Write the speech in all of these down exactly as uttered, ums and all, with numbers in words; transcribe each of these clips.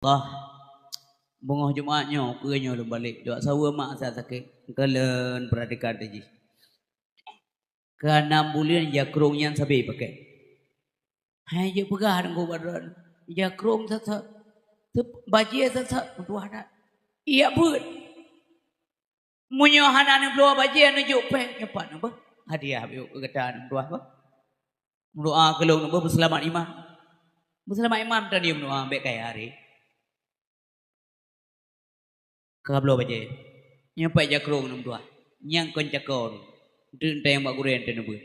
Allah, beungoh Jumat nyoe, keu nyoe lôn balek. Dok saweue mak sa sakét. Keulen peuratikan teuh jih. Keu nam buleuen jakrong nyan sabe pakèk. Hai jeuet peugah deungon bak droe, jakrong sat-sat, teup-, bajèe sat-sat, meutuah that. Iya beuet. Meunyoe hana neubloe bajèe neujok péng, nyoe pat neubeuet hadiah bak keu gata meutuah bah. Meudoa keu lôn neubeuet beuseulamat iman. Beuseulamat iman tadi meudoa bèk kaya hari. Ka bloe bajèe. Nyoe pat jakrong neumeutuah. Nyang kon cakon. Deungon tayong bak gurèe teuh neubeuet.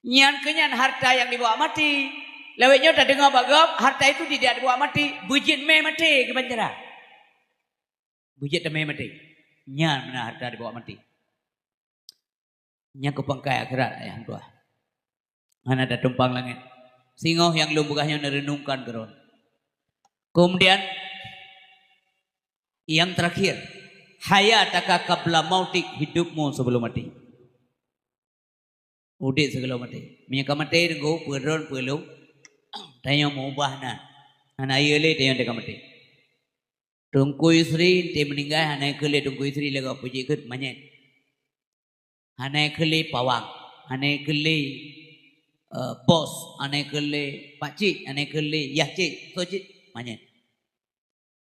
Nyan keuh nyan harta nyang dibawa mati. Lawét nyoe tadeungoe bak gob, harta itu tidak dibawa mati. Beujeuet mé maté keu bancara. Beujeuet teumé maté. Nyan meunan harta dibawa maté. Nyang keu pangkai akhirat ayah meutuah. Hana tatumpang langét. Singoh nyang lôn peugah nyoe neureunungkan keudroe. Kemudian, yang terakhir, hayataka qabla mautik, hidupmu sebelum mati. Udép sigohlom maté. Meunyoe ka maté teungku, peue droen peue lôn, tanyoe meubah na. Hana yö lé tanyoe ka maté. Teungku Yusri, enteuk meuninggai, hana keu lé Teungku Yusri lé gob peujeuet keu manyét. Hana keu lé pawang, hana keu lé, eh, bos, hana keu lé pakcik, hana keu lé yah cik, soe cit, manyét.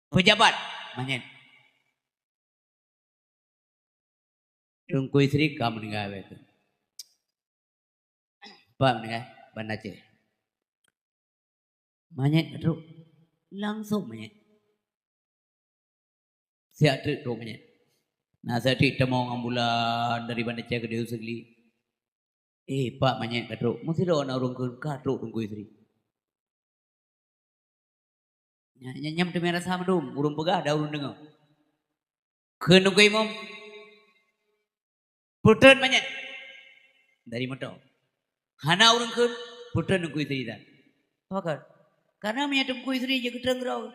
Pejabat, manyét. Teungku Yusri ka meuninggai watèe tu. Pat meuninggai? Banda Aceh. Manyét ka trok. Langsong manyét. Siat treuk trok manyét. Na siat treuk tamong ambulan dari Banda Aceh keudéh u Sigli. Eh, pat manyét ka trok. Meusidroe na ureueng kheun ka trok Teungku Yusri. Nya, nya, nyam teumé rasa mandum, ureueng peugah dan ureueng deungoe. Kheun Teungku Imum, "Peutreun manyét dari moto." Hana ureueng kheun, peutreun Teungku Yusri tan. Pakon? Karena meunyoe Teungku Yusri jeuet geutreun keudroe,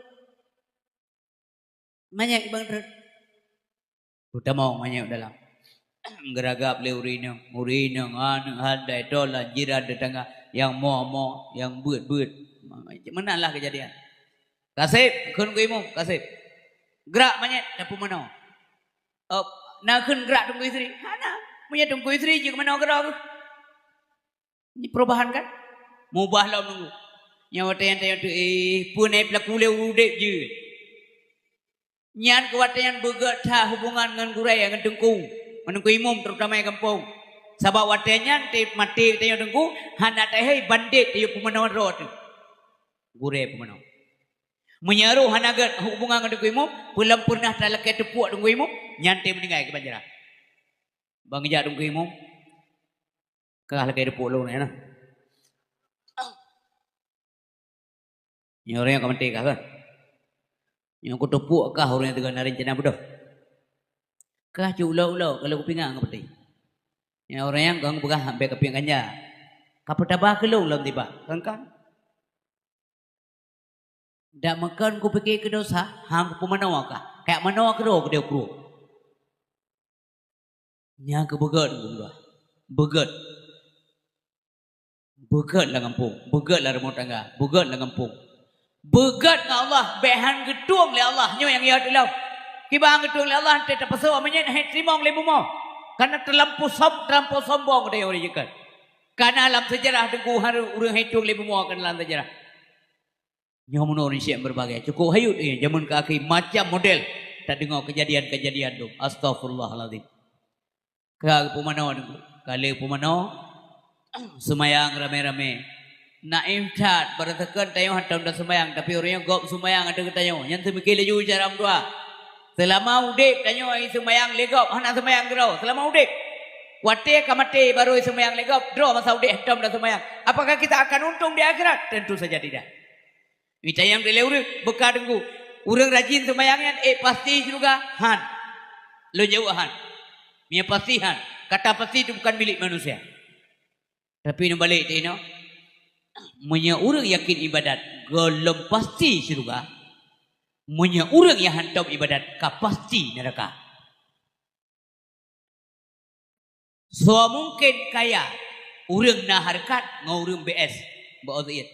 manyét ibang treun. Teutamong manyét dalam. Geuragab lé ureueng inong, ureueng inong, aneuk handai, tolan, jiran, teutangga, nyang mo-mo, nyang beuet-beuet. Meunan lah keujadian. "Kaseb," kheun Teungku Imum, "Kaseb. Grak manyét, tapeumanoe." "Oh, na kheun grak Teungku Yusri?" "Hana. Meunyoe Teungku Yusri jeuet keumanoe keudroe." Nyoe perubahan kan? Mubah lom nunggu. Nyoe watèe nyan tanyoe teu, eh, peue na peulaku lé udép jeuet. Nyan keu watèe nyan beugèt that hubungan ngon gurèe, ngon teungku, ngon teungku imum, terutama di gampông. Sabab watèe nyan teuh maté tanyoe teungku, hana tahé bandét tanyoe peumanoe droe teuh. Gurèe peumanoe. Meunyoe roh hana gèt hubungan ngon teungku imum, peue lom peureunah talakèe teupuek teungku imum, nyan teuh meuninggai keu banjarah. Ban geujak teungku imum, Kah lagèe teupeu lôn nyan na. Nyoe ureueng nyang ka maté kah, kan? Nyoe kuteupeue kah ureueng nyang teuga na rencana beudôh. Kah cit ulo-ulo ka lheueh kupingat ngon peuti. Nyoe ureueng nyang kong peugah hambèe kapingat ganja. Ka peutaba keu lôn lom tiba, kan, kan? Dak meukon kupike keu dosa, han kupeumanoe kah. Kajak manoe keudroe keudéh u krueng. Nyan keuh beugèt ngon Allah. Beugèt. Beugèt lam gampông, beugèt lam rumoh tangga, beugèt lam gampông. Beugèt ngon Allah, bèk han geutueng lé Allah. Nyoe nyang yö teuh lom. Kiban geutueng lé Allah, han teupeusôk meunyan, han teurimong lé bumoe. Karena teulampôh som-, teulampôh sombong geutanyoe ureueng nyan. Karena lam seujarah teungku, harôh ureueng han tueng lé bumoe keunan lam seujarah. Nyoe meunoe ureueng syèk meureubagai. Cukôp hayut, eh, jameun keu akhé macam model tadeungoe keujadian-keujadian dum. Astaghfirullahalazim. Ka geupeumanoe teungku. Ka lheueh peumanoe, seumayang ramé-ramé. Naim that, barasakan tanyoe hantom taseumayang, tapi ureueng nyan gob seumayang ateueh geutanyoe. Nyan seumiké laju cara meudoa. Seulama udép tanyoe seumayang lé gob, hana seumayang keudroe. Seulama udép. Watèe ka maté barô seumayang lé gob, droe masa udép hantom taseumayang. Apakah kita akan untung di akhirat? Tentu saja tidak. Mita nyang dilèe ureueng, beuka teungku. Ureueng rajin seumayang nyan, eh, pasti syeuruga? Han. Lôn jaweueb han. Meunyo pasti han. Kata pasti itu bukan milik manusia. Tapi neubalek teuh inoe, meunyo ureueng yakin ibadat, gohlom pasti syeuruga. Meunyo ureueng nyang hantom ibadat, ka pasti neuraka. Soe mungken kaya ureueng na hareukat ngon ureueng B S, bak O Z I.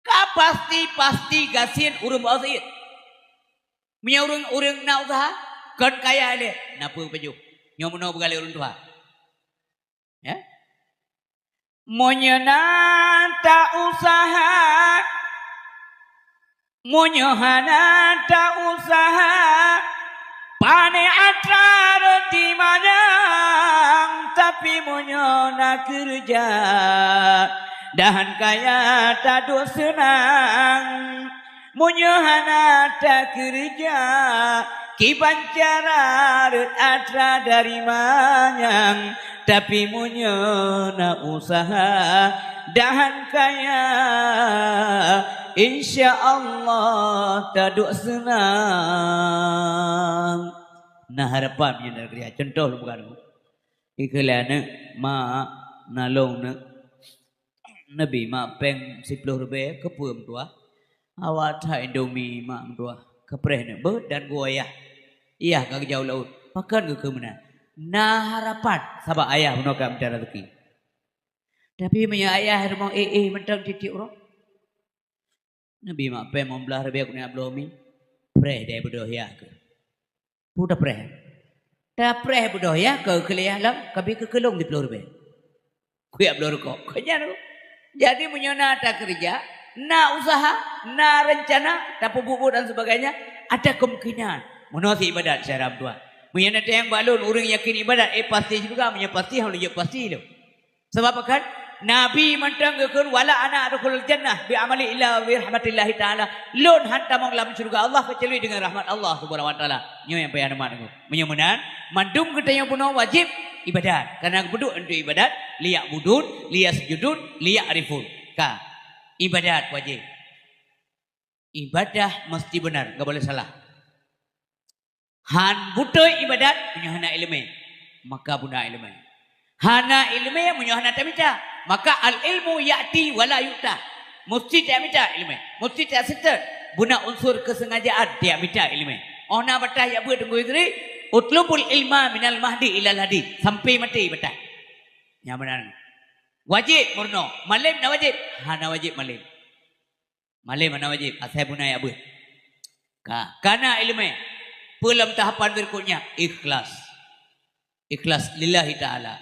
Ka Pasti-pasti gasien ureuëng bak syiek. Meunyoe ureuëng, ureuëng na useuha, kon kaya lé, na peue pajoh. Nyoe meunoe beugale ureuëng tuha. Ya. Meunyoe na ta-useuha, meunyoe hana ta-useuha, pane atra roti manyang, tapi meunyoe na keureuja, dahan kaya taduek seunang. Meunyoe hana takeureuja, kiban cara rot atra dari manyang, tapi meunyoe na useuha, dahan kaya, insya Allah taduek seunang. Na harapan meunyoe na keureuja. Contoh lôn peugah dulu. Ikheun lé aneuk, "Mak, na lôn neuk." Neubi mak péng siploh ribèe, "Keupeue meutuah?" "Awak that Indomie mak meutuah." "Keupreh neuk beuet dan geuwoe yah." Yah ka geujak u laôt. Pakon geukheun meunan? Na harapan, sabab ayah bunoe ka mita raseuki. Tapi meunyoe ayah rumoh éh-éh mantong tiep-tiep uroe, neubi mak péng limong blaih ribèe keuneuk bloe mie, preh deh beudôh yah keuh. Peue tapreh? Tapreh beudôh yah keu keuleuh lom, ka bi keukeulong siploh ribèe. Kuyak bloe rukok. Kon nyan. Jadi, meunyoe na takeureuja, na useuha, na reuncana, tapeubuet-buet dan sebagainya, ada kemungkinan. Meunoe sit ibadat syedara meutuah. Meunyoe na teuh nyang bak lôn, ureuëng yakin ibadat, eh, pasti syeuruga, meunyoe pasti, han lôn jeuet pasti lom. Sabab pakon? Nabi mantong geukheun, "Wala ana adkhulul jannah bi amali illa bi rahmatillahi ta'ala." Lôn han tamong lam syeuruga Allah keucuali deungon rahmat Allah Subhanahu wa Taala. Nyoe nyang payah neumat deungoe. Meunyoe meunan, mandum geutanyoe bunoe wajéb ibadat. Karena geupeuduek untuk ibadat, liya'budun, liyasjudun, liya'rifun. Ka. Ibadat wajéb. Ibadah mesti benar, enggak boleh salah. Han beutôi ibadat meunyoe hana iéleumé, maka buna iéleumé. Hana iéleumé meunyoe hana tamita, maka al-ilmu ya'ti wa la yu'ta. Mesti tamita iéleumé, mesti taseutôt. Buna unsur keusengajaan tamita iéleumé. Óh na bataih jak beuet Teungku Idris, "Utlubul ilma minal mahdi ilal hadi." Sampai maté bataih. Nyang meunan. Wajéb meurunoe, malém na wajéb? Hana wajéb malém. Malém hana wajéb, asai buna jak beuet. Ka, kana iéleumé. Peue lam tahapan berikutnya? Ikhlas. Ikhlas lillahi ta'ala.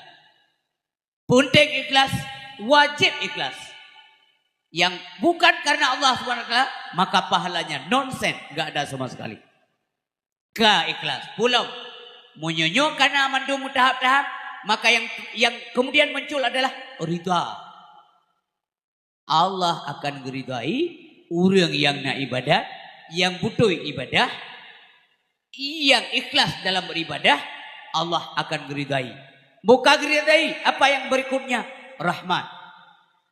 Peunteng ikhlas, wajéb ikhlas. Yang bukan karena Allah Subhanahu wa Taala, maka pahalanya nonsen, enggak ada sama sekali. Ka ikhlas. Peue lom? Meunyoe nyoe kana mandum meutahap-tahap, maka yang, yang kemudian muncul adalah ridha. Allah akan geuridai ureuëng nyang na ibadat, nyang beutôi ibadah, nyang ikhlas dalam beribadah, Allah akan geuridai. Boh ka geuridai, apa yang berikutnya? Rahmat.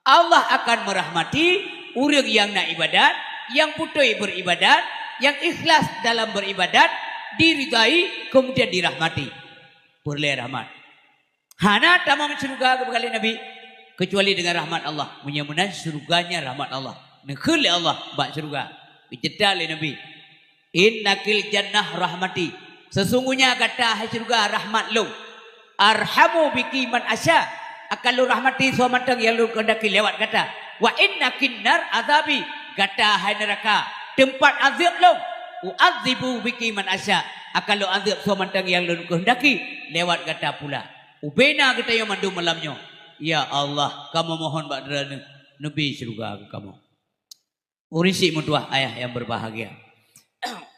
Allah akan merahmati ureuëng nyang na ibadat, nyang beutôi beribadat, nyang ikhlas dalam beribadat, diridai, kemudian dirahmati. Peureulée rahmat. Hana tamong syeuruga geupeugah lé Nabi, keucuali deungon rahmat Allah. Meunyoe meunan syeuruga nyan rahmat Allah. Neukheun lé Allah bak syeuruga. Geucebta lé Nabi, "Innakil jannah rahmati." Sesungguhnya gata hai syeuruga rahmat lôn. "Arhamu biki man asya." Akan lôn rahmati soe mantong nyang lôn keuhendaki lewat gata. "Wa innakin nar azabi." Gata hai neuraka, teumpat azeueb lôn. "U'adzibu biki man asya." Akan lôn azeueb soe mantong nyang lôn keuhendaki lewat gata pula. Ubena geutanyoe mandum malam nyoe. Ya Allah, kamoe mohon bak Droeneuh, neubi syeuruga keu kamoe. Ureuëng syiek meutuah ayah nyang berbahagia.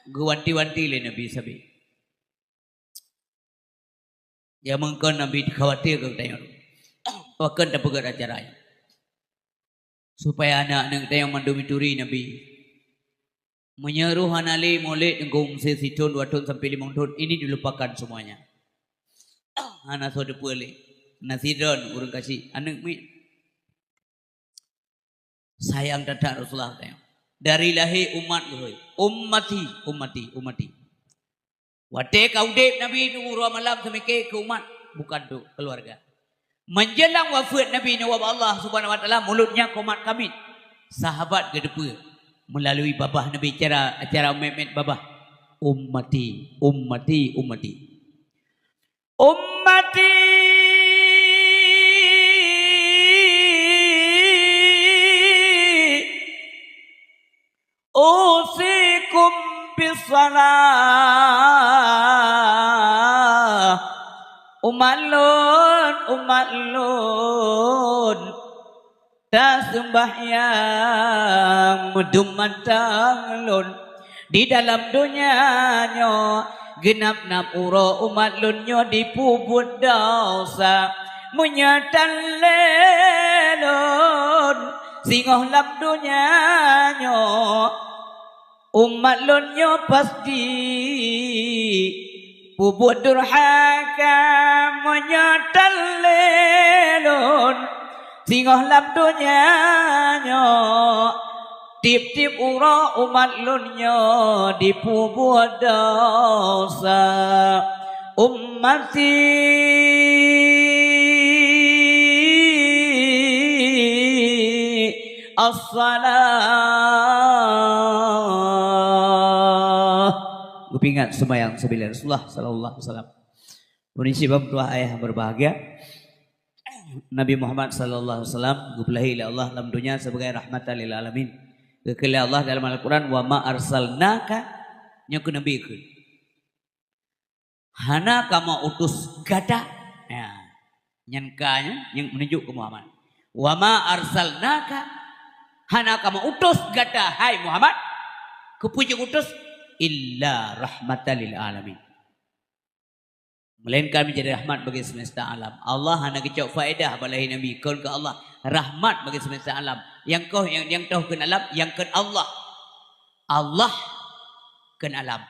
Geuwanti-wanti lé Nabi sabe. Jameun kon Nabi khawatir keu geutanyoe. Pakon tapeugét acara nyoe? Supaya aneuk-aneuk geutanyoe mandum jituri Nabi. Meunyoe roh hana lé mulod teungku meusé sithon, dua thon sampai limong thon, ini dilupakan semuanya. Hana soe teupeu lé. Na sidroe ureuëng kasih aneuk miet. Sayang that-that Rasulullah geutanyoe. Dari lahé umat geuhôi. Ummati, ummati, ummati. Watée ka udeb Nabi nunggu uroe malam seumike keu umat, bukan untuk keluarga. Menjelang wafeuet Nabi neuwoe bak Allah Subhanahu wa Taala, mulodnya komat kamiet. Sahabat geuteupeue meulalu babah Nabi cara acara mét-mét babah, "Ummati, ummati, ummati." Ummati, Usikum bissalah. Umat lôn, umat lôn, taseumbahyang meudum mantong lôn. Di dalam donya nyoe, geunap-nap uroe umat lôn nyoe jipeubuet desya. Meunyoe tan lé lôn singoh lam donya nyoe, umat lôn nyoe pasti peubuet durhaka. Meunyoe tan lé lôn singoh lam donya nyoe, tiep-tiep uroe umat lôn nyoe jipeubuet desya. Ummati as-salah. Geupeuingat seumayang sabila Rasulullah sallallahu alaihi wasallam. Peunisi bang tuah ayah berbahagia, Nabi Muhammad sallallahu alaihi wasallam geupeulahé lé Allah lam donya sebagai rahmatan lil alamin. Geukheun lé Allah dalam Al-Quran, "Wa ma arsalnaka," nyoe keu Nabi kheun. "Hana kamoe utus gata." Ya. Nyan ka nyan nyang meununjuk keu Muhammad. "Wa ma arsalnaka," hana kamoe utus gata, hai Muhammad, keupeue jeuet utus, "illa rahmatan lil alamin." Melainkan menjadi rahmat bagi semesta alam. Allah hana geucok faedah bak lahé Nabi, kon keu Allah rahmat bagi semesta alam. Nyang koh, nyang, nyang toh kheun alam, nyang kheun Allah. Allah kheun alam.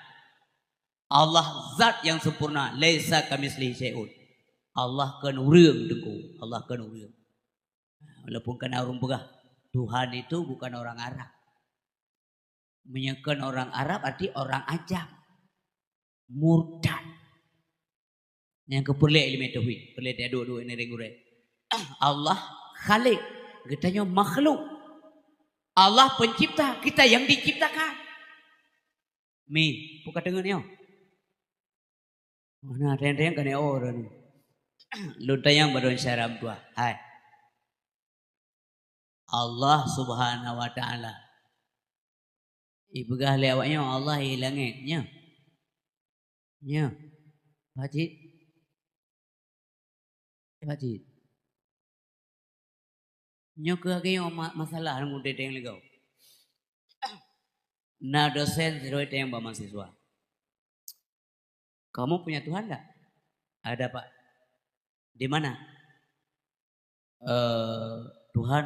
Allah zat nyang sempurna, "laisa kamitslihi syai'un." Allah kon ureuëng, Teungku. Allah kon ureuëng. Walaupun kana ureuëng peugah, Tuhan itu bukan orang Arab. Meunyoe kon orang Arab, arti orang ajam. Murtad. Nyang keu peureulée ileumé tauhid, peureulée teuduek-duek ngieng gurée. Allah Khalik, geutanyoe makhluk. Allah Pencipta, kita yang diciptakan. Mi, peue ka teungeut nyoe? Mana teng-teng ka nyoe droeneuh. Lôn tanyong bak droeneuh syedara meutuah. Hai. Allah Subhanahu wa Taala. Ipeugah lé awaknyoe Allah i langét, nyoe. Nyoe. Pakcit. Pakcit. Nyoe keuh lagée nyoe ma-, masalah lam udeb lagée nyoe. Na dosen sidroe tanyong bak mahasiswa, "Kamu punya Tuhan nggak?" "Ada, Pak." "Di mana?" "Eh, Tuhan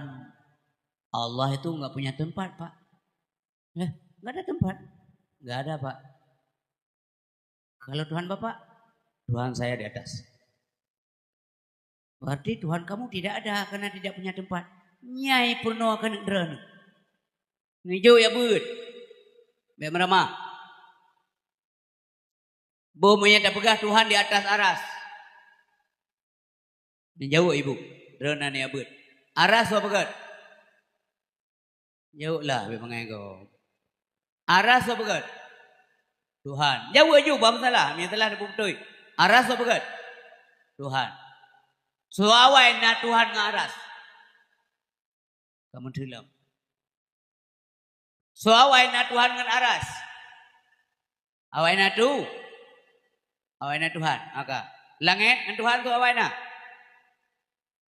Allah itu nggak punya tempat, Pak." "Lah, nggak ada tempat?" "Nggak ada, Pak." "Kalau Tuhan Bapak?" "Tuhan saya di atas." "Berarti Tuhan kamu tidak ada karena tidak punya tempat." Nyan peurunoe keuneuk droeneuh. Neujok ya beuet. Bék meuramah. Boh meunyo tapeugah Tuhan di atas aras. Neujaweueb ibu, droeneuh na ya beuet. Aras soe peugét? Jaweueb lah, bék bangai gob. Aras soe peugét? Tuhan. Jaweueb ju, bah meusalah. Meunyo salah, neupeubeutôi. Aras soe peugét? Tuhan. Soe awai na Tuhan ngon aras? Kamoe teulom. Soe awai na Tuhan ngon aras? Awai na tu? Awai na Tuhan. Maka, langét ngon Tuhan soe awai na?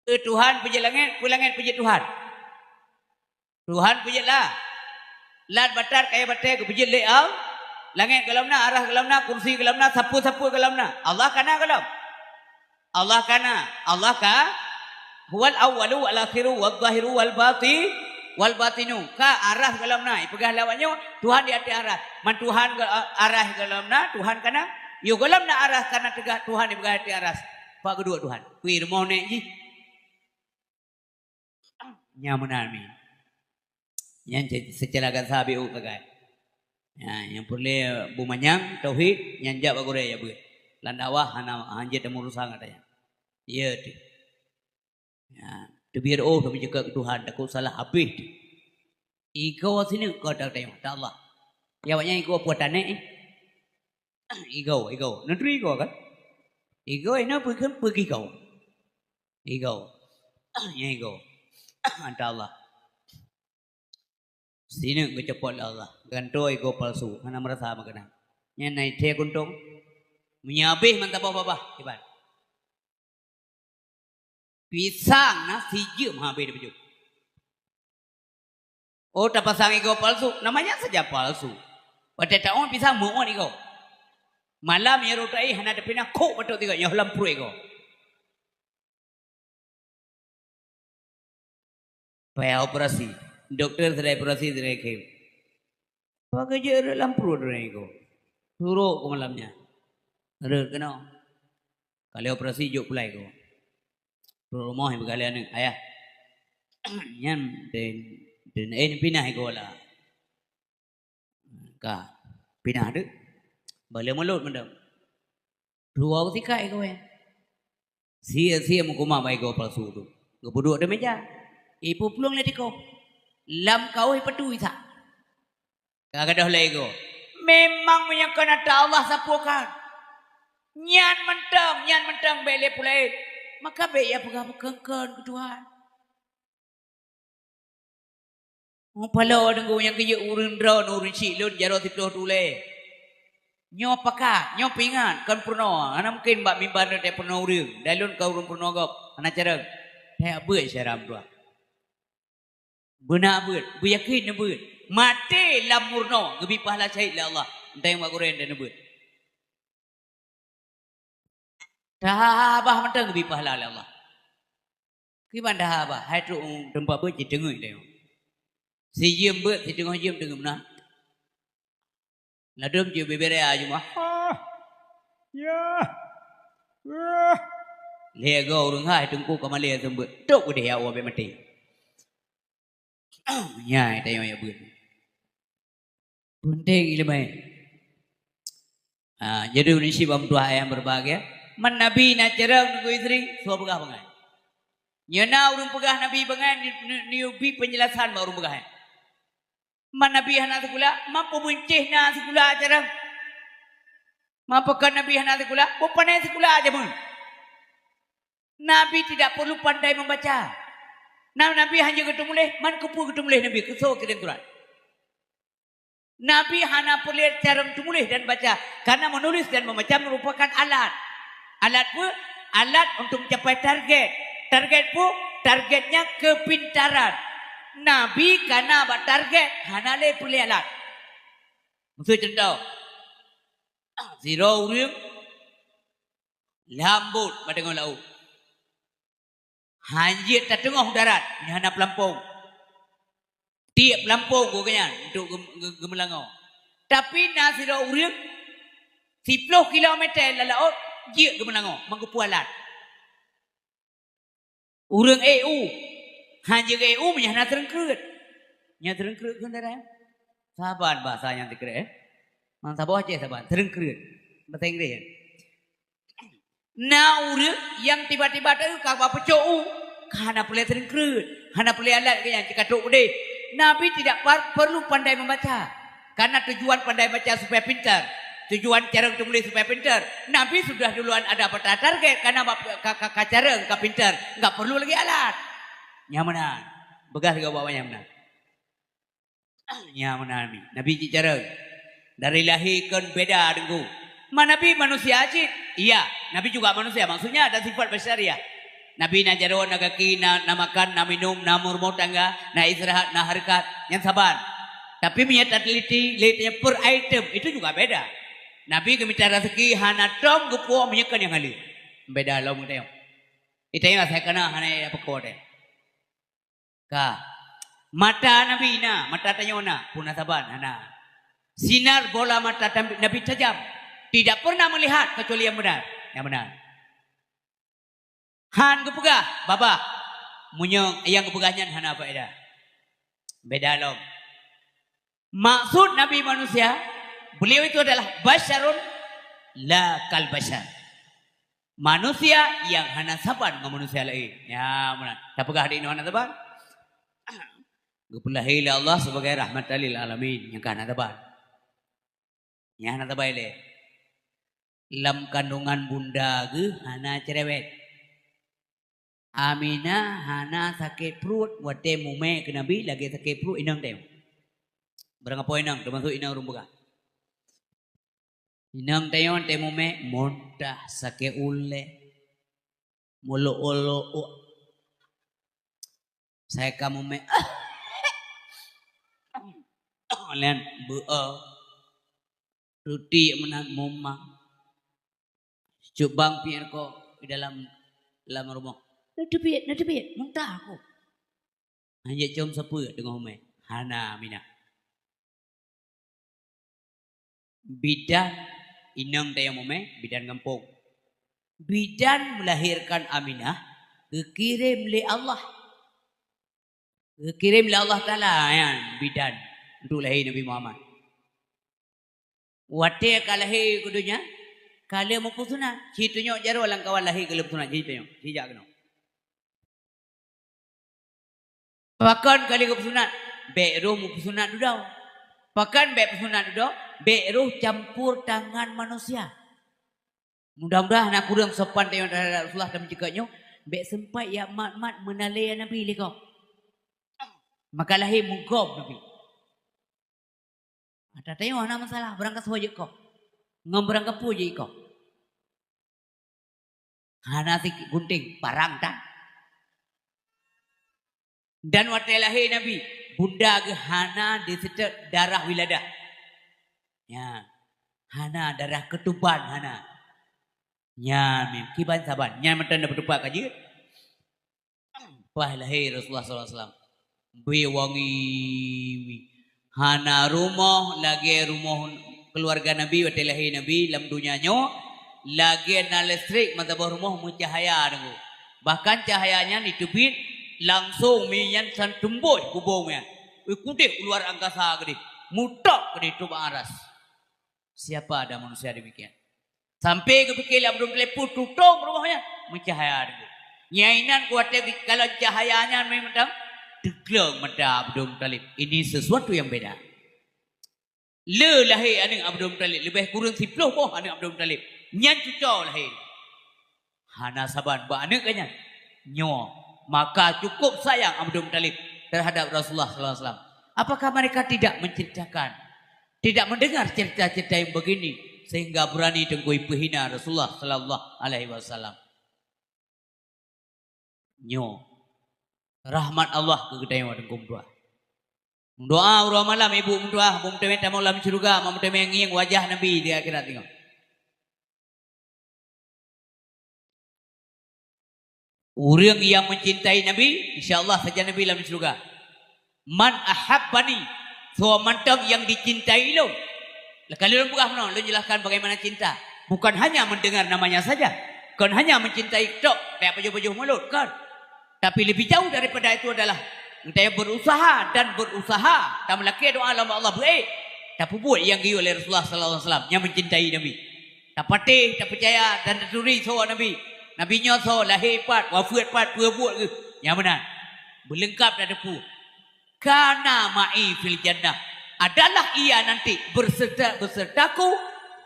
Keu Tuhan peujeuet langét, keu langét peujeuet Tuhan. Tuhan peujeuet la-, lat batat kayée batée geupeujeuet lé Allah. Langét gohlom na, aras gohlom na, kursi gohlom na, sapeue-sapeue gohlom na. Allah ka na gohlom? Allah ka na. Allah ka, "Huwal awwalu wal akhiru waz zahiru wal bati-, wal batinu." Ka aras gohlom na. Ipeugah lé awaknyoe, Tuhan di ateueh aras. Man Tuhan go-, aras gohlom na, Tuhan ka na. Yoh gohlom na aras ka na teuga-, Tuhan ipeugah ateueh aras. Pak geuduek Tuhan. Kui rumoh nek jih. Nyan meunan mi. Nyan ce-, seucara gata sabe u sagai. Nyan, nyang peureulée beumanyang tauhid, nyan jak bak gurée ya beuet. Lam dakwah hana, hanjeuet tameurusan gata nyan. Iya teuh. Nyan, teubiet oh, tapi cakap ke Tuhan, takut salah habéh teuh. Igoe sineuk ka tanyong, ta Allah. Ya awaknyan igoe puatan nek, eh. Igoe, igoe. Neuturi igoe kan? Igoe, ina peue kheun peue igoe. Igoe. Nyan igoe. Anta Allah. Sineuk geucopot lé Allah, gantoe igoe palsu, hana meurasa meukeunang. Nyan na ié kuntong. Meunyoe habéh mantong babah, kiban. Pisang na sijeuem habéh dipeujeuet. Oh, tapasang igoe palsu, namanya saja palsu. Watée taôn pisang meuôt igoe. Malam nyang rot ai hana tapinah, kok batok tiga nyoe lam pruet igoe. Payah operasi. Dokto sidroe operasi sidroe khem. Pakai je rot lam pruet droe igoe. Surok keu malam nyan. Rot keunoe. Kali operasi jok pulai igoe. Trok rumoh ipeugah lé aneuk, "Ayah, nyan den, den, eh, pinah igoe lah." Ka pinah deuh. Bale mulot mantong. Dua sikat igoe. Sia-sia meukumah bak igoe palsu tu. Geupeuduek di meja. Ipeuplueng lé tikoh. Lam kaoh ipeutui sa. Ka gadôh lé igoe. Memang meunyoe kon ata Allah sapeue kan. Nyan mantong, nyan mantong bék lé peulaén. Maka bék ya peugah beukon-kon keu Tuhan. Mupaloe deungon nyang geujeuet ureuëng droe ureuëng chik lôn jaroe siplôh tulée. Nyoe pakat, nyoe peuingat, kon peurunoe. Hana mungken bak mimbar nyoe peurunoe ureuëng. Dan lôn ka ureuëng peurunoe gob, hana carông. That beuet syedara meutuah. Beuna beuet, beuyakén neubeuet. Maté lam meurunoe geubi pahala syahid lé Allah. Enteng bak gurée dan neubeuet. Tahabah mantong geubi pahala lé Allah. Kiban tahabah, hai trok u teumpat beuet cit teungeut teuh. Sijeuem beuet, siteungoh jeuem teungeut meunan. Ladôm jeuet bibiré a jumah. Ah, ya. Ah. Lhée goe ureuëng hai teungku ka malée seumeubeuet. Tok udeh ya Allah bék maté. Nyan tanyoe ya beuet. Peunteng ileumé. Ha, jadi ureuëng syiek bak meutuah ayang berbahagia. Man Nabi na carông neugui istri, soe peugah bangai. Nyoe na ureuëng peugah Nabi bangai, ni, ni, neubi penjelasan bak ureuëng peugah nyan. Man Nabi hana sikula, man peubeuncéh na sikula carông. Man pakon Nabi hana sikula, beupané sikula jameun. Nabi tidak perlu pandai membaca. Nah, Nabi hana geuteumuléh, man keupeue geuteumuléh Nabi, keu soe kirém surat. Nabi hana peureulée carông teumuléh dan baca, karena menulis dan membaca merupakan alat. Alat peue? Alat untuk mencapai target. Target peue? Targetnya kepintaran. Nabi kana bak target, hana lé peureulée alat. Miseu cuntoh, sidroe ureuëng lam bot bak teungoh laôt. Hanjeuet tateungoh darat, nyan hana peulampong. Tiek peulampong gobnyan untuk geu-, geu-, geumeulangoe. Tapi na sidroe ureuëng siplôh kilometer lam laôt jeuet geumeulangoe, meugeupeu alat. Ureuëng ék u, hanjeuet ék u meunyo hana treungkreut. Nyan treungkreut kheun darat. Saban bahasa nyang treungkreut, eh? Man saboh Aceh saban, treungkreut. Bahasa Inggréh nyan. Na ureuëng nyang tiba-tiba teuka bak pucok u, ka hana peureulée treungkreut, hana peureulée alat geuh nyan, cit ka trok udeh. Nabi tidak par-, perlu pandai membaca, karena tujuan pandai baca supaya pintar, tujuan carông teumuléh supaya pintar. Nabi sudah duluan ada peta target, karena bak-, ka, ka, ka carông, ka pintar, enggak perlu lagi alat. Nyan meunan. Peugah lagée awak nyan meunan. Nyan meunan Nabi. Nabi jicarông. Dari lahé kon beda deungon. Ma Nabi manusia cit? Iya, Nabi juga manusia. Maksudnya ada sifat basyariah. Nabi na jaroe, na gaki, na, na makan, na minum, na meurumoh tangga, na istirahat, na hareukat. Nyan saban. Tapi meunyo tateliti, lé tanya per item, itu juga beda. Nabi geumita raseuki hana tom geupuwoe meunyo kon nyang haleue. Beda lom geutanyoe. Geutanyoe asai kana hana peuko teh. Ka. Mata Nabi na, mata tanyoe na, peue na saban, hana. Sinar bola mata tam-, Nabi tajam. Tidak pernah melihat kecuali yang benar. Yang benar. Han geupeugah, babah. Meunyoe nyang geupeugah nyan hana faedah. Beda lom. Maksud Nabi manusia, beliau itu adalah basyarun la kal basyar. Manusia nyang hana saban ngon manusia laén. Nyan meunan. Tapeugah di inoe hana saban? Geupeulahé lé Allah sebagai rahmatan lil alamin, nyang ka hana saban. Nyang hana saban ilée. Lam kandungan bunda geuh hana cerewet. Aminah hana sakét pruet watée mumé keu Nabi lagée sakét pruet inong teuh. Barang kapeue inong, teumasok inong ureuëng peugah. Inong tanyoe teuh mumè, muntah, sakét ulèe, mulok-ulok, sai ka mumè, lén beu'oh, ruti meunan mumang. Cubang piet ko di dalam, dalam rumoh. Na teubiet, na teubiet, muntah aku. Hanjeuet com sapeue teungoh mumè. Hana Aminah. Bidan, inong tanyoe mumè, bidan gampông. Bidan melahirkan Aminah, geukirém lé Allah. Geukirém lé Allah Taala nyan bidan untuk lahé Nabi Muhammad. Watèe ka lahé keu donya, ka lheueh meupeusunat. Ci tunyok jaroe lam kawan lahé ka lheueh peusunat, ci tunyok, ci jak keunoe. Pakon ka lheueh geupeusunat? Bèk roh meupeusunat dudoe. Pakon bèk peusunat dudoe? Bèk roh campur tangan manusia. Mudah-mudahan hana kureueng sopan tanyoe terhadap Rasulullah dan meunyoe nyoe, bèk seumpat jak mat-mat meunalèe Nabi lé gob. Maka lahé meugom Nabi. Ata tanyoe hana masalah, barangkasoe jeuet koh. Ngon barangkapeue jeuet koh. Hana sikit gunting, parang tan. Dan watèe lahé Nabi, bunda geuh hana diseutôt darah wiladah. Nyan, hana darah keutuban, hana. Nyan meukiban saban, nyan mantong na peutupat ka jeuet. Paih lahé Rasulullah sallallahu alaihi wasallam. Bri wangi. Hana rumoh lagèe rumoh keuluwarga Nabi watèe lahé Nabi lam donya nyoe, lagèe na listrik meusaboh rumoh meucahya deungoe. Bahkan cahya nyan jiteubiet langsong mi nyan san teumbôh bubông nyan. Ui kudeh u luar angkasa keudeh, mutok keudeh trôk bak aras. Siapa ada manusia demikian? Sampai geupike lé Abdul Muthalib, peue tutong rumoh nyan, meucahya deungoe. Nyan inan ku watèe kalon cahya nyan mantong, teugleng mata Abdul Muthalib. Ini sesuatu yang beda. Le lahé aneuk Abdul Muthalib, leubeh kureueng siplôh boh aneuk Abdul Muthalib. Nyan cuco lahé. Hana saban bak aneuk geuh nyan. Nyoe, maka cukup sayang Abdul Muthalib terhadap Rasulullah sallallahu alaihi wasallam. Apakah mereka tidak menceritakan, tidak mendengar cerita-cerita yang begini sehingga berani Teungku ipeuhina Rasulullah sallallahu alaihi wasallam? Nyoe rahmat Allah keu geutanyoe Teungku meutuah. Meudoa uroe malam ibu meutuah, beu meuteumé tamong lam syeuruga, beu meuteumé ngieng wajah Nabi di akhirat nyoe. Ureuëng nyang meucintai Nabi, insya Allah sajan Nabi lam syeuruga. Man ahabbani, soe mantong nyang jicintai lôn. Ka lôn peugah meunoe, lôn jelaskan bagaimana cinta. Bukan hanya mendengar namanya saja. Kon hanya mencintai tok, tajak pajoh-pajoh mulod, kon. Tapi lebih jauh daripada itu adalah, geutanyoe berusaha dan berusaha, tameulakée doa lom bak Allah beuék, tapeubuet nyang geuyue lé Rasulullah sallallahu alaihi wasallam nyang mencintai Nabi. Tapatéh, tapeucaya dan taturi soe Nabi. Nabi nyoe soe, lahé pat, wafeuet pat, peue buet geuh, nyang meunan. Beuleungkap tateupeue. Kana ma'i fil jannah, adalah ia nanti berserta, besertaku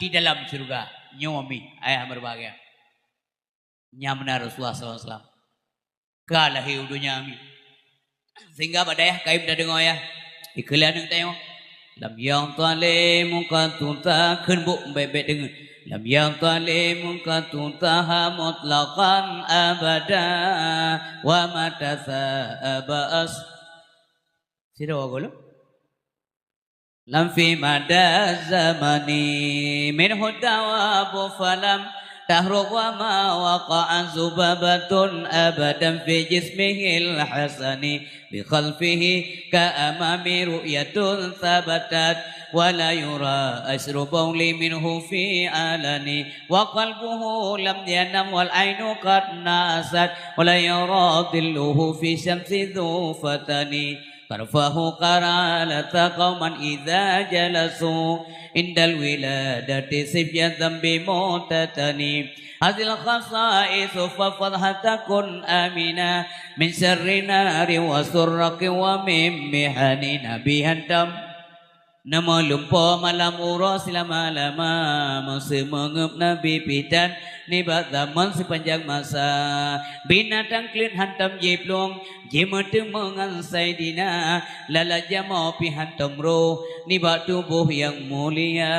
di dalam syurga. Nyoe mi, ayah berbahagia. Nyang meunan Rasulullah sallallahu alaihi wasallam ka lahé u donya mi. Sehingga bak dayah kayém tadeungoe yah, ikheun lé aneuk tanyoe. Lam yadhlim qattu ta-, kheun bôk bèk-bèk deungoe. Lam yadhlim qattu taha mutlaqan abada wa mata sa'aba as-, sidroe gohlom. Lam fi mada zamani minhu dawabu falam tahrub wa ma waqa'a zubabatun abadan fi jismihil hasani bi khalfihi ka amami ru'yatun thabatat wa la yura asru bauli minhu fi alani wa qalbuhu lam yanam wal ainu qad nasat wa la yura dhilluhu fi syamsi dhu fatani. Tarfahu qaralata qauman idza jalasu indal wiladati sibyan dzambi mutatani. Hazil khasaisu fafadh hatta kun amina min syarri nari wa surraqi wa min mihani. Nabi hantom neumeu lumpoe malam uroe silama-lama, meuseu meungeup Nabi pih tan Nibak zaman sipanjang masa, binatang kleuet hantom jiplueng, jimeuteumé ngon Saidina, lalat jamoe pih hantom roh nibak tuboh nyang mulia.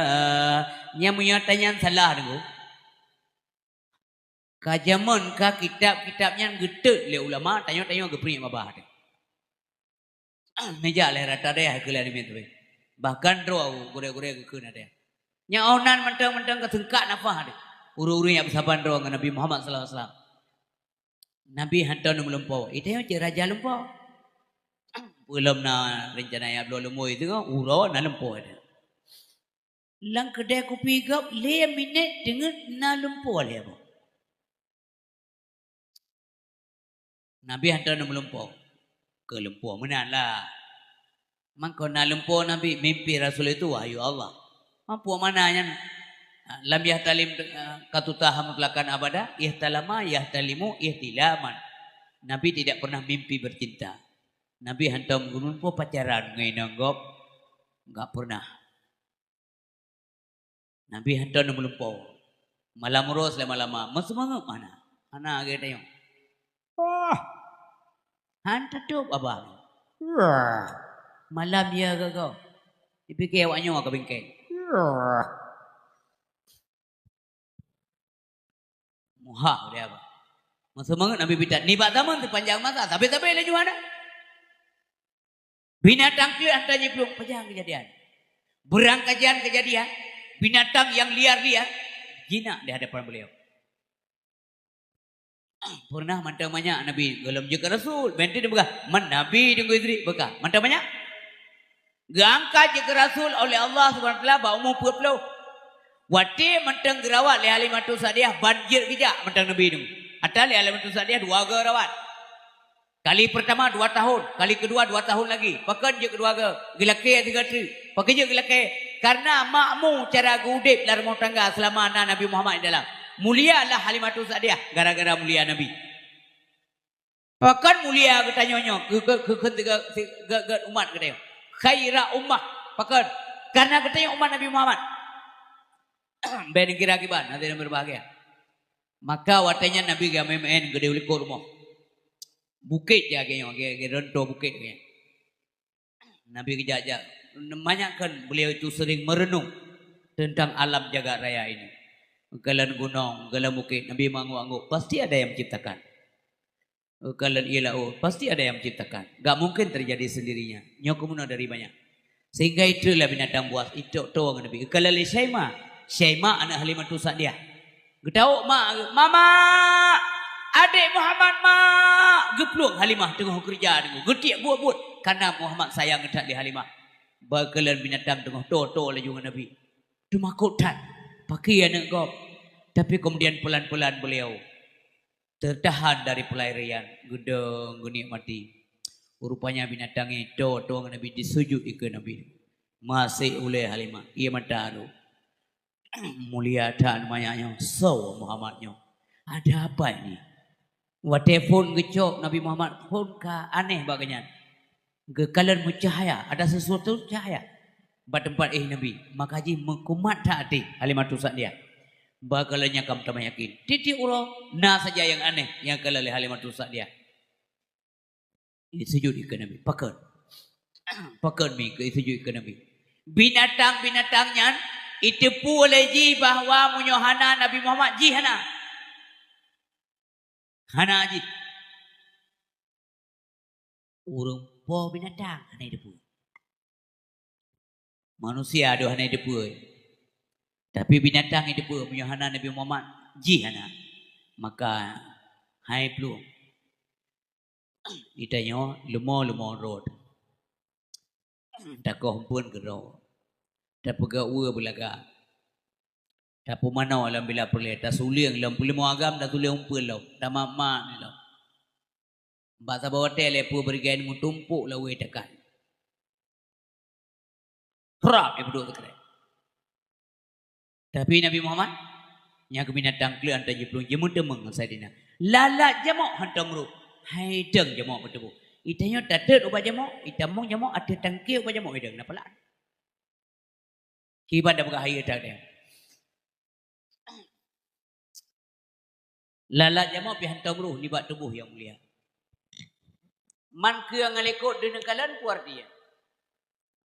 Nyan meunyoe tanyan salah, Teungku. Ka jameun ka kitab-kitab nyan geuteut lé ulama, tanyoe-tanyoe geupriek babah teuh. Neujak lé rata dayah keu lé aneuk miet teuh. Bahkan droe gurée-gurée geukheun ada. Nyang 'oh nan mantong-mantong ka seungkak nafah teuh. Ureuëng-ureuëng nyang beusaban droe ngon Nabi Muhammad sallallahu alaihi wasallam. Nabi hantom neumeulimpôh. Itanyoe cit raja limpôh. Peulom na reuncana nyang bloe leumui teungoh, uroe na limpôh ada. Lam keudè kupi gob lhèe minèt teungeut na limpôh lhèe boh. Nabi hantom neumeulimpôh. Keu limpôh meunan lah. Mangko na limpôh Nabi, mimpi Rasul itu wahyu Allah. Mampu mana nyan? Lam yahtalim, eh, katutaha mutlakan abada, ihtalama, yahtalimu, ihtilaman. Nabi tidak pernah mimpi bercinta. Nabi hantom geumeulimpôh pacaran ngon inong gob. Enggak pernah. Nabi hantom neumeulimpôh. Malam uroe lama-lama, meuseumangat mana? Hana lagèe tanyoe. Wah! Han tatôb babah. Wah! Malam ya gogo. Dipike awak nyoe ka bingkai. Wah! Muhah dia apa? Meuseumangat Nabi Peter. Nibak zaman sipanjang masa, sabe-sabe laju hana. Binatang kleuet hantom jiplueng, pajan keujadian. Beurangkajan keujadian, binatang nyang liar-liar jinak di hadapan beliau. Pernah mantong manyak Nabi gohlom jeuet keu Rasul, bèk teupeugah, "Man Nabi Teungku Idris," beuka. Mantong manyak. Geuangkat jeuet keu Rasul oleh Allah Subhanahu wa Taala bak umu peuet ploh. Watèe mantong geurawat lé Halimatus Sa'diyah, ban jeuet geujak mantong Nabi nyoe. Ata lé Halimatus Sa'diyah dua goe rawat. Kali pertama dua tahun, kali kedua dua tahun lagi. Pakon jeuet keudua goe? Geulakèe sigoe teuk. Pakon jeuet geulakèe? Karena makmu cara geuudép lam rumoh tangga seulama na Nabi Muhammad di dalam. Mulia lah Halimatus Sa'diyah gara-gara mulia Nabi. Pakon mulia geutanyoe nyoe keu, keu, keu, keu, keu, keu, keu umat geutanyoe? Khaira ummah. Pakon? Karena geutanyoe umat Nabi Muhammad. Bèk neukira kiban, hadirin berbahagia. Maka watèe nyan Nabi geumeu'en-meu'en geudeh u likot rumoh. Bukét jih lagèe nyoe, lagèe, lagèe ronto bukét lagèe nyan. Nabi geujak-jak. Manyak kheun beliau itu sering merenung tentang alam jagat raya ini. Geukalon gunong, geukalon bukét, Nabi meuangguk-angguk, pasti ada yang menciptakan. Geukalon ié laôt, pasti ada yang menciptakan. Gak mungkin terjadi sendirinya. Nyoe keumeunoe dari banyak. Sehingga itrön lah binatang buas, itrök-trök ngon Nabi. Geukalon lé Syaimah. Syaimah aneuk Halimatus Sa'diyah. Geutawök mak, "Mama! Adék Muhammad, Mak!" Geuplueng Halimah teungoh keureuja deungoe. Geutiek buet-buet. Karena Muhammad sayang that lé Halimah. Bak geukalon binatang teungoh toe-toe laju ngon Nabi. Teumakot that. Pakri aneuk gob. Tapi kemudian pelan-pelan beliau tertahan dari pelarian, geudong, geunikmati. Rupanya binatang nyan toe-toe ngon Nabi, disujut ikeue Nabi. Maséh ulèe Halimah, ié mata rhot. Mulia that manyak nyoe, soe Muhammad nyoe? Ada apa ini? Watèe phon geucok Nabi Muhammad, phon ka aneh bak geuhnyan. Geukalon meucahya, ada sesuatu cahya bak teumpat éh Nabi. Maka jih meukumat that até Halimatus Sa'diyah. Bak geukalon nyan ka meutamah yakin. Tiep-tiep uroe na saja nyang aneh nyang geukalon lé Halimatus Sa'diyah. Isujut ikeue Nabi. Pakon? Pakon mi keu isujut ikeue Nabi? Binatang-binatang nyan iteupeue lé jih bahwa meunyoe hana Nabi Muhammad, jih hana. Hana jih. Ureuëng po binatang hana jiteupeue. Manusia deuh hana jiteupeue. Tapi binatang jiteupeue, meunyoe hana Nabi Muhammad, jih hana. Maka hai plueng. Geutanyoe leumo-leumo rot. Takoh umpeuen keudroe. Tapeugah uwe beulaga. Tapeumanoe lam bila peureulèe, tasulieng lam peuleumô agam, tasulieng umpeuen lom, tamat-mat lom. Bak saboh watèe lé peue beureugai meutumpôk lawé takai. Hrab, ibeudôk teukrek. Tapi Nabi Muhammad, nyan keuh binatang kleueh hantom jiplueng, jimeuteumé ngon Saidina. Lalat jamok hantom rhot, hai dong jamok beuteuboh. Geutanyoe tatot ubak jamok, itamong jamok ateueh tangke ubak jamok, hai dong na peulat. Kiban tapeugah hai that deh. Lalat jamoe pih hantom roh nibak tuboh nyang mulia. Man keu nyang likot deuneukalon kuarti.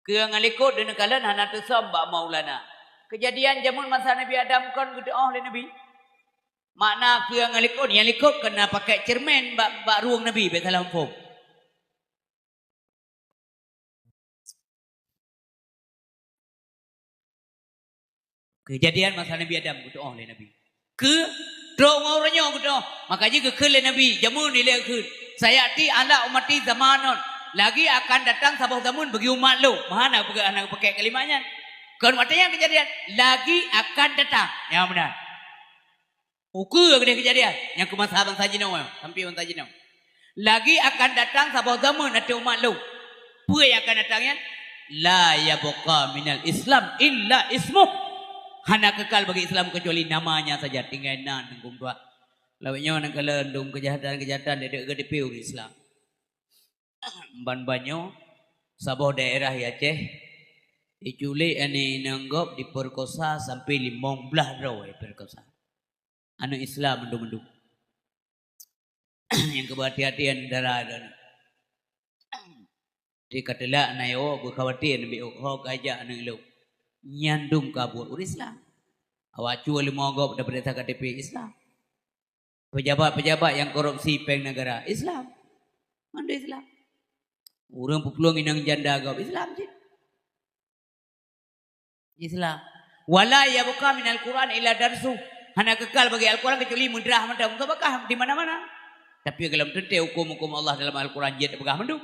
Keu nyang likot deuneukalon hana teusöm bak Maulana. Keujadian jameun masa Nabi Adam kon geuteu'oh lé Nabi. Makna keu nyang likot, nyang likot kon na pakai cermin bak, bak rueng Nabi, bèk salah muphom. Keujadian masa Nabi Adam geuteu'oh lé Nabi. Keu trok ngon uroe nyoe geuteu'oh. Maka jih geukheun lé Nabi, jameun ilèe kheun, "Sayati ala ummati zamanun." Lagi akan datang saboh zameun bagi umat lôn. Meuhana peugah hana pakai kalimat nyan. Kon watèe nyan keujadian, lagi akan datang. Nyang meunan. Ukeue keudeh keujadian nyang keu masa bansa jinoe, sampoe bansa jinoe. Lagi akan datang saboh zameun ateueh umat lôn. Peue nyang akan datang nyan? "La yabqa minal Islam illa ismuh." Hana keukal bagi Islam keucuali namanya saja, tinggai nan teungku tuha. Lawét nyoe nyang kalon dum keujahatan-keujahatan deuek-deuek geuteupeu ureueng Islam. Ban-ban nyoe saboh daerah di Aceh, jiculik aneuk inong gob, diperkosa sampai limong blaih droe diperkosa. Aneuk Islam mandum-mandum. Nyang keu beuhati-hati aneuk dara droeneuh. Di ka teulak na yo beukhawati aneuk biôk ho ka jak aneuk ilong. Nyan dum ka buet ureueng Islam. Awak cue leumo gob dapeuriksa K T P Islam. Pejabat-pejabat nyang korupsi péng negara Islam. Mandum Islam. Ureueng peuplueng inong janda gob Islam cit. Islam. "Wala yabqa minal Qur'an illa darsuh." Hana keukal bagi Al-Quran kecuali meudrah mantong, musabaqah di mana-mana. Tapi golom teuntèe huköm-huköm Allah dalam Al-Quran jeuet peugah mandum.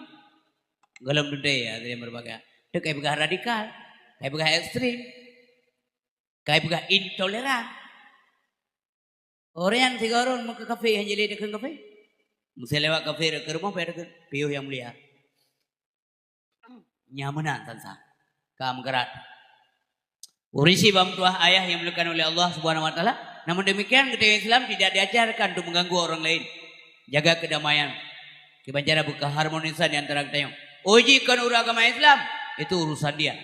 Golom teuntèe, ya, ada yang berbagai. Tu kai peugah radikal, kai peugah ekstrem, kai peugah intoleran. Ureueng sigoe ureueng meukeukafé han jilé dikheun kafé. Meuseulewat kafé rot keu rumoh payah dikheun piôh nyang mulia. Nyan meunan san-san. Ka meukarat. Ureueng syiek bak meutuah ayah nyang dimuliakan oleh Allah Subhanahu wa Taala. Namun demikian, geutanyoe Islam tidak diajarkan untuk mengganggu orang lain. Jaga kedamaian. Kiban cara beukeharmonisan di antara geutanyoe. Oh, jih kon ureueng agama Islam, itu urusan dia.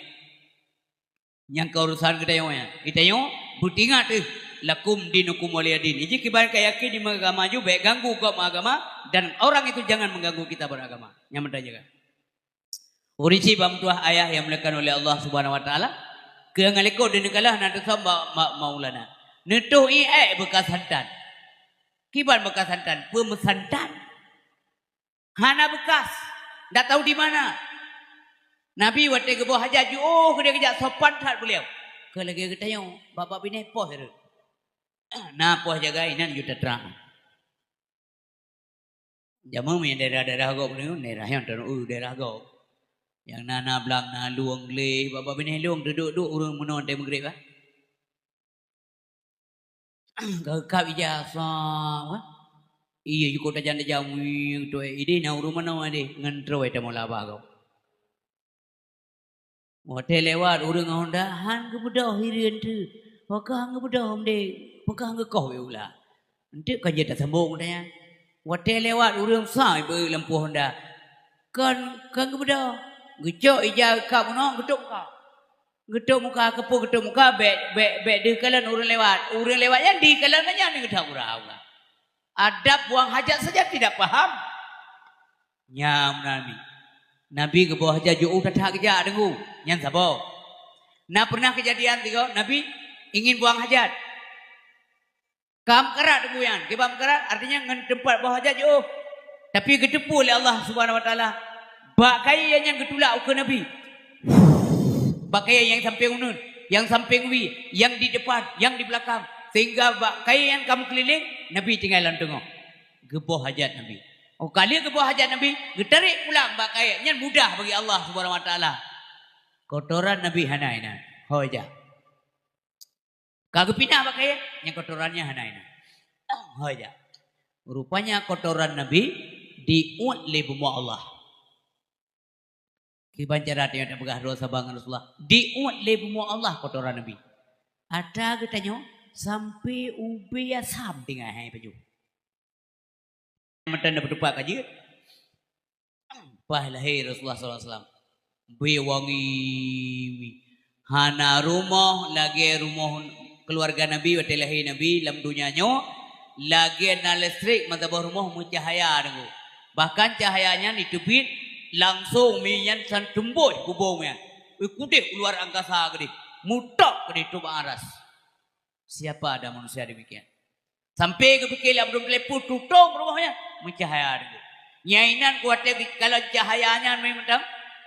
Nyang ka urusan geutanyoe nyan. Geutanyoe beutingat teuh, "Lakum dinukum waliyadin." Iji kiban ka yakin di agama ju, bèk ganggu gob agama, dan orang itu jangan mengganggu kita beragama. Nyan meunan jaga. Ureueng syiek bak meutuah ayah nyang dimuliakan oleh Allah Subhanahu wa Taala, keu nyang likot deuneukalon hana teusöm bak, bak Maulana. Neutoh ié beukas santan. Kiban beukas santan, peumeusantan. Hana beukas, ndak tahu di mana. Nabi watèe geuboh hajat jiôh keudeh geujak sopan that beuliau. Keu lagèe geutanyoe, babah binéh poh rhot. Na poh jagai inan ju tatra. Jameun meunyo daerah-daerah gob nyoe, daerah nyang taneuk daerah gob. Nyang na, na blang, na lueng gleh, babah binéh lueng, duek-duek ureueng meunoe watèe meugreb, bah. Ka geukab ija, sah, kan? Iya, jukôb tajam-tajam, wih, tu, eh, idéh na ureueng meunoe deh, ngon trôk, eh, tamong laba gob. Watèe lewat ureueng ngon honda, han geubeudôh hireuen teuh. Pakon han geubeudôh, mdeng? Pakon han geukoh bak ulah? Eunteuk ka jeuet tasambong, katanya. Watèe lewat ureueng sa beu lampôh honda. Kon, kon geubeudôh. Geucok ija geukab meunoe, geutôp muka. Geutôp muka, keupeue geutôp muka, bèk, bèk, bèk deuh kalon ureueng lewat. Ureueng lewat nyan deuh kalon nyan, nyan geutap uroe. Adab buang hajat saja tidak paham. Nyan meunan mi. Nabi geuboh hajat jiôh that-that geujak deungon. Nyan saboh. Na pernah kejadian tiga, Nabi ingin buang hajat. Ka meukarat deungon nyan, kiban meukarat, artinya ngon teumpat boh hajat jiôh. Tapi geuteupeue lé Allah Subhanahu wa Taala, bak kayèe nyan geutulak ukeue Nabi. Bak kayèe nyang sampéng uneuen, nyang sampéng wie, nyang di depan, nyang di beulakang, sehingga bak kayèe nyan ka meukeulileng, Nabi tinggai lam teungoh. Geuboh hajat Nabi. Oh, ka lheueh geuboh hajat Nabi, geutarek pulang bak kayèe nyan mudah bagi Allah Subhanahu wa Taala. Kotoran Nabi hana inan. Ho ija. Ka geupinah bak kayèe, nyang kotoran nyan hana inan. Ho ija. Rupanya kotoran Nabi diuet lé bumoe Allah. Kiban cara tanyoe tapeugah droe saban ngon Rasulullah. Diuet lé bumoe Allah kotoran Nabi. Atra geutanyoe sampoe ubé asam tinggai hai pajoh. Mantong na beutupat ka jeuet. Paih lahé Rasulullah sallallahu alaihi wasallam. Beuwangi. Hana rumoh lagèe rumoh keuluwarga Nabi watèe lahé Nabi lam donya nyoe. Lagée na listrik meusaboh rumoh meucahya deungoe. Bahkan cahya nyan jiteubiet langsong mi nyan san teumbôh bubông nyan. Ui, kudeh u luar angkasa keudeh, mutok keudeh teuh bak aras. Siapa ada manusia demikian? Sampai geupike lé Abdul Muthalib peue tutong rumoh nyan, meucahya deungoe. Nyang inan kuwatée geukalon cahya nyan meunan,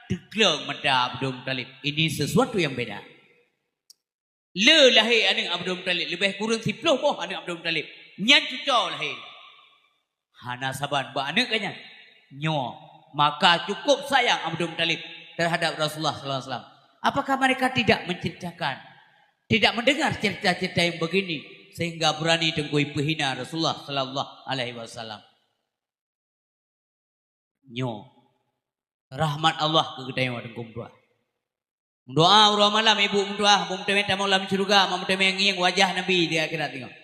teugleng mata Abdul Muthalib. Ini sesuatu yang beda. Le lahé aneuëk Abdul Muthalib, leubeh kureueng siplôh boh aneuëk Abdul Muthalib. Nyan cuco lahé. Hana saban bak aneuëk geuh nyan. Nyoe, maka cukup sayang Abdul Muthalib terhadap Rasulullah sallallahu alaihi wasallam. Apakah mereka tidak menceritakan, tidak mendengar cerita-cerita yang begini sehingga berani Teungku ipeuhina Rasulullah sallallahu alaihi wasallam? Nyoe rahmat Allah keu geutanyoe Teungku meutuah. Meudoa uroe malam ibu meutuah, meuteumé tamong lam syeuruga, meuteumé ngieng wajah Nabi di akhirat nyoe.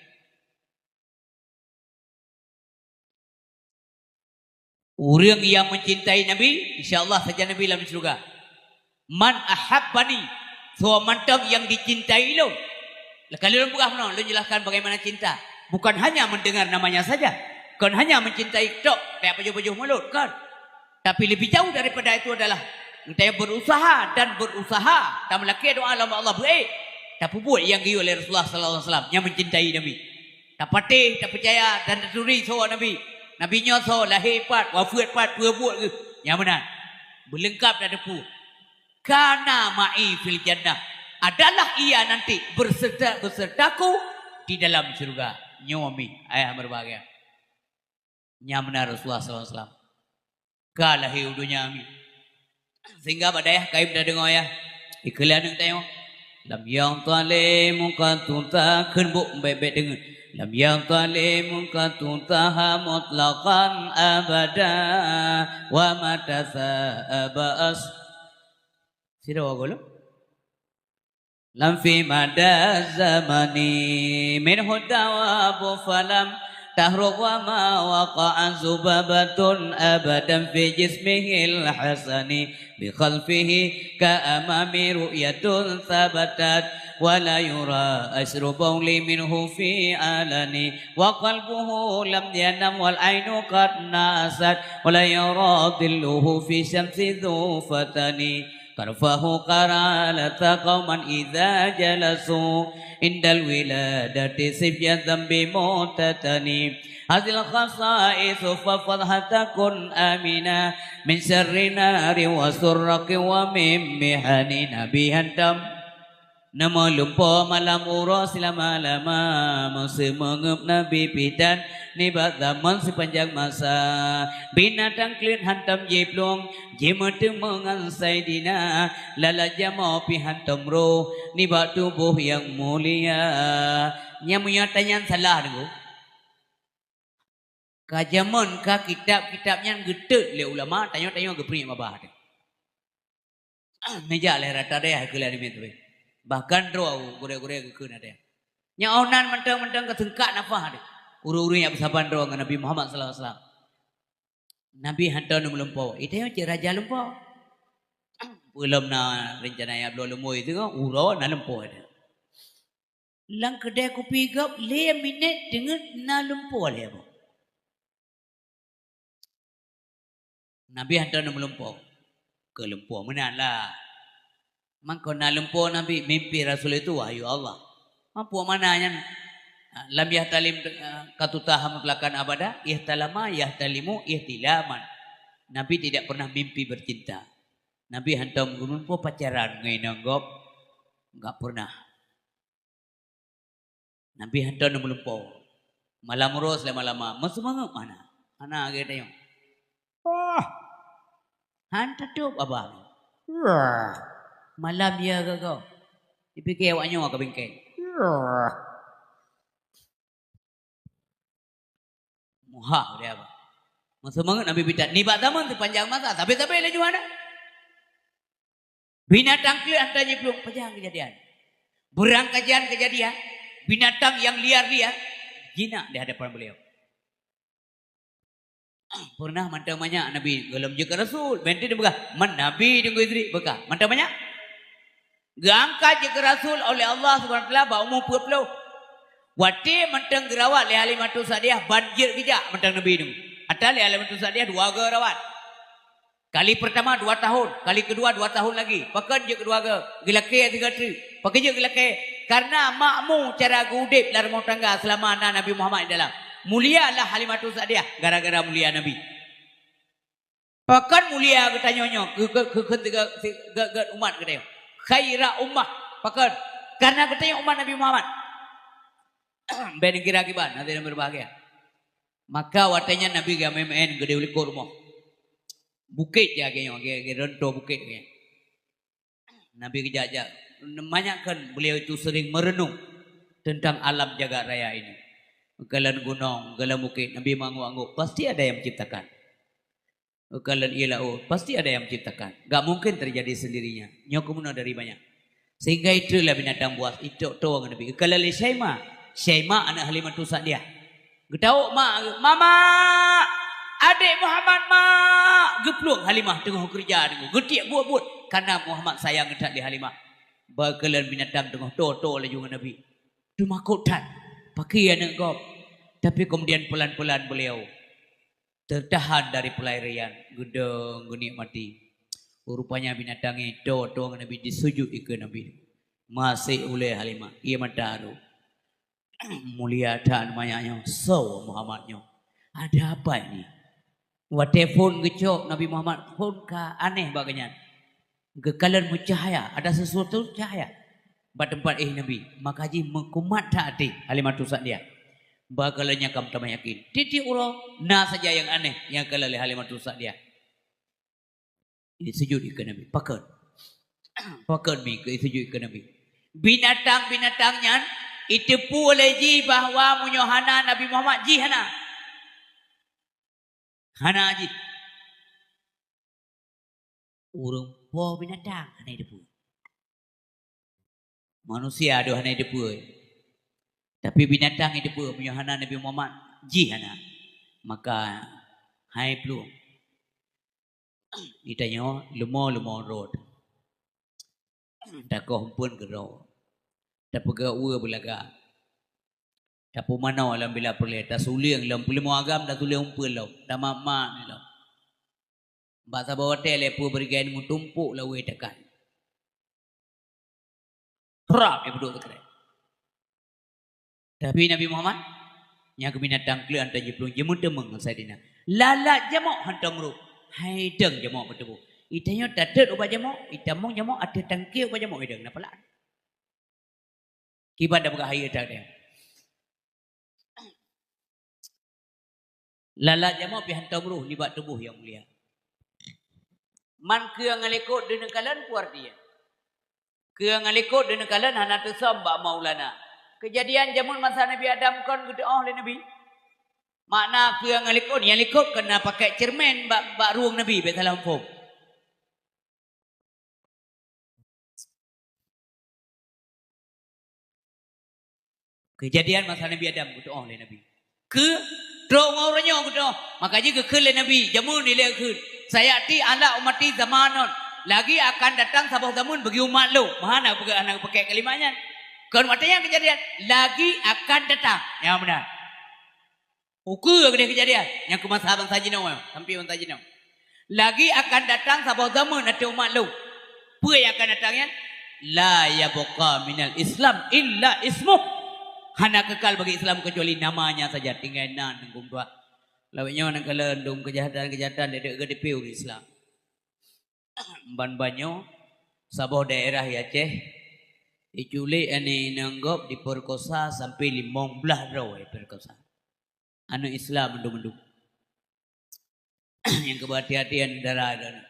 Ureuëng nyang meucintai Nabi, insya Allah sajan Nabi lam syeuruga. "Man ahabbani," soe mantong nyang jicintai lôn. Ka lôn peugah meunoe, lôn jelaskan bagaimana cinta. Bukan hanya mendengar namanya saja. Kon hanya mencintai tok, payah pajoh-pajoh mulot, kon. Tapi lebih jauh daripada itu adalah geutanyoe berusaha dan berusaha, tameulakée doa lom Allah beuék, tapeubuet nyang geuyue lé Rasulullah sallallahu alaihi wasallam nyang mencintai Nabi. Tapatéh, tapeucaya dan taturi soe Nabi. Nabi nyoe soe, lahé pat, wafeuet pat, peue buet geuh, nyang meunan. Beuleungkap tateupeue. "Kana ma'i fil jannah," adalah ia nanti berserta, bersertaku di dalam syurga. Nyoe mi, ayah berbahagia. Nyang meunan Rasulullah sallallahu alaihi wasallam ka lahé u donya mi. Sehingga bak dayah kayém tadeungoe yah, ikheun lé aneuëk tanyoe. Lam yadhlim qattu ta-, kheun bôk bèk-bèk deungon. Lam yadhlim qattu taha mutlaqan abada wa mata sa'aba as-, sidroe gohlom. Lam fi mada zamani minhu dawabu falam tahruk wa ma waqa'a zubabatun abadan fi jismihil hasani bi khalfihi ka amami ru'yatun thabatat wa la yura asru bauli minhu fi alani wa qalbuhu lam yanam wal ainu qad nasat wa la yara dhilluhu fi syamsi dhu fatani. Karfahu qaralata qauman idza jalasu indal wiladati sibyan dzambi mutatani. Hazil khasaisu fafadh hatta kun amina min syarri nari wa surraqi wa min mihani. Nabi hantom neumeulimpôh malam uroe silama-lama, meuseumeungeup Nabi pih tan nibak zaman sipanjang masa. Binatang kleuet hantom jiplueng, jimeuteumeung ngon Saidina, lalat jamoe pih hantom roh nibak tuboh nyang mulia. Nyang meunyoe tanyan salah deungoe. Ka jameun ka kitab-kitab nyan geutot lé ulama, tanyoe-tanyoe geupeurunoe babah teuh. Meujak lé rata deh keu lé aneuk miet teuh. Bahkan droe gurée-gurée geukheun ada. Nyang oh nan mantong-mantong ka seungkat nafah teuh. Ureuëng-ureuëng nyang beusaban droe ngon Nabi Muhammad sallallahu alaihi wasallam. Nabi hantom neumeulimpôh. Itanyoe cit raja limpôh. Peulom na rencana nyang bloe leumui teuh, uroe na limpôh teuh. Lam keudè kupi gob lhèe minèt teungeut na limpôh lhèe boh. Nabi hantom neumeulimpôh. Keu limpôh meunan lah. Mangko na limpôh Nabi, mimpi Rasul itu wahyu Allah. Mampu mana nyan? Lam yahtalim, eh, qattu taha mutlaqan abada, ihtalama yahtalimu ihtilaman. Nabi tidak pernah mimpi bercinta. Nabi hantom geumeulimpôh pacaran ngon inong gob. Enggak pernah. Nabi hantom neumeulimpôh. Malam uroe silama-lama, meuseumeungeup hana. Hana lagèe tanyoe. Wah! Han tatôb babah. Wah! Malam ya goe-goe. Dipike awak nyoe ka bingkai. Wah! Muhah dia apa? Meuseumeungeup Nabi pih tan. Nibak zaman sipanjang masa, sabe-sabe laju hana. Binatang kleuet hantom jiplueng, pajan keujadian. Beurangkajan keujadian, binatang nyang liar-liar jinak di hadapan beliau. Pernah mantong manyak Nabi gohlom jeuet keu Rasul, bèk teupeugah, "Man Nabi Teungku Idris," beuka. Mantong manyak. Geuangkat jeuet keu Rasul oleh Allah Subhanahu wa Taala bak umu peuet ploh. Watée mantong geurawat lé Halimatus Sa'diyah, ban jeuet geujak mantong Nabi nyoe. Ata lé Halimatus Sa'diyah dua goe rawat. Kali pertama dua tahun, kali kedua dua tahun lagi. Pakon jeuet keudua goe? Geulakée sigoe teuk. Pakon jeuet geulakée? Karena makmu cara geuudeb lam rumoh tangga seulama na Nabi Muhammad di dalam. Mulia lah Halimatus Sa'diyah gara-gara mulia Nabi. Pakon mulia geutanyoe nyoe keu, keu, keu, keu, keu, keu, keu umat geutanyoe? Khaira ummah. Pakon? Karena geutanyoe umat Nabi Muhammad. Ben kira kiban, hadirin berbahagia. Maka watée nyan Nabi geumeu'en geudeh u likot rumoh. Bukét ya geutanyoe, geu, geu, ronto bukét geutanyoe. Nabi geujak-jak. Makanya kan beliau itu sering merenung tentang alam jagat raya ini. Geukalon gunong, geukalon bukét, Nabi mengangguk-angguk, pasti ada yang menciptakan. Geukalon ié laôt, pasti ada yang menciptakan. Gak mungkin terjadi sendirinya. Nyoe keumeunyoe dari banyak. Sehingga itrek lah binatang buas, itok-tok ngon Nabi. Geukalon lé Syaimah, Syaimah aneuk Halimatus Sa'diyah. Geutawök mak, "Mama! Adék Muhammad, Mak!" Geuplueng Halimah teungoh keureuja deungoe. Geutiek buet-buet, karena Muhammad sayang that lé Halimah. Ba kalon binatang teungoh toe-toe laju ngon Nabi. Teumakot that, pakri aneuk gob. Tapi kemudian pelan-pelan beliau tertahan dari pelarian, geudong geunikmati. Rupanya binatang nyan toe-toe ngon Nabi, disujut ikeue Nabi. Maséh ulée Halimah, ié mata rhot. Mulia that manyak nyoe, soe Muhammad nyoe? Ada apa ini? Watée phon geucok Nabi Muhammad, phon ka aneh bak geuh nyan. Geukalon meucahya, ada sesuatu cahya bak teumpat éh Nabi. Maka jih meukumat that até Halimatus Sa'diyah. Bak kalon nyan ka meutamah yakin. Tieb-tieb uroe na saja nyang aneh nyang kalon lé Halimatus Sa'diyah. Disujut ikeue Nabi. Pakon? Pakon mi keu disujut ikeue Nabi? Binatang-binatang nyan jiteupeue lé jih bahwa meunyoe hana Nabi Muhammad, jih hana. Hana jih. Ureuëng po binatang hana jiteupeue. Manusia deuh hana jiteupeue. Tapi binatang jiteupeue, meunyoe hana Nabi Muhammad, jih hana. Maka hai plueng. Geutanyoe leumo-leumo rot. Takoh umpeuen keudroe. Tapeugah ueh beulaga. Tapeumanoe lam bila peureulée, tasulieng lom peuleumah agam, tasulieng umpeuen lom, tamat-mat lom. Bak saboh watée lé peue beureugai meutumpok lawée takan. Trap, dia bedok teukrek. Tapi Nabi Muhammad, nyang keu binatang kleueh hantom jiplueng, jimeuteumong ngon Saidina. Lalat jamok hantom rhot, hai dong jamok meutuboh. Geutanyoe tatot ubak jamok, itamong jamok ateueh tangke ubak jamok, hai dong na peulaan. Kiban tapeugah hai dong. Lalat jamok pih hantom rhot nibak tuboh nyang mulia. Man keu nyang likot deuh neukalon peue arti nyan? Keu nyang likot deuh neukalon hana teusöm bak Maulana. Keujadian jameun masa Nabi Adam kon geuteu'oh lé Nabi. Makna keu nyang likot, nyang likot kon na pakai ceureumen bak, bak rueng Nabi, bék salah muphom. Keujadian masa Nabi Adam geuteu'oh lé Nabi. Keu trok ngon uroe nyoe geuteu'oh, maka jih geukheun lé Nabi, jameun ilée kheun, "Sayati ala ummati zamanun," lagi akan datang saboh zameun bagi umat lôn. Meuhana peugah hana geupakée kalimat nyan. Kon watée nyan keujadian, lagi akan datang. Nyang meunan. Ukeue keudeh keujadian nyang keu masa bansa jinoe, sampoe bansa jinoe. Lagi akan datang saboh zameun ateueh umat lôn. Peue nyang akan datang nyan? La yabqa minal Islam illa ismuh. Hana keukal bagi Islam keucuali namanya saja, tinggai nan teungku tuha. Lawét nyoe neukalon dum keujahatan-keujahatan deuek-deuek geudipieu ureuëng Islam. Ban-ban nyoe, saboh daerah di Aceh, jiculék aneuk inong gob, dipeurkosa sampoe limong blaih droe jipeurkosa. Aneuk Islam mandum-mandum. Nyang keu beuhati-hati aneuk dara droeneuh.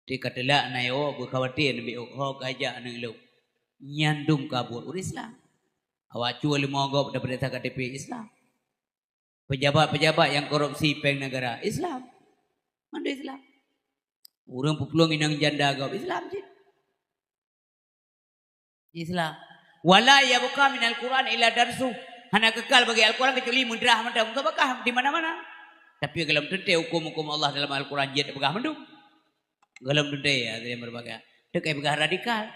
Di ka teulak na yo beukhawatir neubi ho ka jak aneuk lôn. Nyan dum ka buet ureuëng Islam. Awak cue leumo gob dapeuriksa K T P Islam. Pejabat-pejabat nyang korupsi péng negara Islam. Mandum Islam. Ureuëng peuplueng inong janda gob Islam cit. Islam. Wala yabqa minal Qur'an illa darsu. Hana keukal bagi Al-Quran kecuali meudrah mantong. Musabaqah di mana-mana. Tapi golom teuntée huköm-huköm Allah dalam Al-Quran jeuet peugah mandum. Golom teuntée ya, ada yang berbagai. Tu kai peugah radikal,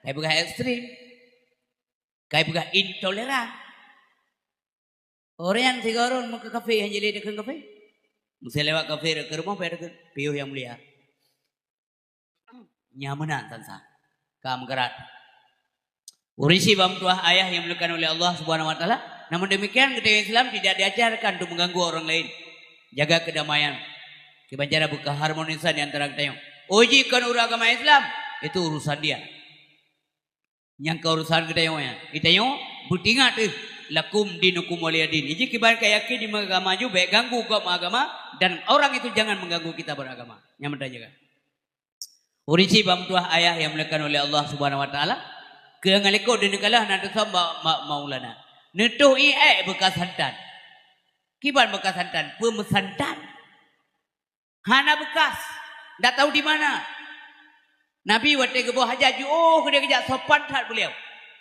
kai peugah ekstrem. Kai peugah intoleran. Orang nyang sigoe ureueng meukeukafé han jilé takheun kafé. Meuseulewat kafé rot keu rumoh payah takheun, piôh nyang mulia. Nyan meunan san-san. Ka meukarat. Ureueng syiek bak meutuah ayah yang dimuliakan oleh Allah Subhanahu wa Taala. Namun demikian, geutanyoe Islam tidak diajarkan untuk mengganggu orang lain. Jaga kedamaian. Kiban cara beukeharmonisan di antara geutanyoe. Oh, jih kon ureueng agama Islam, itu urusan dia. Nyang keu urusan geutanyoe nyan. Geutanyoe beutingat teuh, "Lakum dinukum waliya din." Jih kiban ka yakin di agama ju, bèk ganggu gob agama, dan orang itu jangan mengganggu kita beragama. Nyan meunan jaga. Ureueng syiek bak meutuah ayah yang dimuliakan oleh Allah Subhanahu wa Taala, keu nyang likot di neukalon na teusöm bak ma-, maulana. Neutoh ié beukas santan. Kiban beukas santan, peue meusantan? Hana beukas, ndak tahu di mana. Nabi watèe geuboh hajat jiôh keudéh geujak sopan that beuliau.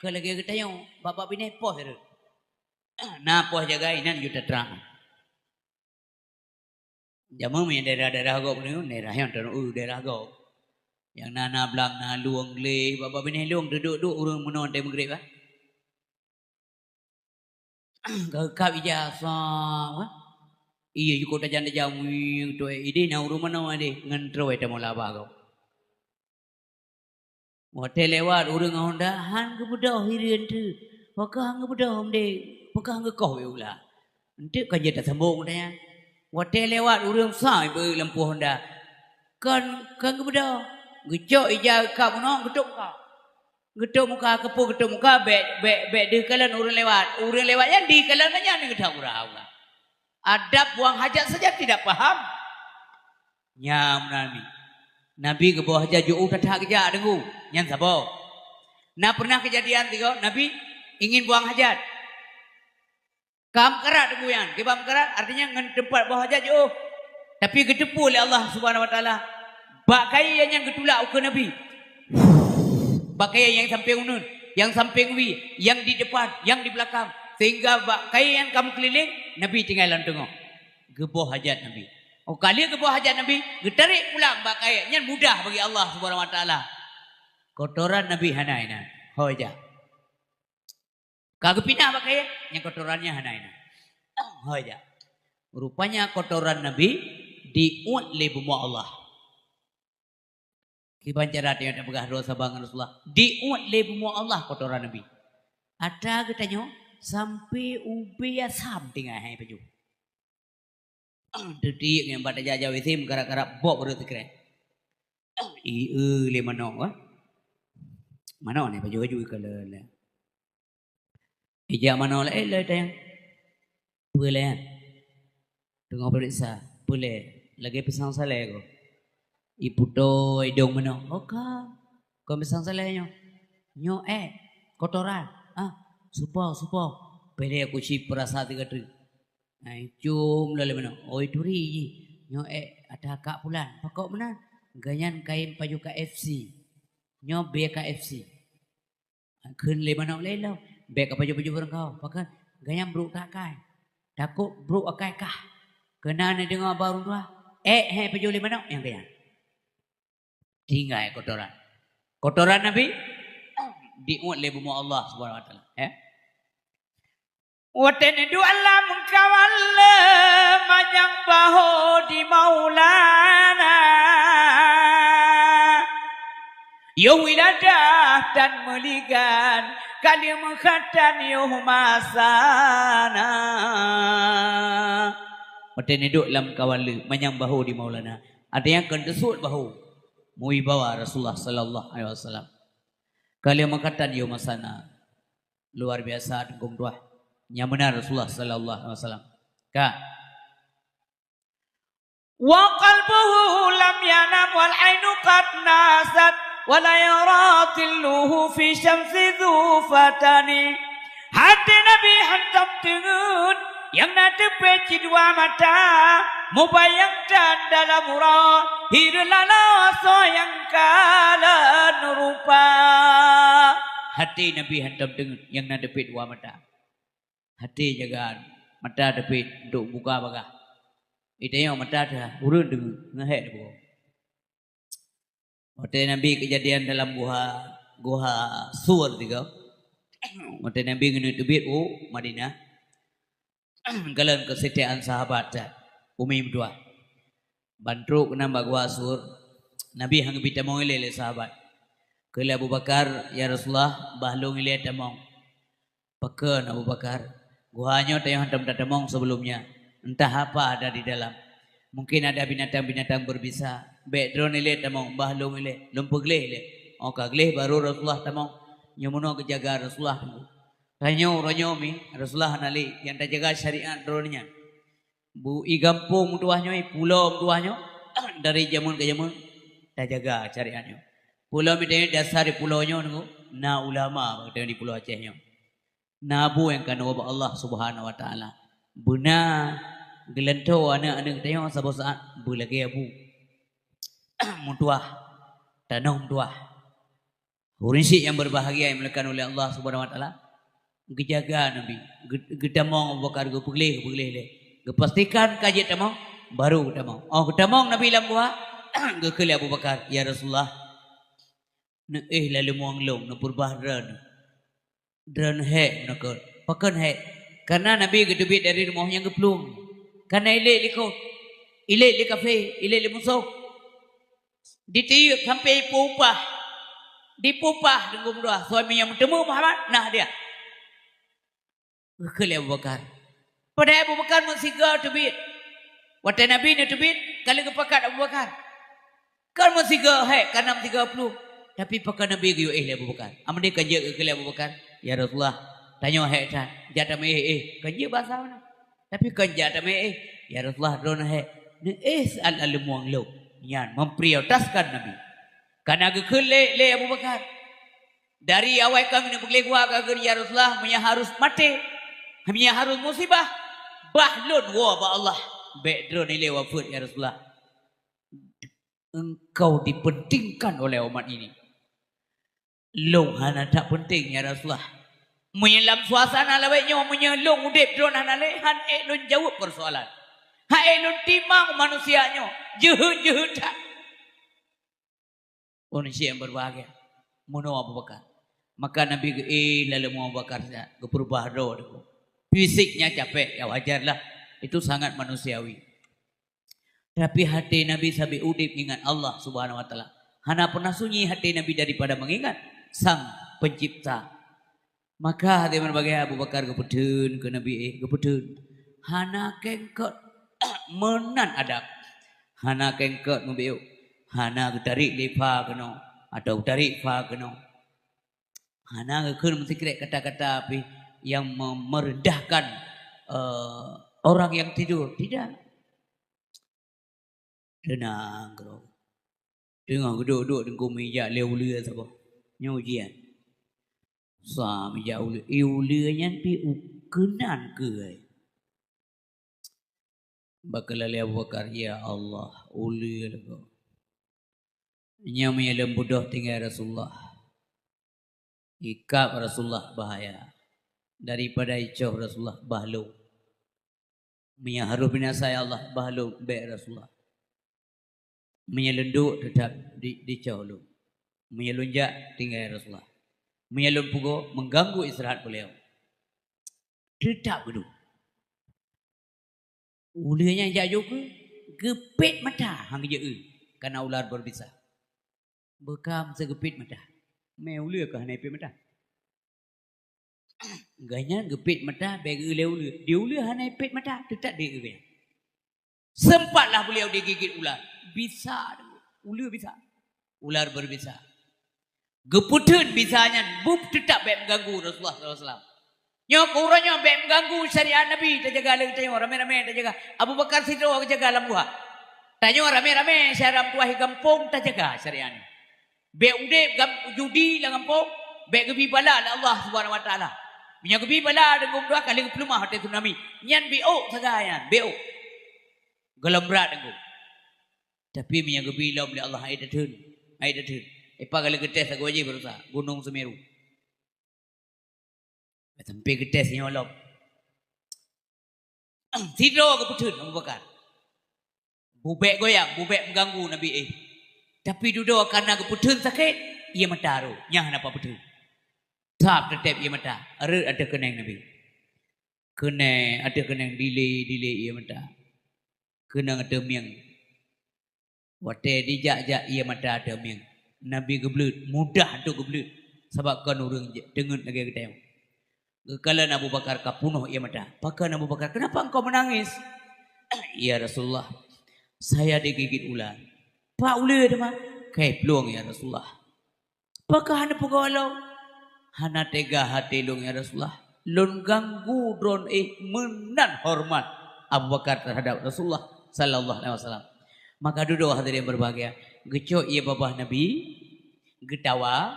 Keu lagèe geutanyoe, babah binéh poh rhot. Na poh jagai inan ju tatra. Jameun meunyo daerah-daerah gob nyoe, daerah nyang taneuk daerah gob. Nyang na, na blang, na lueng gleh, babah binéh lueng teuduek-duek ureueng meunoe watèe meugreb, bah. Geukab ija sa, wah. Iya, jukôb tajam-tajam, wih, tuwék idéh na ureueng meunoe idéh, ngon trôi tamong laba gob. Watèe lewat ureueng ngon honda, han geubeudôh hireuen teuh. Pakon han geubeudôh, mdeng? Pakon han geukoh bak ula? Eunteuk kon jeuet tasambong, katanya. Watèe lewat ureueng sa ibeuk lampu honda. Kon, kon geubeudôh. Geucok ija geukab meunoe, geutôp muka. Geutôp muka, keupeue geutôp muka, bèk, bèk, bèk deuh kalon ureueng lewat. Ureueng lewat nyan deuh kalon nyan, nyan geutôp muka. Adab buang hajat saja tidak paham. Nyan meunan Nabi. Nabi geuboh hajat jiôh that-that geujak deungon. Nyan saboh. Na pernah keujadian sigoe, Nabi ingin buang hajat. Ka meukarat deungon nyan. Kiban meukarat, artinya ngon teumpat boh hajat jiôh. Tapi geuteupeue lé Allah Subhanahu wa Taala, bak kayèe nyan geutulak ukeue Nabi. Bak kayèe nyang sampéng uneuen, nyang sampéng wie, nyang di depan, nyang di beulakang. Sehingga bak kayèe nyan ka meukeulileng, Nabi tinggai lam teungoh. Geuboh hajat Nabi. Oh, ka lheueh geuboh hajat Nabi, geutarek pulang bak kayèe. Nyan mudah bagi Allah Subhanahu wa Taala. Kotoran Nabi hana inan. Ho ija. Ka geupinah bak kayèe, nyan kotoran nyan hana inan. Ho ija. Rupanya kotoran Nabi diuet lé bumoe Allah. Kiban cara tanyoe tapeugah droe saban ngon Rasulullah. Diuet lé bumoe Allah kotoran Nabi. Atra geutanyoe sampoe ubé asam tinggai han pajoh. Teutiek nyan bak tajak-jak W C meukarat-karat bob rhot sikrek. Ié lé manok, wah. Manok nyan pajoh-pajoh ikalon. Ijak manoe laén lé teuh. Peue lé? Teungoh peuriksa. Peue lé? Lagèe pisang salè ko. Iputôh idông manoe. Oh ka. Kon pisang salè nyoe. Nyoe èk. Kotoran. Ah, supoh, supoh. Pih lé kuci peurasa sigoe treuk. Nah, icôm lom lé manoe. Oi turi jih. Nyoe èk ata kak pulan. Pakon meunan? Gobnyan kayém pajoh K F C. Nyoe bèe K F C. Kheun lé manok lé lom, bèk kapajoh-pajoh barangkaho. Pakon? Gobnyan brôk that akai. Takot brôk akai kah. Keunan neudeungoe bak ureueng tuha, èk han pajoh lé manok nyang gobnyan. Tinggai kotoran. Kotoran Nabi diuet lé bumoe Allah Subhanahu wa Taala, ya. Watèe neuduek lam kawan le manyang bahô di Maulana. Yoh wiladah dan meuligan, ka lheueh meukhatan yoh masana. Watèe neuduek lam kawan le manyang bahô di Maulana. Artinya kon teusuet bahô. Meuwibawa Rasulullah sallallahu alaihi wasallam. Ka lheueh meukhatan yoh masana. Luar biasa teungku meutuah. Nyang meunan Rasulullah sallallahu alaihi wasallam. Ka. Wa qalbuhu lam yanam wal ainu qad nasat, wa la yara dhilluhu fi syamsi dhu fatani. Até Nabi hantom teungeut, nyang na teupéh cit dua mata, mubayang that dalam uroe, hireuen laloe soe nyang kalon rupa. Até Nabi hantom teungeut, nyang na teupéh dua mata. Até jagaan, mata teupéh untuk buka bagah. Di tanyoe mata teuh ureueng teungeut, ngon hék teuh buka. Watèe Nabi keujadian dalam guha, guha Sur tiga. Watèe Nabi keuneuk teubiet u Madinah, kalon keusetiaan sahabat that, umi meutuah. Ban trok keunan bak Gua Sur, Nabi han geubri tamong ilèe lé sahabat. Kheun lé Abu Bakar, "Ya Rasulullah, bah lôn ilèe tamong." "Pakon Abu Bakar? Gua nyoe tanyoe hántom tatamong sibeulom nyan. Entah apa ada di dalam. Mungkin ada binatang-binatang berbisa. Bèk droeneuh ilèe tamong, bah lôn ilèe, lôn peugleh ilèe." Óh ka gleh baru Rasulullah tamong. Nyoe meunoe geujaga Rasulullah teungku. Tanyoe uroe nyoe mi, Rasulullah hana lé, nyang tajaga syariat droeneuh nyan. Bu i gampông meutuah nyoe, i pulo meutuah nyoe, dari jameun keu jameun tajaga syariat nyoe. Pulo mi tanyoe dasar di pulo nyoe teungku, na ulama bak tanyoe di Pulo Aceh nyoe. Na Abu nyang keunoe bak Allah Subhanahu wa Taala. Beuna geulantoe aneuk-aneuk tanyoe saboh saat beulagèe Abu. Meutuah, tanoh meutuah. Ureueng syiek nyang berbahagia yang dimuliakan oleh Allah Subhanahu wa Taala, geujaga Nabi, geu-, geutamong Abu Bakar, geupeugleh, geupeugleh lé. Geupastikan ka jeuet tamong, baru geutamong. Óh geutamong Nabi lam gua, geukheun lé Abu Bakar, "Ya Rasulullah, neuéh laleueng lôn, neupeurubah droeneuh." Droeneuh hék meunan kheun. Pakon hék? Karena Nabi geuteubiet dari rumoh nyang geuplueng. Karena ilét likot, ilét lé kafé, ilét lé musoh. Ditiyeuk sampai ipupah. Dipupah deungon meudoa, "Suami nyang meuteumé Muhammad na hadiah." Geukheun lé Abu Bakar. Padahai Abu Bakar meusigoe teubiet. Watèe Nabi neuteubiet, ka lheueh geupakat Abu Bakar. Kon meusigoe hék, ka na meusigoe plueng. Tapi pakon Nabi geuyue éh lé Abu Bakar. Amadé kon jeuet geukheun lé Abu Bakar, "Ya Rasulullah, tanyoe hék that, jak tameuéh éh." Kon jeuet basa meunan. Tapi kon jak tameuéh éh, "Ya Rasulullah, droeneuh hék." Neuéh saat laleueng lôn. Nyan memprioritaskan Nabi. Ka na geukheun lé, lé Abu Bakar. Dari awai ka keuneuk peugleh gua ka geukheun, "Ya Rasulullah, meunyo harus maté, meunyo harus musibah, bah lôn woe bak Allah. Bèk droeneuh ilèe wafeuet, ya Rasulullah." Engkau dipentingkan oleh umat ini. Lôn hana that penting, ya Rasulullah. Meunyo lam suasana lawét nyoe, meunyo lôn udép droeneuh hana lé, han ék lôn jaweueb persoalan. Han ék lôn timang manusia nyoe. Jeuheut-jeuheut that. Ureueng syiek nyang berbahagia, meunoe Abu Bakar. Maka Nabi geuéh laleueng Abu Bakar siat, geupeurubah droe teungku. Fisiknya capek, ya wajar lah. Itu sangat manusiawi. Tapi hati Nabi sabe udép ingat Allah Subhanahu wa Taala. Hana pernah sunyi hati Nabi daripada mengingat Sang Pencipta. Maka hati meubagée Abu Bakar geupeutheun keu Nabi, eh, geupeutheun. Hana kengkot meunan adab. Hana kengkot meubiôk. Hana geutarék lé pha keunoe atau geutarék pha keunoe. Hana geukheun meusikrek kata-kata pih nyang me-, merendahkan, eh, orang yang tidur. Tidak. Teunang keudroe. Teungoh geuduek-duek teungku meujak lé uleue saboh. Nyoe ujian. Sa meujak uleue. Eh, uleue nyan pih u-, keunan keuh. Bak keulalé Abu Bakar, "Ya Allah, uleue lagoe." Nyoe meunyo lôn beudôh tinggai Rasulullah. Ikab Rasulullah bahaya. Daripada icoh Rasulullah, bah lôn. Meunyo harôh binasa, ya Allah, bah lôn, bék Rasulullah. Meunyo lôn duek, teutap di, dicoh lôn. Meunyo lôn jak, tinggai Rasulullah. Meunyo lôn peugoe, mengganggu istirahat beliau. Teutap geuduek. Uleue nyan jak jok keuh, geupet mata, han geujeuet, kana ular berbisa. Beukam sigeupet mata. Mé uleue keuh hana ipet mata. Gobnyan geupet mata, bék geueu lé uleue. Di uleue hana ipet mata, teutap di gobnyan. Sempatlah beliau digigit ular. Bisa, uleue bisa. Ular berbisa. Geupeutheun bisa nyan, bup teutap bék mengganggu Rasulullah sallallahu alaihi wasallam. Nyoe keu uroe nyoe bék mengganggu syariat Nabi, tajaga lé geutanyoe, ramé-ramé tajaga. Abu Bakar sidroe geujaga lam gua. Tanyoe ramé-ramé syedara meutuah gampông tajaga syariat nyoe. Bék udép gam-, judi lam gampông, bék geubi bala lé Allah Subhanahu wa Taala. Meunyoe geubi bala deungon dua kali geupeuleumah watée tsunami, nyan biôk sagai nyan, biôk. Gohlom brat deungon. Tapi meunyoe geubi lom lé Allah, hai tatheun, hai tatheun. Ipa kali geutés lagoe jih baroesa, Gunong Seumeru. Sampai geutés nyoe lom. Sidroe geupeutheun Abu Bakar. Bubek goyang, bubek mengganggu Nabi, eh. Tapi dudoe kana geupeutheun sakét, ie mata ro, nyang hana peutheun. Sab teuteb ie mata, rhot ateueh keuneng Nabi. Keuneng, ateueh keuneng dilée-dilée ie mata. Keuneng ateueh mieng. Watée jijak-jak ie mata ateueh mieng, Nabi geubleuet, mudah untuk geubleuet, sabab kon ureuëng teungeut lagée geutanyoe. Geukalon Abu Bakar ka punoh ie mata. Pakon Abu Bakar, "Kenapa engkau menangis?" "Ya Rasulullah, saya digigit ular." "Pak uleue teuma?" "Kai plueng, ya Rasulullah." "Pakon hana peugah lom?" "Hana teuga até lôn, ya Rasulullah. Lôn ganggu droe éh meunan horeumat Abu Bakar teuhadab Rasulullah sallallahu alaihi wasallam." Maka dudoe hadirin berbahagia, geucok ie babah Nabi, geutawa,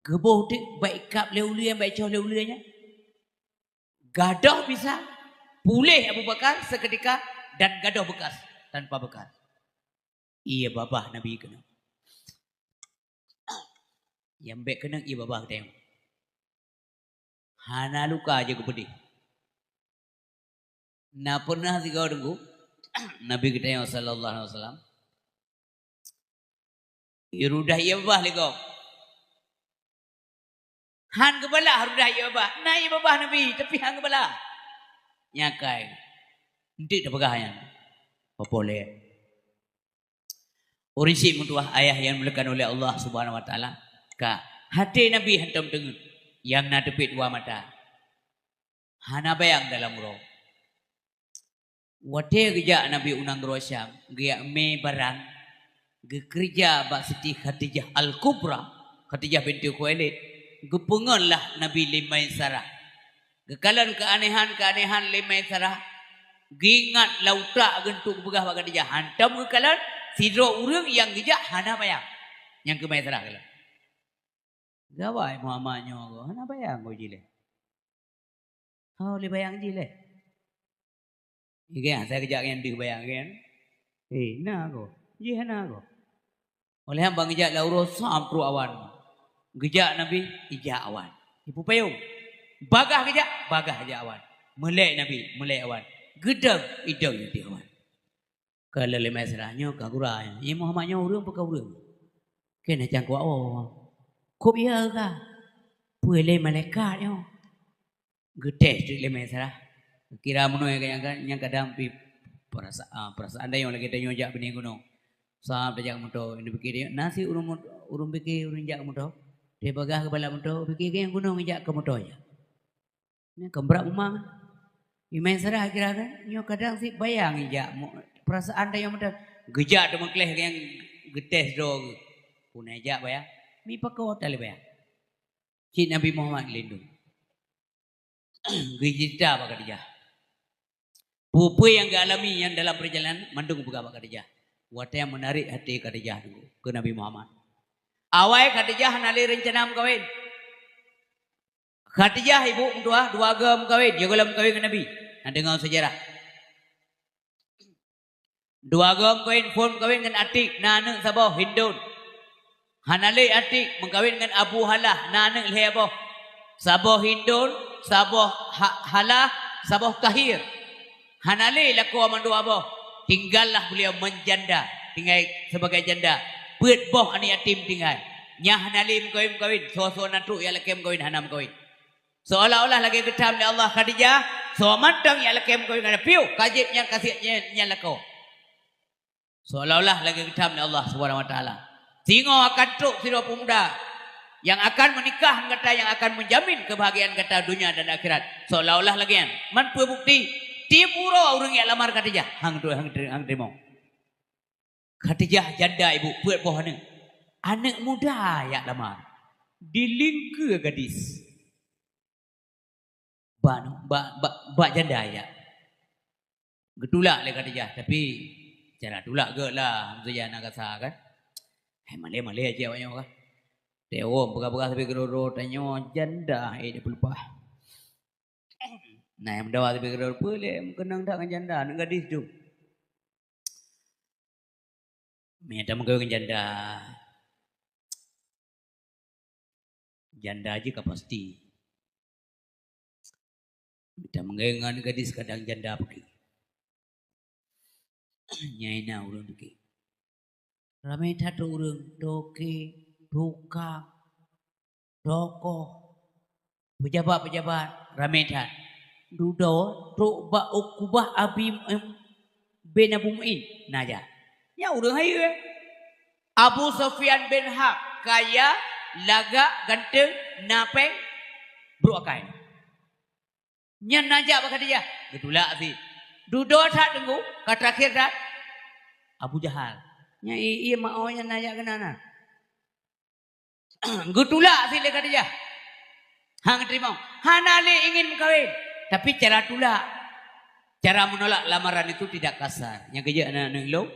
geuboh teuk bak ikab lé uleue nyan, bak icoh lé uleue nyan. Gadôh bisa, puléh Abu Bakar seketika dan gadôh bekas, tanpa bekas. Ie babah Nabi keunoe. Nyang bék keuneuk ie babah geutanyoe. Hana luka jeuet geupeudeh. Na pernah sigoe teungku, Nabi geutanyoe sallallahu alaihi wasallam, irudah ie babah lé gob. Han geubalah rudah ie babah. Na ie babah Nabi, tapi han geubalah. Nyakai. Enteuk teupeugah nyan. Peue lé? Ureuëng syiek meutuwah ayah nyang dimuliakan oleh Allah Subhanahu wa Taala, ka até Nabi hantom teungeut, nyang na teubiet dua mata. Hana bayang dalam uroe. Watée geujak Nabi u nanggroe Syam, geujak mé barang, geukeureuja bak Siti Khadijah Al-Kubra, Khadijah binti Khuwailid, geupeungon lah Nabi lé Maisarah. Geukalon keuanehan-keuanehan lé Maisarah, geuingat lam utak geuh untuk geupeugah bak Khadijah. Hantom geukalon, sidroe ureuëng nyang geujak hana bayang. Nyang keu Maisarah kalon. Gawai Muhammad nyoe goe, hana bayang goe jih lé. Ho lé bayang jih lé. Ikan, asai geujak ngon deuh bayang kan? Eh, na goe. Jih hana goe. Óh lheueh ban geujak lam uroe Syam trok awan. Geujak Nabi, ijak awan. Ipupayong. Bagaih geujak, bagaih ijak awan. Meulek Nabi, meulek awan. Geudong, idong ateueh awan. Ka lé lé Maisarah nyoe ka gura nyoe. Nyoe Muhammad nyoe ureuëng peu ka ureuëng? Keuneuk cangkok awak. Kop ya ka? Peue lé malaikat nyoe? Geutés teuk lé Maisarah. Kira meunoe nyang, nyang kadang pih perasa-, ah, perasaan tanyoe lagée tanyoe jak binéh gunong. Sab tajak moto, inong pike, na si ureuëng mot-, ureuëng pike ureuëng jak moto. Teupeugah keu bala moto, pike nyang gunong jak keu moto jak. Nyan ka brat umang. Iman Sarah kira kan, nyoe kadang sit bayang ijak mo-, perasaan tanyoe meuteun. Geujak teumeukleh nyang geutés droe geuh. Puna ijak bayang, mi pakon talé bayang. Cit Nabi Muhammad lindong. Geucerita bak Khadijah. Peue-peue nyang geualami nyan dalam perjalanan, mandum geupeugah bak Khadijah. Watée nyang meunarék até Khadijah teungku keu Nabi Muhammad. Awai Khadijah hana lé reuncana meukawen. Khadijah ibu meutuwah dua goe meukawen, jigoe meukawen ngon Nabi. Na deungoe seujarah. Dua goe meukawen, phon meukawen ngon Atik, na aneuëk saboh Hindun. Hana lé Atik meukawen ngon Abu Halah, na aneuëk lhée boh. Saboh Hindun, saboh Ha-, Halah, saboh Kahir. Hana lé lakoe mandua boh, tinggallah beliau menjanda, tinggai sebagai janda. Peuet boh aneuk yatim tinggai. Nyang hana lé meukawen-meukawen, soe-soe na trok jak lakée meukawen hana meukawen. Seolah-olah lagée geutham lé Allah Khadijah, soe mantong jak lakée meukawen hana piôh, ka jeuet nyang ka siek nyan, nyan lakoe. Seolah-olah lagée geutham lé Allah Subhanahu wa Taala. Singoh akan trok sidroe pemuda nyang akan meunikah ngon gata, nyang akan meujamin keubahagiaan gata donya dan akhirat. Seolah-olah lagée nyan. Man peue bukeuti? Tieb uroe ureuëng jak lamar Khadijah. Hang tu, hang teu-, hang teurimong. Khadijah janda ibu, peuet boh aneuëk. Aneuëk muda jak lamar. Dilingkeue gadis. Bak, bak, bak, bak janda jak. Geutulak lé Khadijah, tapi cara tulak gét lah, maksudnya na kasa kan. Hai malée-malée aja awak nyoe kan. Teuwom peugah-peugah tapi keudroe-droe tanyoe janda, eh, dia peulupah. Nah, nyang meudawa tapi keudroe peue lé meukeunong that ngon janda, aneuëk gadis tu. Mita meugawe ngon janda. Janda jih ka pasti. Mita meugawe ngon gadis kadang janda peuki. Nyai na ureuëng peuki. Ramé that ureuëng toke, tukang. tokoh, pejabat-pejabat, ramé that. Dudoe trok bak Ukubah Abi, em, bin Abu Mu'in, na jak. Nyan ureuëng hayeue. Abu Sufyan bin Harb, kaya, lagak, ganteng, na péng, brok akai. Nyan na jak bak Khadijah, geutulak sit. Dudoe that teungku, ka terakhir that Abu Jahal. Nyan i-, ié meu'oh nyan na jak keunan na. Geutulak sit lé Khadijah. Han geuteurimong. Hana lé ingin meukawen. Tapi cara tulak, cara menolak lamaran itu tidak kasar. Nyang keujeuet aneuk-aneuk lôn,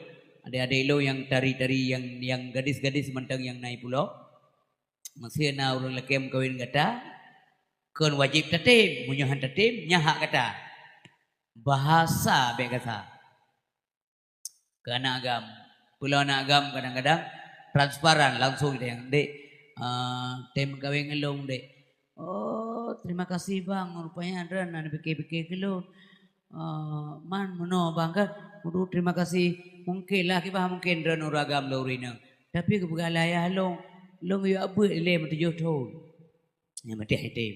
adék-adék lôn nyang tari-tari, nyang, nyang gadis-gadis mantong nyang na i pulo. Meusé na ureuëng lakée meukawen gata, kon wajéb tatem. Meunyoe han tatem, nyan hak gata. Bahasa bék gata. Keu aneuk agam. Peue lom aneuk agam kadang-kadang transparan langsung ditanyong, "Dek, eh, tem meukawen ngon lôn, Dek." "Oh, terima kasih, Bang. Rupanya droeneuh na pike-pike keu lôn. Eh, man meunoe, Bang, kan? Waduh, terima kasih. Mungkin lah, kiban mungkin droeneuh ureuëng agam lôn ureuëng inong. Tapi keupeugah lé ayah lôn, lôn geuyue abeuet ilée meutujoh thon." Nyang maté item.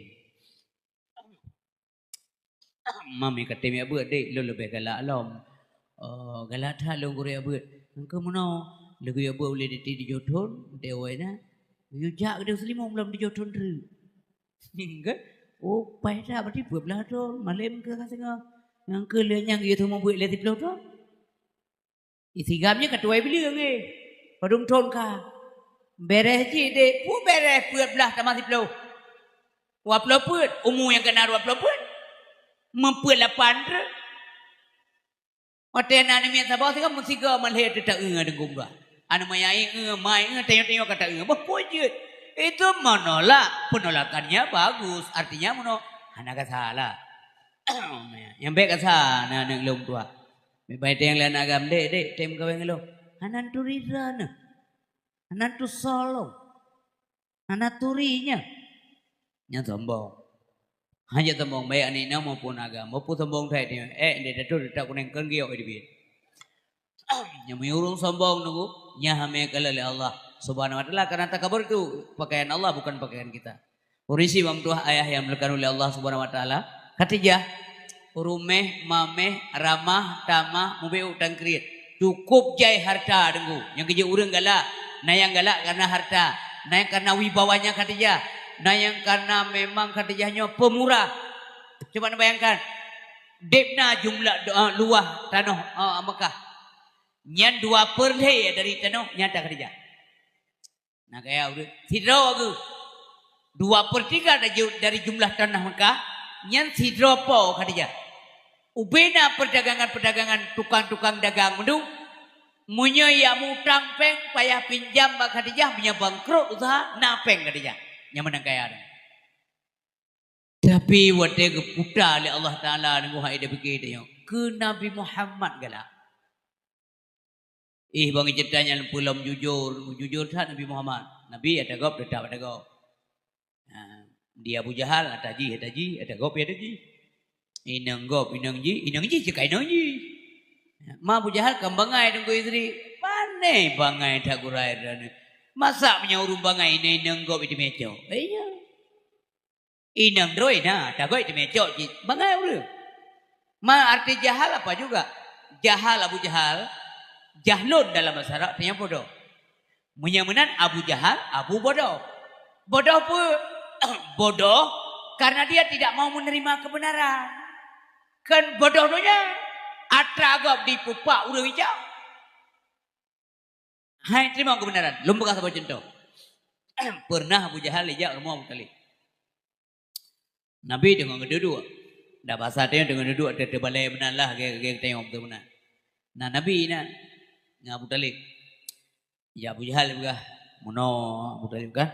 "Mami ka tem jak beuet, Dek, lôn leubeh galak lom." "Oh, galak that lôn gurée jak beuet." "Nyan keuh meunoe, lôn geuyue beuet ulée di tujoh thon, di awai na. Geuyue jak keudeh seulimong lom tujoh thon treuk." Nyan keuh, "Oh, paih that, berarti peuet blaih thon, malém keuh ka singoh. Nyan keuh lheueh nyan geuyue teumeu beuet lé siploh thon." Isigam nyan ka tuwai bileueng, eh. Padum thon ka. Bèrèh jih, Dek. Peue bèrèh peuet blaih tamah siploh? Dua ploh peuet. Umu nyang keunan dua ploh peuet. Meupeuet lapan treuk. Watée na aneuk miet saboh sigoe, meusigoe malhé teuta-eu deungon dua. Aneuk manyai eu, mai eu, tanyoe-tanyoe ka ta-eu. Boh peue jeuet. Itu menolak, penolakannya bagus. Artinya meunoe, hana gasa lah. Nyang bék gasa na aneuk lôn tuha. Mibai teueng lé aneuk agam, "Dek, dek, tem kawén ngon lôn." "Hana turi droeneuh. Hana tusoe lôn. Hana turi nyan." Nyan sombong. Hana sombong baik aneuk inong maupun agam. Maupun sombong that nyoe. Eh, ndeh dato tetap kuneng kon giok di biet. Nyang meunyoe ureuëng sombong nunggu, nyan hamé kalon lé Allah Subhanahu wa Taala, karena takabur itu pakaian Allah, bukan pakaian kita. Ureuëng si bang tuah ayah yang dimuliakan oleh Allah Subhanahu wa Taala, Khadijah, ruméh, maméh, ramah, tamah, mubiu, tangkrit. Cukup jai harta deungoe. Nyang keujeuet ureuëng galak, na nyang galak karena harta, na nyang karena wibawanya Khadijah, na nyang karena memang Khadijah nyoe pemurah. Coba neubayangkan, deb na jumlah, eh, luah tanoh, eh, Mekah. Nyan dua per lhée dari tanoh nyang ta Khadijah. Na kaya ureuëng sidroe geuh. Dua per tiga dari ju-, dari jumlah tanah Mekah, nyan sidroe po Khadijah. Ubena perdagangan-perdagangan tukang-tukang dagang meudung, meunyoe ya mutang péng payah pinjam bak Khadijah, meunyoe bangkrot usaha, na péng Khadijah. Nyan meunan kaya nyan. Tapi watée geuputa lé Allah Taala deungoe hai dipike tanyoe, keu Nabi Muhammad galak. Ih, bang cerita nyan peulom jujur, jujur that Nabi Muhammad. Nabi ata gob tetap ata gob. Ha, di Abu Jahal ata jih, ata jih, ata gob ata jih. Inong gob, inong jih, inong jih cit ka inong jih. Ma Abu Jahal kan bangai teungku isteri, pane bangai that gurée droeneuh. Masa meunyoe ureuëng bangai inong, inong gob itu mecok? Iya. Inong droe na, tagoe teumé cok cit bangai ureuëng. Ma arti jahal apa juga? Jahal Abu Jahal, jahlun dalam bahasa Arab artinya bodoh. Meunyoe meunan Abu Jahal, Abu Bodoh. Bodoh peue? Bodoh karena dia tidak mau menerima kebenaran. Kan bodoh donya, atra gob dipupak ureuëng ijak. Hai teurimong keubeunaran. Lôn peugah saboh cuntoh. Peureunah Abu Jahal ijak rumoh Abu Thalib. Nabi teungoh geuduek-duek. Dak basa teuh teungoh duek-duek teuh teubalée meunan lah, lagée, lagée geutanyoe beutôi meunan. Nah, Nabi na ngon Abu Thalib. Ijak Abu Jahal peugah, meunoe Abu Thalib kan.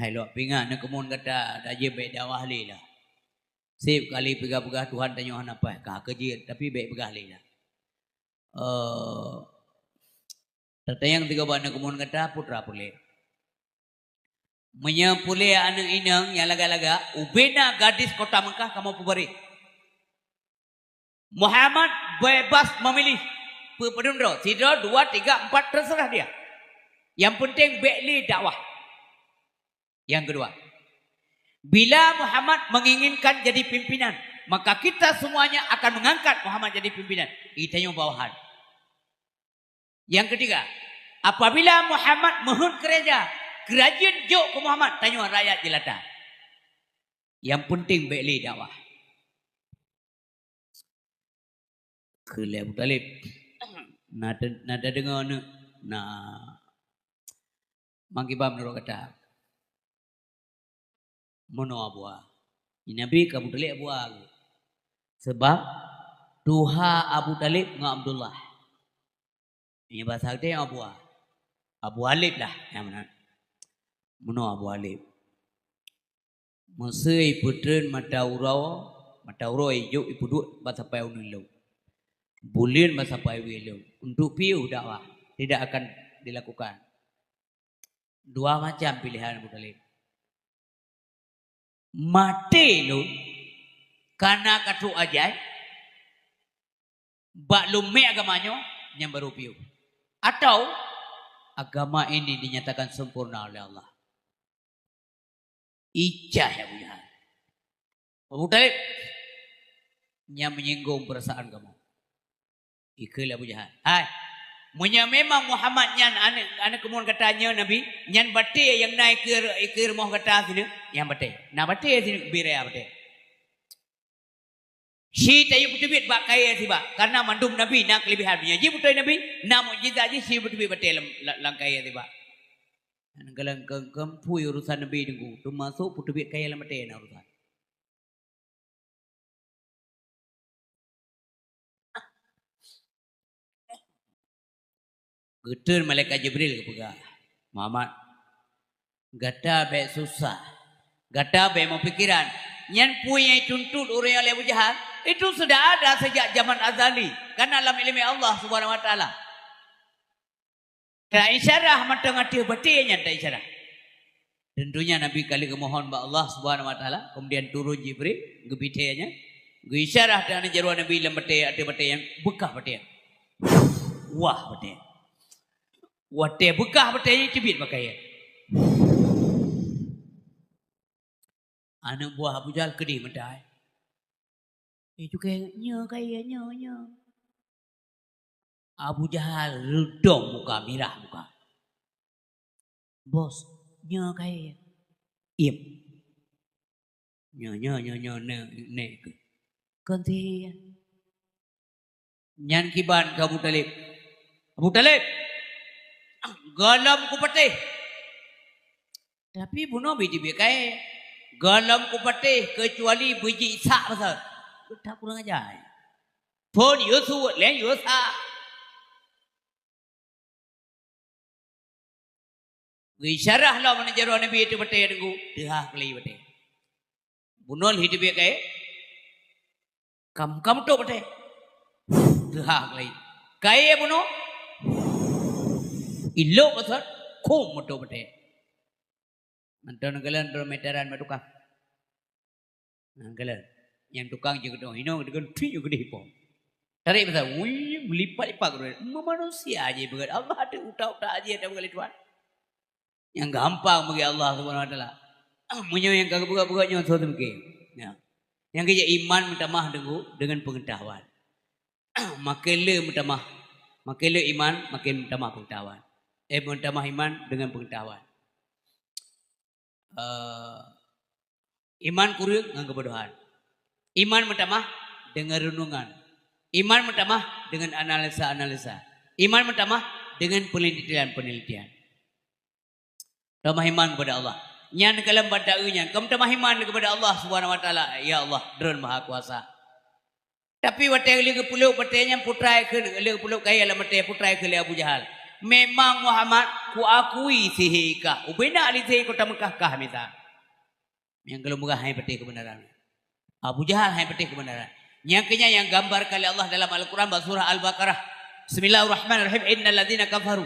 Hai lôn peugah neukeumon gata, dak jeuet bék dakwah lé lah. Seb kali peugah-peugah Tuhan tanyoe hana paih, ka keujeuet, tapi bék peugah lé lah. Eh, tatanyong sigoe bak neukeumon gata, putra puléh. Meunyoe puléh aneuk inong nyang lagak-lagak, ubena gadis kota Mekah kamoe peubareh. Muhammad bebas memilih. Peu-, padum droe, sidroe, dua, tiga, empat, terserah dia. Yang penting bék lé dakwah. Nyang keudua, bila Muhammad menginginkan jadi pimpinan, maka kita semuanya akan mengangkat Muhammad jadi pimpinan. Geutanyoe bawahan. Nyang keutiga, apabila Muhammad meuheuet keuraja, keurajeuen jok keu Muhammad, tanyoe rakyat jeulata. Nyang peunteng bèk lé dakwah. Kheun lé Abu Thalib, "Na te-, na tadeungoe, neuk? Na, mangkibam nurot gata." Meunoe Abu A. Di Nabi ka Abu Thalib Abu A. Sabab tuha Abu Thalib ngon Abdullah. Nyan basa geutanyoe Abu A. Abu Alib lah nyang meunan. Meunoe Abu Alib. Meusé ipeutreun mata uroe, mata uroe ijok ipeuduek bak sapai uneuen lom. Buleuen bak sapai wie lom. Untuk piôh dakwah tidak akan dilakukan. Dua macam pilihan Abu Thalib. Maté lôn kana ka trok ajai, bak lôn mè agama nyoe, nyan barô piôh. Atau agama ini dinyatakan sempurna oleh Allah. Icah Abu Jahal. Abu Thalib, nyan menyinggung perasaan kamoe. Ikheun lé Abu Jahal, "Hai, meunyoe memang Muhammad nyan aneuk, aneuk keumuen gata nyoe Nabi, nyan batèe nyang na ikeue, ikeue rumoh gata sineuk, nyan batèe. Na batèe sineuk, bri raya batèe. Ci tayue peuteubiet bak kayèe sibak, kareuna mandum nabi na keulebihan. Meunyoe jih beutôi nabi, na mukjizat jih, ci peuteubiet batèe lam, lam, lam kayèe sibak." Nyan galak keu, keu phui urusan nabi Teungku, teumasok peuteubiet kayèe lam batèe na urusan. Geutreun malaikat Jibril geupeugah, "Muhammad, gata bèk susah, gata bèk meupikeran. Nyan peue nyang jituntot ureueng nyan lé Abu Jahal, itu sudah ada sejak zaman azali, ka na lam ileumèe Allah Subhanahu wa Taala. Ta isyarah mantong ateueh batèe nyan ta isyarah." Tentunya Nabi ka lheueh geumohon bak Allah Subhanahu wa Taala, kemudian turun Jibril, geubri thèe nyan, geuisyarah teuh aneuk jaroe Nabi lam batèe, ateueh batèe nyan, beukah batèe. Wah batèe. Watèe beukah batèe nyan, teubiet bak kayèe. Aneuk buah Abu Jahal keudeh meutai. Eh, cukai, "Nyoe kayèe, nyoe, nyoe." Abu Jahal reudong muka, mirah muka. "Bos, nyoe kayèe." "Iem." "Nyoe, nyoe, nyoe, nyoe, nè, nè keuh." "Kon sihé." Nyan kiban keu Abu Thalib. "Abu Thalib, gohlom kupatéh." Tapi bunoe bit-bit kayèe, "Gohlom kupatéh keucuali beujik sak pasai." Geutak kurang aja. "Phon yue suet lé yue sak." Geuisyarah lom aneuk jaroe Nabi ateueh batèe Teungku, teuhah keulai batèe. Bunoe lheuh teubiet kayèe, kam, kam meutok batèe. Teuhah keulai. Kayèe bunoe, ilok basot, khum meutok batèe. Mantong neukalon droe meteran bak tukang. Nah, kalon. Nyang tukang jeuet keudroe hinoe, deungon pih jeuet keudeh ipo. Tarek pasai, wui, meulipat-lipat keudroe. Meumanusia jih beugét. Allah ada utak-utak jih ada beugét lé Tuhan. Nyang gampang bagi Allah Subhanahu wa Taala. Meunyoe nyang ka geupeugah-peugah nyoe, soe teumeuke. Ya. Nyang keu iman meutamah deungon, deungon peungeutahuan. Makin le meutamah, makin le iman, makin meutamah peungeutahuan. Eh, meutamah iman deungon peungeutahuan. Eh, iman kureueng ngon keubodohan. Iman meutamah deungon reunungan. Iman meutamah deungon analisa-analisa. Iman meutamah deungon peunelitian-peunelitian. Tamah iman kepada Allah. Nyan ka lam bak taeu nyan. Ka meutamah iman kepada Allah Subhanahu wa Taala. Ya Allah, Droen Maha Kuasa. Tapi watèe lheueh geupeulok batèe nyan, putra kheun, lheueh geupeulok kayèe lam batèe, putra kheun lé Abu Jahal, "Memang Muhammad, kuakui sihé kah. Ubena lé sihé kota Meukah kah mita." Nyang golom peugah han patéh keubeunaran. Abu Jahal han patéh keubeunaran. Nyang keu nyan nyang gambarkan lé Allah dalam Al-Quran bak surah Al-Baqarah. Bismillahirrahmanirrahim. Innal ladzina kafaru.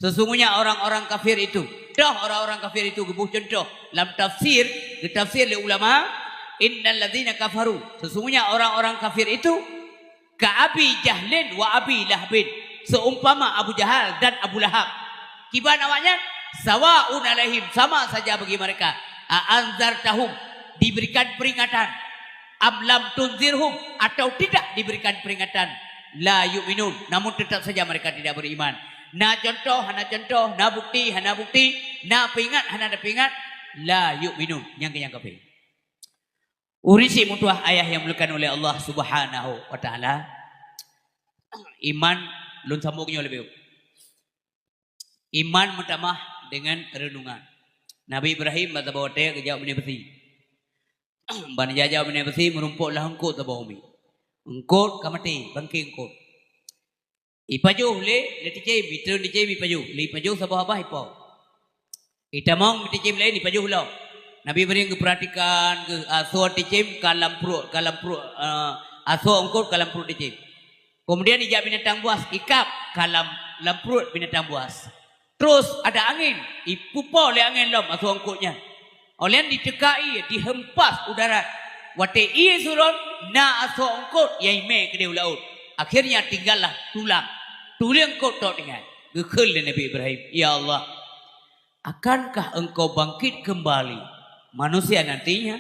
Sesungguhnya orang-orang kafir itu. Toh orang-orang kafir itu geuboh cuntoh. Lam tafsir, geutafsir lé ulama, innal ladzina kafaru. Sesungguhnya orang-orang kafir itu ka Abi Jahlin wa Abi Lahabin. Seumpama Abu Jahal dan Abu Lahab. Kiban awaknyan? Sawa'un 'alaihim, sama saja bagi mereka. A anzartahum, diberikan peringatan, am lam tunzirhum, atau tidak diberikan peringatan, la yu'minun, namun tetap saja mereka tidak beriman. Na contoh, hana contoh, na bukti, hana bukti, na peuingat, hana na peuingat, la yu'minun, nyang keu nyang kafé. Ureueng syiek meutuah ayah nyang dimuliakan oleh Allah Subhanahu wa Taala, iman lôn sambung nyoe leubeh. Iman meutamah deungon reunungan. Nabi Ibrahim bak saboh watèe geujak u binéh beusi. Ban jijak u binéh beusi, meurumpok lam eungkôt saboh umiek. Eungkôt ka maté, bangké eungkôt. Ipajoh lé, lé ticém, itreun ticém ipajoh. Lé ipajoh saboh babah ipo. Itamong ticém laén ipajoh lom. Nabi Ibrahim geupeuratikan, geu-, asoe ticém ka lam pruet, ka lam pruet, eh, asoe eungkôt ka lam pruet ticém. Kemudian ijak binatang buas, ikab ka lam, lam pruet binatang buas. Terus ada angén, ipupo lé angén lom asoe eungkôt nyan. Óh lheueh nyan diteuka ié, dihempas u darat. Watèe ié surot, na asoe eungkôt nyang imè keudéh u laôt. Akhirnya tinggallah tulang. Tuléng eungkôt tok tinggai. Geukheun lé Nabi Ibrahim, "Ya Allah, akankah Engkau bangkit kembali manusia nantinya?"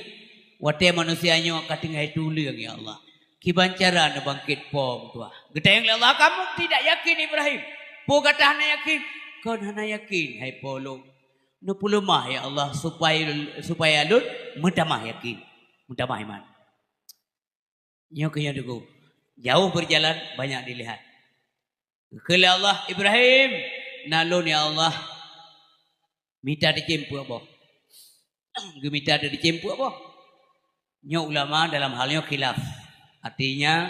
Watèe manusia nyoe ka tinggai tuléng, ya Allah. Kiban cara neubangkét po meutuah. Geutanyong lé Allah, "Kamu tidak yakin, Ibrahim? Po gata hana yakin?" "Kon hana yakin, hai po lôn. Neupeuleumah, ya Allah, supaya, supaya lôn meutamah yakin, meutamah iman." Nyoe keuh nyoe teungku. Jauh berjalan, banyak dilihat. Geukheun lé Allah, "Ibrahim, na lôn, ya Allah." Mita ticém peuet boh. Geumita ticém peuet boh. Nyoe ulama dalam hal nyoe khilaf. Artinya,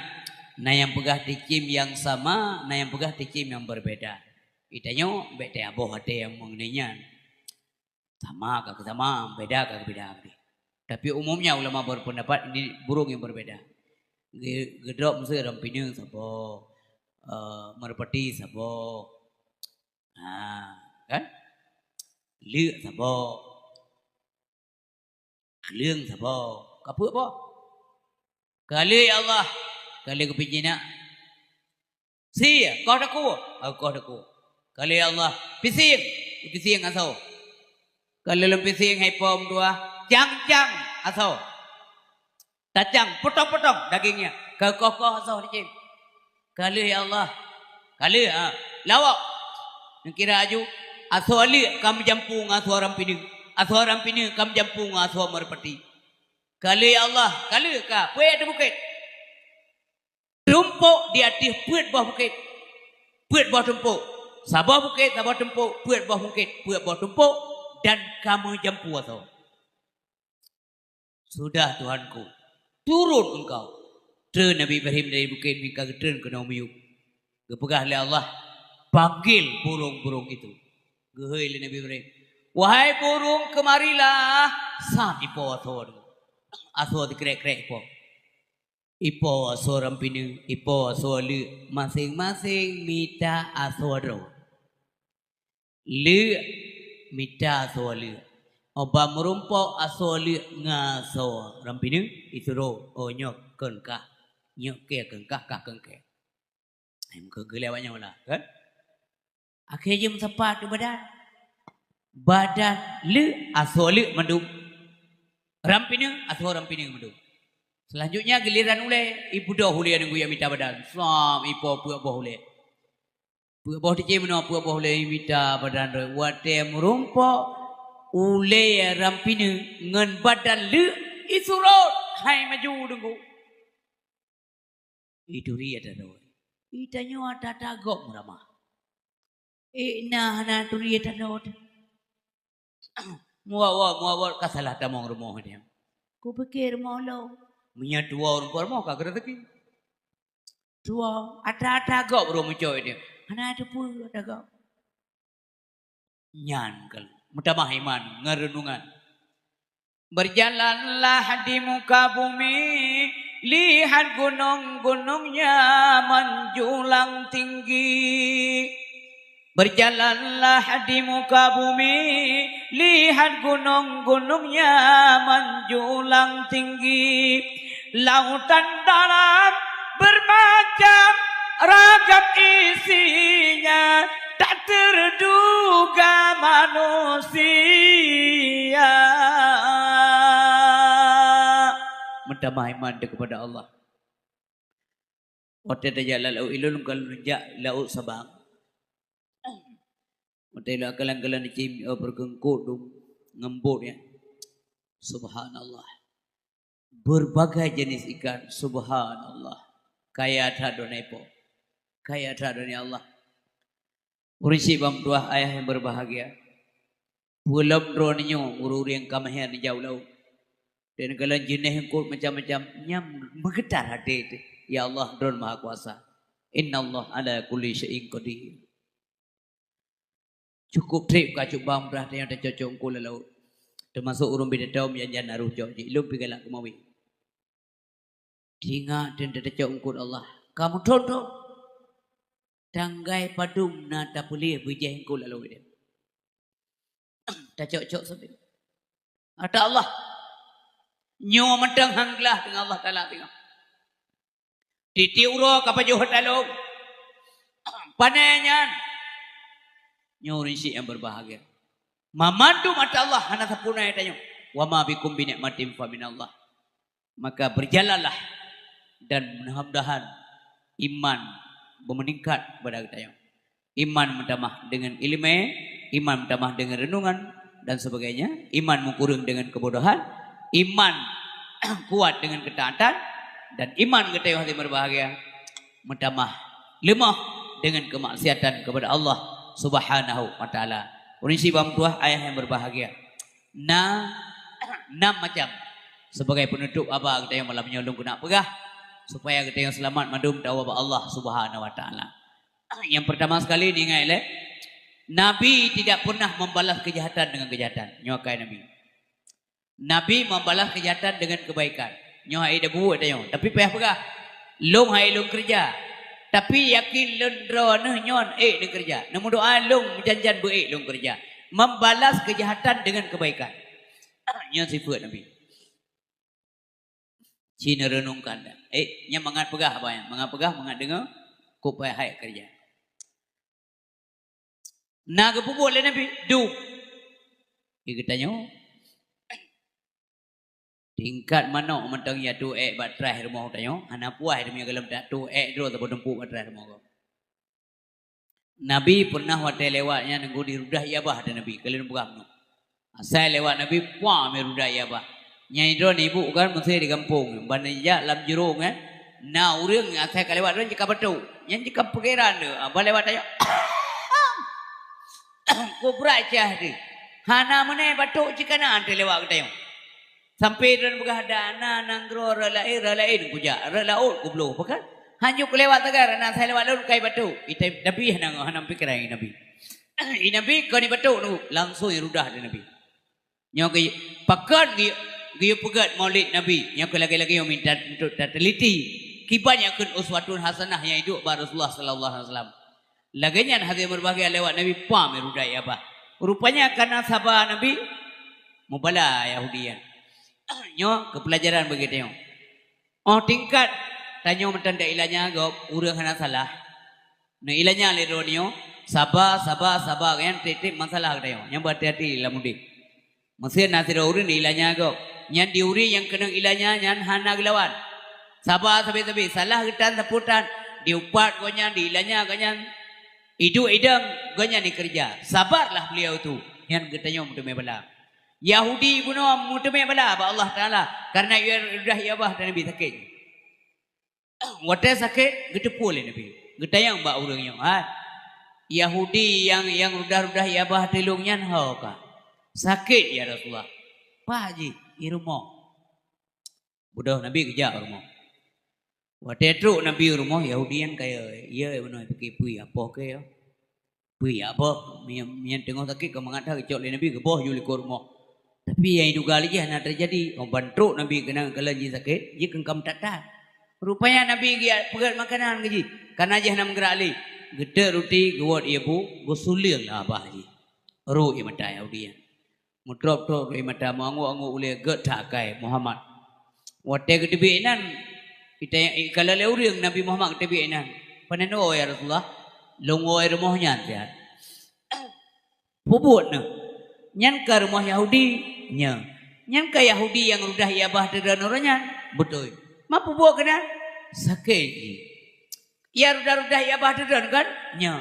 na nyang peugah ticém nyang sama, na nyang peugah ticém nyang berbeda. Geutanyoe bèk taboh até nyang mengenai nyan. Sama ka keusama, beda ka keubeda. Tapi umumnya ulama berpendapat ini burung yang berbeda. Ge-, geudrop meusé rampineung saboh, eh, merpati saboh. Ha, kan? Leuk saboh. Kleueng saboh. Ka peuet boh. Ka lheueh ya Allah. Ka lheueh geupeujinak. Sie, koh takue. Oh, koh takue. Ka lheueh ya Allah. Pisieng. Pisieng asoe. Ka lheueh lôn pisieng hai po meutuah. Cang-cang asoe. Tacang, potong-potong dagingnya. Ka koh-koh asoe ticém. Ka lheueh ya Allah. Ka lheueh, ha. Lawok. Neukira aju. Asoe leuk ka meujampu ngon asoe rampineung. Asoe rampineung ka meujampu ngon asoe merpati. Ka lheueh ya Allah. Ka lheueh ka. Peuet di bukét. Tumpôk di ateueh peuet boh bukét. Peuet boh tumpôk. Saboh bukét, saboh tumpôk. Peuet boh bukét, peuet boh tumpôk. Dan ka meujampu asoe. Sudah, Tuhanku, turun engkau. Treun Nabi Ibrahim dari bukét, meuka geutreun keunoe miyueb. Geupeugah lé Allah, "Panggil burung-burung itu." Geuhôi lé Nabi Ibrahim, "Wahai burung, kemarilah!" Sat ipo asoe, asoe sikrek-krek ipo. Ipo asoe rampineung, ipo asoe leuk, maséng-maséng mita asoe droe. Leuk mita asoe leuk. Óh ban meurumpok asoe leuk ngon asoe rampineung, isuroh, "Oh, nyoe kheun kah, nyoe kheun kah, kah kheun kah." Hai, meukeugeuh lé awak nyan lah, kan? Akhé jeuet meusapat u badan. Badan leuk, asoe leuk mandum. Rampineung, asoe rampineung mandum. Selanjutnya giliran ulèe, ibeudôh ulèe ngon guyue mita badan. Sam ipo peuet boh ulèe. Peuet boh ticém meunoe, peuet boh ulèe mita badan droe. Watèe meurumpok, ulèe rampineung ngon badan leuk isurot, hai maju deungoe. Ituri ata droe. Itanyoe ata-ata gob meuramah. Ina hana turi ata droe. Muwat-wat, muwat-wat ka salah tamong rumoh dia. Kupike rumoh lôn. Meunyoe tuwoe rumoh ka geureuzeukii. Tuwoe, ata-ata gob roh meucok dia. Hana teupeue ata gob. Nyan keuh meutamah iman ngon reunungan. Berjalanlah di muka bumi, lihat gunung-gunungnya menjulang tinggi. Berjalanlah di muka bumi, lihat gunung-gunungnya menjulang tinggi. Lautan dalam bermacam ragam isinya, Tak terduga manusia. Meutamah iman teuh keupada Allah. Watée tajak lam laôt, ilôn ka lôn jak laôt Sabang. Watée lôn kalon-kalon cim, oh, peukeungkot dum ngembot ya. Subhanallah. Berbagai jenis ikan, subhanallah. Kaya that droeneuh Po. Kaya that droeneuh Allah. Ureuëng syiek ban meutuah ayah nyang berbahagia. Peulom droeneuh nyoe ureuëng-ureuëng ka maher neujak u laôt. Dan kalon jeunèh eungkot macam-macam, nyan meugetar até teuh. Ya Allah, Droen Maha Kuasa. Innallaha ala kulli syai'in qadir. Cukup trép ka cuba meubrah tanyoe tacok-cok eungkot lam laôt. Teumasok ureuëng bidatoe meujan-jan na roh cok jih, ilôn pih galak keumawe. Tingat dan tacok eungkot Allah. Ka meuthon-thon. Tanggai padum na tapeuleueh beujeh eungkot lam laôt. Tacok-cok sabe. Kata Allah, nyoe mantong han glah deungon Allah Taala teungoh. Tieb-tieb uroe ka pajoh ata lôn. Pane nyan. Nyoe ureuëng syiek nyang berbahagia. Mamandum ata Allah hana sapeue na tanyoe. Wa ma bikum bi ni'matin fa minallah. Maka berjalanlah dan mudah-mudahan iman meuningkat pada geutanyoe. Iman meutamah dengan ileumèe, iman meutamah dengan renungan dan sebagainya, iman meukureueng dengan kebodohan, iman kuat dengan ketaatan, dan iman geutanyoe hati berbahagia meutamah leumoh dengan kemaksiatan kepada Allah Subhanahu wa Taala. Ureuëng syiek ban meutuah ayah nyang berbahagia. Na, nam macam. Sebagai penutup haba geutanyoe malam nyoe lôn keuneuk peugah, supaya geutanyoe seulamat mandum tawoe bak Allah Subhanahu wa Taala. Yang pertama sekali diingat lé, Nabi tidak pernah membalas kejahatan dengan kejahatan. Nyoe akai Nabi. Nabi membalas kejahatan dengan kebaikan. Nyoe hai dah buet tanyoe. Tapi payah peugah, lôn hai lôn keureuja. Tapi yakin lôn droeneuh nyoe ék lôn keureuja. Neumeudoa lôn meujan-jan beu ék lôn keureuja. Membalas kejahatan dengan kebaikan. Nyoe sifeuet Nabi. Ci neureunungkan dah. Eh, nyan mangat peugah apa nyan? Mangat peugah, mangat deungoe, kok payah hai keureuja. Na geupeubuet lé Nabi, dum. Di geutanyoe, tingkat manok mantong ya tu ék bak traih rumoh tanyoe, hana puas teumé gohlom tak tu ék droe saboh tumpuk bak traih rumoh gob. Nabi pernah watée lewat nyan nunggu di rudah ié babah ata Nabi, keu lôn peugah meunoe. Asai lewat Nabi, puah mi rudah ié babah. Nyan droe ibu kan meusé di gampông, ban jak lam jurông kan. Na ureuëng asai ka lewat droe jika batuk. Nyan jika pikiran tu, ah, ban lewat tanyoe. Kubrat cah tu. Hana meuné batuk cika na ante lewat geutanyoe. Sampai droe peugah, "Dana nanggroe rot laén, rot laén kujak, rot laôt kubloe." Pakon? Hanjeuet kulewat sagai, na asai lewat lôn kai batuk. Itai Nabi hana, hana pikiran Nabi. I Nabi kon ibatuk tu, langsung irudah di Nabi. Nyoe keu pakon geu-, geuyue peugét Maulid Nabi, nyoe keu lagée-lagée nyoe minta untuk tateliti. Kiban nyang kheun uswatun hasanah nyang iduek bak Rasulullah sallallahu alaihi wasallam. Lagée nyan hadirin berbahagia lewat Nabi pam rudah ié babah. Rupanya karena saba Nabi, mubala Yahudi nyan. Nyoe keu pelajaran bagi tanyoe. Oh tingkat tanyoe meutan dak ilanya gob ureuëng hana salah. Neuilanya lé droe nyoe, saba, saba, saba, nyan tieb-tieb masalah geutanyoe. Nyan beuhati-hati lam udeb. Meusé na sidroe ureuëng diilanya gob. Nyan di ureuëng nyang keunong ilanya nyan hana geulawan. Saba sabe-sabe, salah geutan sapeue tan, diupat gobnyan, diilanya gobnyan. Iduek idong gobnyan dikeureuja. Sabarlah beliau tu. Nyan geutanyoe meuteumé bala. Yahudi bunoe meuteumé bala bak Allah Taala karena ia rudah ié babah ata Nabi sakét. Watée sakét, geuteupeue lé Nabi. Geutanyong bak ureuëng nyoe, "Hai, Yahudi nyang, nyang rudah-rudah ié babah ata lôn nyan ho ka? Sakét, ya Rasulullah." "Paih jih, i rumoh." Beudôh Nabi geujak u rumoh. Watée trok Nabi u rumoh, Yahudi nyan kaya, "Iya, bunoe pike peue, apoh keu ya?" Peue ya, boh? Meunyo, meunyo teungoh sakét ka mangat that geucok lé Nabi, geuboh ju likot rumoh. Tapi nyang iduga lé jih hana teujadi. Oh, ban trok Nabi keunan kalon jih sakét, jih keu ka meutat-tat. Rupanya Nabi geujak peugét makanan keu jih. Kana jih hana meugerak lé. Geutot ruti, geuwot ié bu, geusuleueng lam babah jih. Rhot ié mata Yahudi nyan. Meutrôp-trôp rhot ié mata, meuangguk-angguk ulée, gét that akai Muhammad. Watée geuteubiet inan, ita-, ikalon lé ureuëng Nabi Muhammad geuteubiet inan. "Pane neuwoe, ya Rasulullah?" "Lôn woe rumoh nyan siat." Peubuet neuh. Nyan ka rumoh Yahudi, nyo. Nyan ka Yahudi nyang rudah ié babah teudon uroe nyan. Beutôi. Ma peubuet keunan? Sakét jih. Nyang rudah-rudah ié babah teudon kan? Nyo.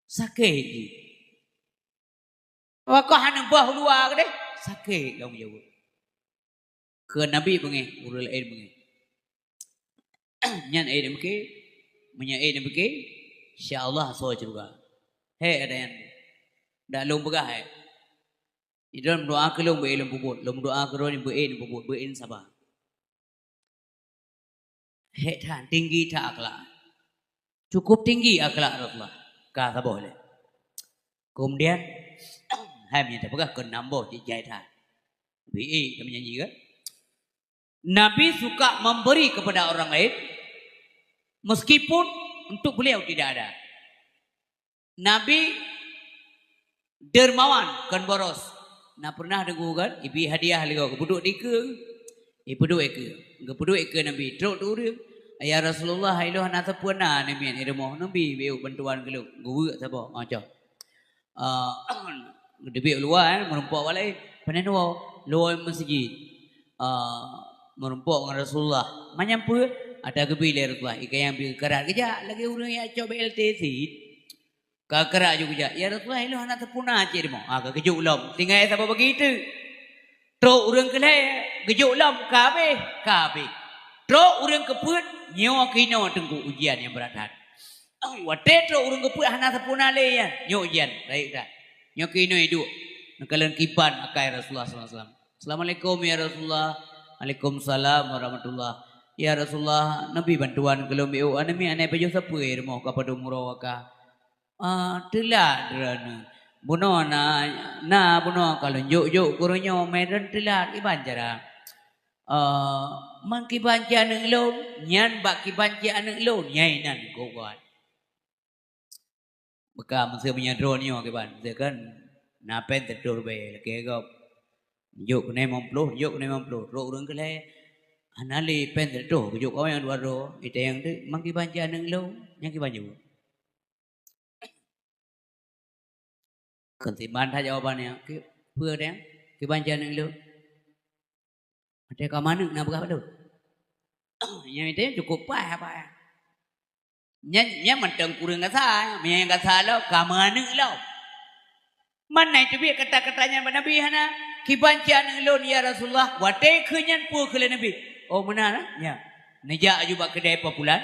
Sakét jih. Awak kah hana bah luwa keudeh? Sakét lom jaweueb. Keu Nabi beungéh, ureuëng laén beungéh. Nyan ék neumeuké, meunyoe ék neumeuké, insya Allah asoe syeuruga. Hék ada nyan. Dak lôn peugah hék. Idon doa keu lôn beu ék lôn peubuet, lôn doa keu droeneuh beu ék lôn peubuet, beu ék lôn saba. Hék that, tinggi that akhlak. Cukup tinggi akhlak Rasulullah. Ka saboh lé. Kemudian, hai meunyoe tapeugah keu nam boh cit jai that. Bi ék meunyanyi kan? Nabi suka memberi kepada orang lain meskipun untuk beliau tidak ada. Nabi dermawan kon boros. Na pernah deungoe kan, ibi hadiah lé gob, geupeuduek dikeue, ipeuduek ikeue. Geupeuduek ikeue Nabi, trok teu ureuëng, "Ya Rasulullah, ilôn hana sapeue na namiet i rumoh, neubi beu bantuan keu lôn." Geuweuek saboh, oh, cok. Ah, geuteubiet u luwa, eh, meurumpok awak laén. Panai luwa, luwa meuseujid. Ah, meurumpok ngon Rasulullah. Manyang peue? Ata geubi lé Rasulullah. Ikan nyang bi karat geujak lagée ureuëng nyang cok B L T sit. Ka karat ju geujak. "Ya Rasulullah, ilôn hana sapeue na cit rumoh." Ah, ka geujok lom. Tinggai saboh bagi teuk. Trok ureuëng keu lhée, geujok lom, ka habéh, ka habéh. Trok ureuëng keu peuet, nyoe keunoe teungku ujian nyang brat that. Watée trok ureuëng keu peuet hana sapeue na lé nyan, nyoe ujian, rayeuk that. Nyoe keunoe iduek, neukalon kiban akai Rasulullah sallallahu alaihi wasallam. "Assalamualaikum ya Rasulullah." "Waalaikumsalam warahmatullah." "Ya Rasulullah, neubi bantuan keu lôn beu, aneuk miet hana pajoh sapeue i rumoh ka padum uroe ka." "Ah, teulat droeneuh. Bunoe na, na bunoe ka lôn jok-jok keu uroe nyoe, meunan teulat kiban cara." "Ah, man kiban cit aneuk lôn?" "Nyan bak kiban cit aneuk lôn, nyang inan keu gob." Beuka meuseu meunyoe droeneuh nyoe kiban, meuseu kan na péng sireutôh ribée lakée gob. Jok keunoe limong ploh, jok keunoe limong ploh, trok ureuëng keu lhée. Hana lé péng sireutôh, geujok awai nyang dua droe, itanyong teuk, "Man kiban cit aneuk lôn?" Nyan kiban jaweueb. Kon siban that jawaban nyan, "Ki-, peue teuh? Kiban cit aneuk lôn?" "Watée ka meuaneuk na peugah bak lôn." Nyan teuh cukup paih apa nyan. Nyan, nyan mantong kureueng gasa, meunyo nyang gasa lom, ka meuaneuk lom. Man na teubiet kata-kata nyan bak Nabi hana? "Kiban cit aneuk lôn, ya Rasulullah?" Watée keu nyan peue kheun lé Nabi? Oh, meunan, eh? Nya. Neujak aju bak keudè po pulan.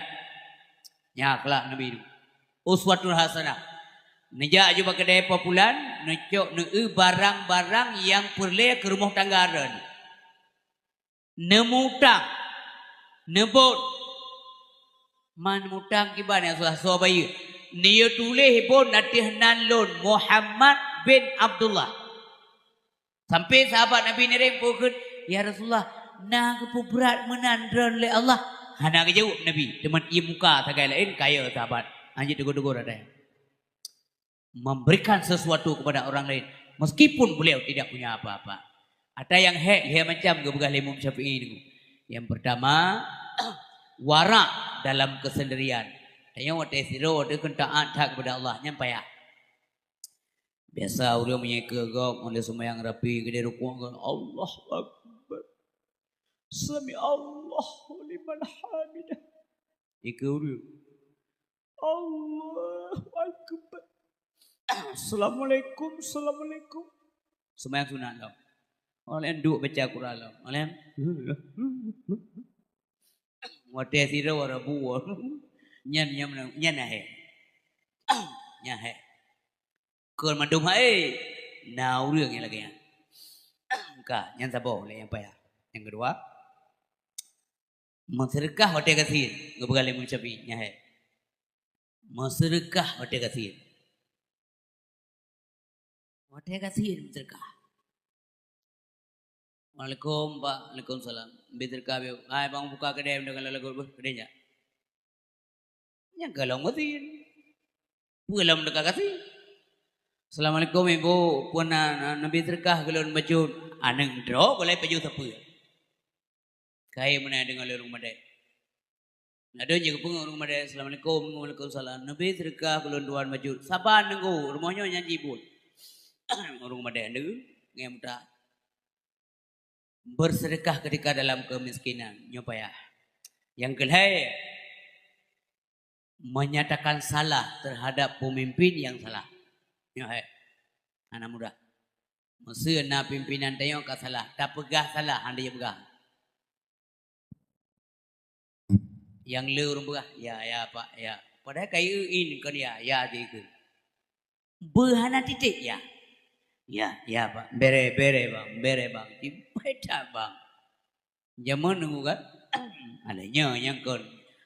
Nya akhlak Nabi nyoe. Uswatun hasanah. Neujak aju bak keudè po pulan, neucok neueu barang-barang nyang peureulée keu rumoh tangga droeneuh. Neumutang, neubon. Man mutang kiban ya, soe bayeue. Neuyue tuléh bon ateueh nan lôn, Muhammad bin Abdullah. Sampai sahabat Nabi ngirim peue kheun, "Ya Rasulullah, na geupeubrat meunan droe lé Allah?" Hana geujaweueb Nabi, teuma ie muka sagai laén kaya sahabat. Hanjeuet teugor-teugor ada. Memberikan sesuatu kepada orang lain meskipun beliau tidak punya apa-apa. Ada yang hek, hek macam geupeugah lé Imam Syafi'i nyoe. Yang pertama, warak dalam kesendirian. Tanyoe watée sidroe teuh kheun taat that kepada Allah, nyan payah. Biasa ureuëng meunyoe keu gob, meunyoe seumayang rapi, keudeh rukuk, Allahu Akbar. Sami Allahu liman hamidah. Ikeu ureuëng. Allahu Akbar. Assalamualaikum, assalamualaikum. Seumayang sunat lom. Oleh duek baca Quran lom. Oleh watée sidroe rabu. Nyan, nyan, nyan hek. Nyan hek. Kon mandum hai, na ureuëng nyang lagée nyan. Ka, nyan saboh lé nyang payah. Nyang keudua, meuseudeukah watée gasien, geupeugah lé Imam Syafi'i, nyan hai. Meuseudeukah watée gasien. Watée gasien meuseudeukah. Assalamualaikum, Pak. Waalaikumsalam. Bi seudeukah, bi. Hai, bang buka keudè deungon lagu beuh, keudè jak. Nyang ka lom gasien. Peue lom teuka gasien? Assalamualaikum, Ibu. Peue na, na, neubi seudeukah keu lôn bacut? Aneuk droe boleh pajoh sapeue. Kayée meunan deungon lôn ureuëng madé. Ladôm jih geupeungeut ureuëng madé, "Assalamualaikum." "Waalaikumsalam." "Neubi seudeukah keu lôn tuan bacut." Saban nunggu, rumoh nyoe nyan jibuet. Ureuëng madé neu ngon muta. Bersedekah ketika dalam kemiskinan, nyoe payah. Nyang keulhée, menyatakan salah terhadap pemimpin yang salah. Nyoe hai, hana mudah. Meuseu na pimpinan tanyoe ka salah, tapeugah salah, hana jipeugah. Nyang le ureuëng peugah, "Ya, ya, Pak, ya." Padahai ka ieu in kon ya, ya jih ikeu. Beuhana titek ya. "Ya, ya, Pak. Bere, bere, Bang. Bere, Bang." Cibeda, Bang. Jameun nunggu kan? Alah nyoe nyang kon.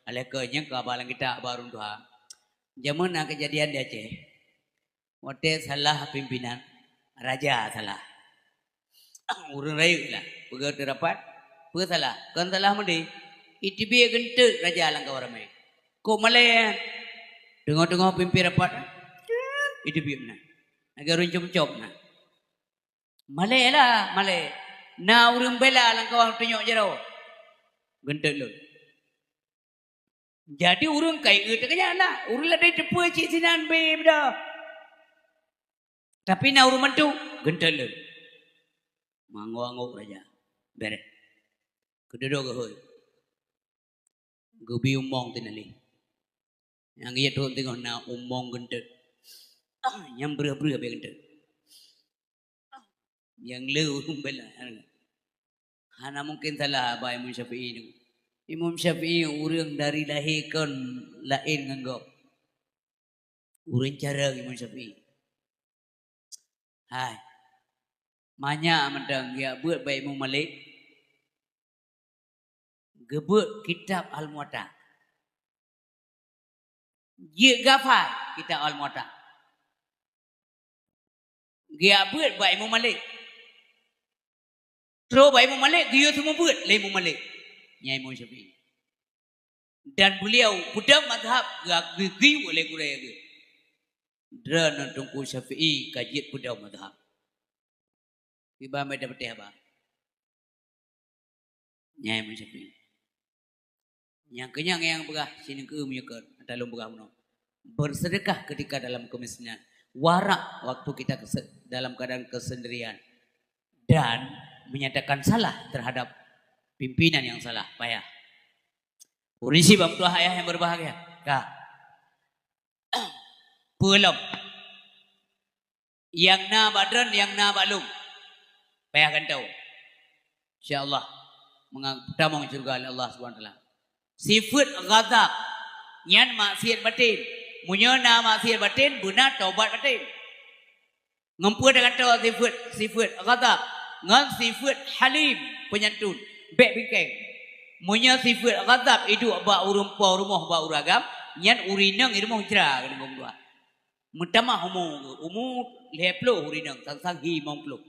Alah kon nyang ka balang kita baru tuha. Jameun na kejadian di Aceh. Watée salah pimpinan, raja salah. Ureuëng rayeuk lah, peugah teu rapat, peue salah? Kon salah meudeh. Iteubiet geunteuk raja lam kawan ramé. Kok malée? Teungoh-teungoh pimpin rapat, iteubiet meunan. Lagée ureuëng com-com na. Malée lah, malée. Na ureuëng bela lam kawan tunyok jaroe. Geunteuk lôn. Jadi ureuëng kai eu teukeunyan lah. Ureuëng ladai teupeu cit sinan be beudôh. Tapi na ureuëng mantu, geunteuk lôn. Mangoh-angoh raja. Bereh. Keududok geuhôi. Geubi umong teunaléh. Nyang geuyak trok teungoh na umong geunteuk. Ah, nyang breueh-breueh abéh geunteuk. Nyang le ureuëng bela. Hana mungkin salah bak Imam Syafi'i tu. Imam Syafi'i ureuëng dari lahé kon laén ngon gob. Ureuëng carông Imam Syafi'i. Hai. Manyak mantong geubeuet bak Imam Malik. Geubeuet kitab Al-Muwatta. Jeuet gafai kitab Al-Muwatta. Geubeuet bak Imam Malik. Trok bak Imam Malik, geuyue seumeubeuet lé Imam Malik. Nyan Imam Syafi'i. Dan beliau peudong mazhab geu-, geuyue lé gurée geuh. Droeneuh Teungku Syafi'i ka jeuet peudong mazhab. Kiban bak tapeuteh haba. Nyan Imam Syafi'i. Nyang keunyan nyang peugah sineuk keu meunyoe keu ata lôn peugah bunoe. Bersedekah ketika dalam kemiskinan. Warak waktu kita kese-, dalam keadaan kesendirian. Dan menyatakan salah terhadap pimpinan yang salah. Payah. Ureuëng sibang tuah ayah yang berbahagia. Ka. Peulom. Nyang na bak droen, nyang na bak lôn. Payah gantoe. Insya Allah, meunga-, peutamong syeuruga lé Allah Subhanahu Wa Taala. Sifeuet ghadab, nyan maksiat batin. Meunyoe na maksiat batin, beuna tobat batin. Ngon peue tagantoe sifeuet, sifeuet ghadab, ngon sifeuet halim, peunyantun, bék bingkeng. Meunyoe sifeuet ghadab iduek bak ureuëng po rumoh bak ureuëng agam, nyan ureuëng inong i rumoh jra keuneuk gom dua. Meutamah umu, umu lhée ploh ureuëng inong, sang-sang hi limong ploh.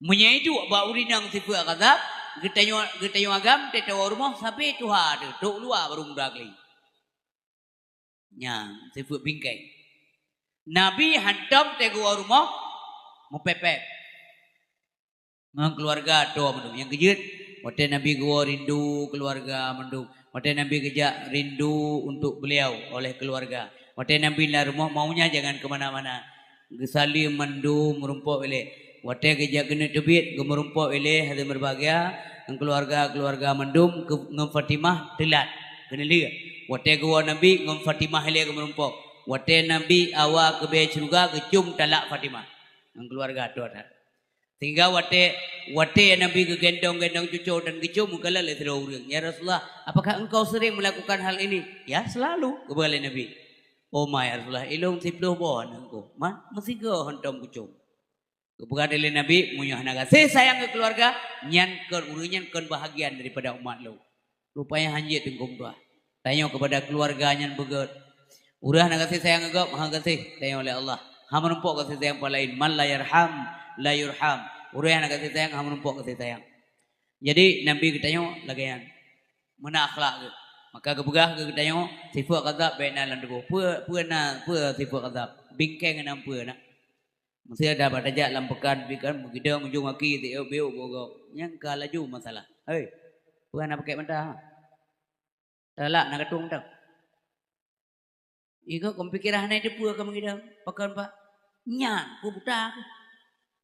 Meunyoe iduek bak ureuëng inong sifeuet ghadab, geutanyoe, geutanyoe agam teuh tawoe rumoh sabe tuha teuh, trok luwa barô muda keulieng. Nyan, sifeuet bingkeng. Nabi hantom teuh geuwoe rumoh, meupéb-péb. Ngon keuluwarga droe mandum. Nyang keujeuet, watée Nabi geuwoe rindu keuluwarga mandum. Watée Nabi geujak rindu untuk beliau oleh keuluwarga. Watée Nabi lam rumoh, maunya jangan ke mana-mana. Geusaleuem mandum meurumpok ilée. Watée geujak keuneuk teubiet, geumeurumpok ilée hadirin berbahagia, ngon keuluwarga-keuluwarga mandum keu-, ngon Fatimah teulat keuneuk lheueh. Watée geuwoe Nabi ngon Fatimah ilée geumeurumpok. Watée Nabi awa keubée syeuruga geucom talak Fatimah ngon keuluwarga droe that. Sehingga watée, watée Nabi geugendong-gendong cucoe dan geucom, geukalon lé sidroe ureuëng, "Ya Rasulullah, apakah engkau sering melakukan hal ini?" "Ya, selalu," geupeugah lé Nabi. "Oh ma, ya Rasulullah, ilôn siploh boh aneuk ku, ma, meusigoe hantom kucom." Geupeugah lé Nabi, "Meunyoe hana gaséh sayang keu keuluwarga, nyan kon ureuëng nyan kon bahagian daripada umat lôn." Rupanya hanjeuet teungku meutuah. Tanyoe keupada keuluwarga nyan beugét. Ureuëng hana gaséh sayang keu gob, hana gaséh tanyoe lé Allah. Hana meurumpok gaséh sayang pah laén. "Man la yarham, la yurham." Ureuëng hana gaséh sayang, hana meurumpok gaséh sayang. Jadi, Nabi geutanyoe lagée nyan. Meunan akhlak geuh. Maka geupeugah geuh geutanyoe, sifeuet ghadab bék na lam tuboh. Peue, peue na, peue sifeuet ghadab? Bingkeng na peue na? Meusé dah bak tajak lam peukan pih kan, meugidong ujong aki, tiok-biok bogok. Nyang ka laju masalah. Hei, peue hana pakèk mata? Talak na katueng tau. Igoe kon pikiran hana teupeue ka meugidong. Pakon, Pak? Nyan, peue buta keuh.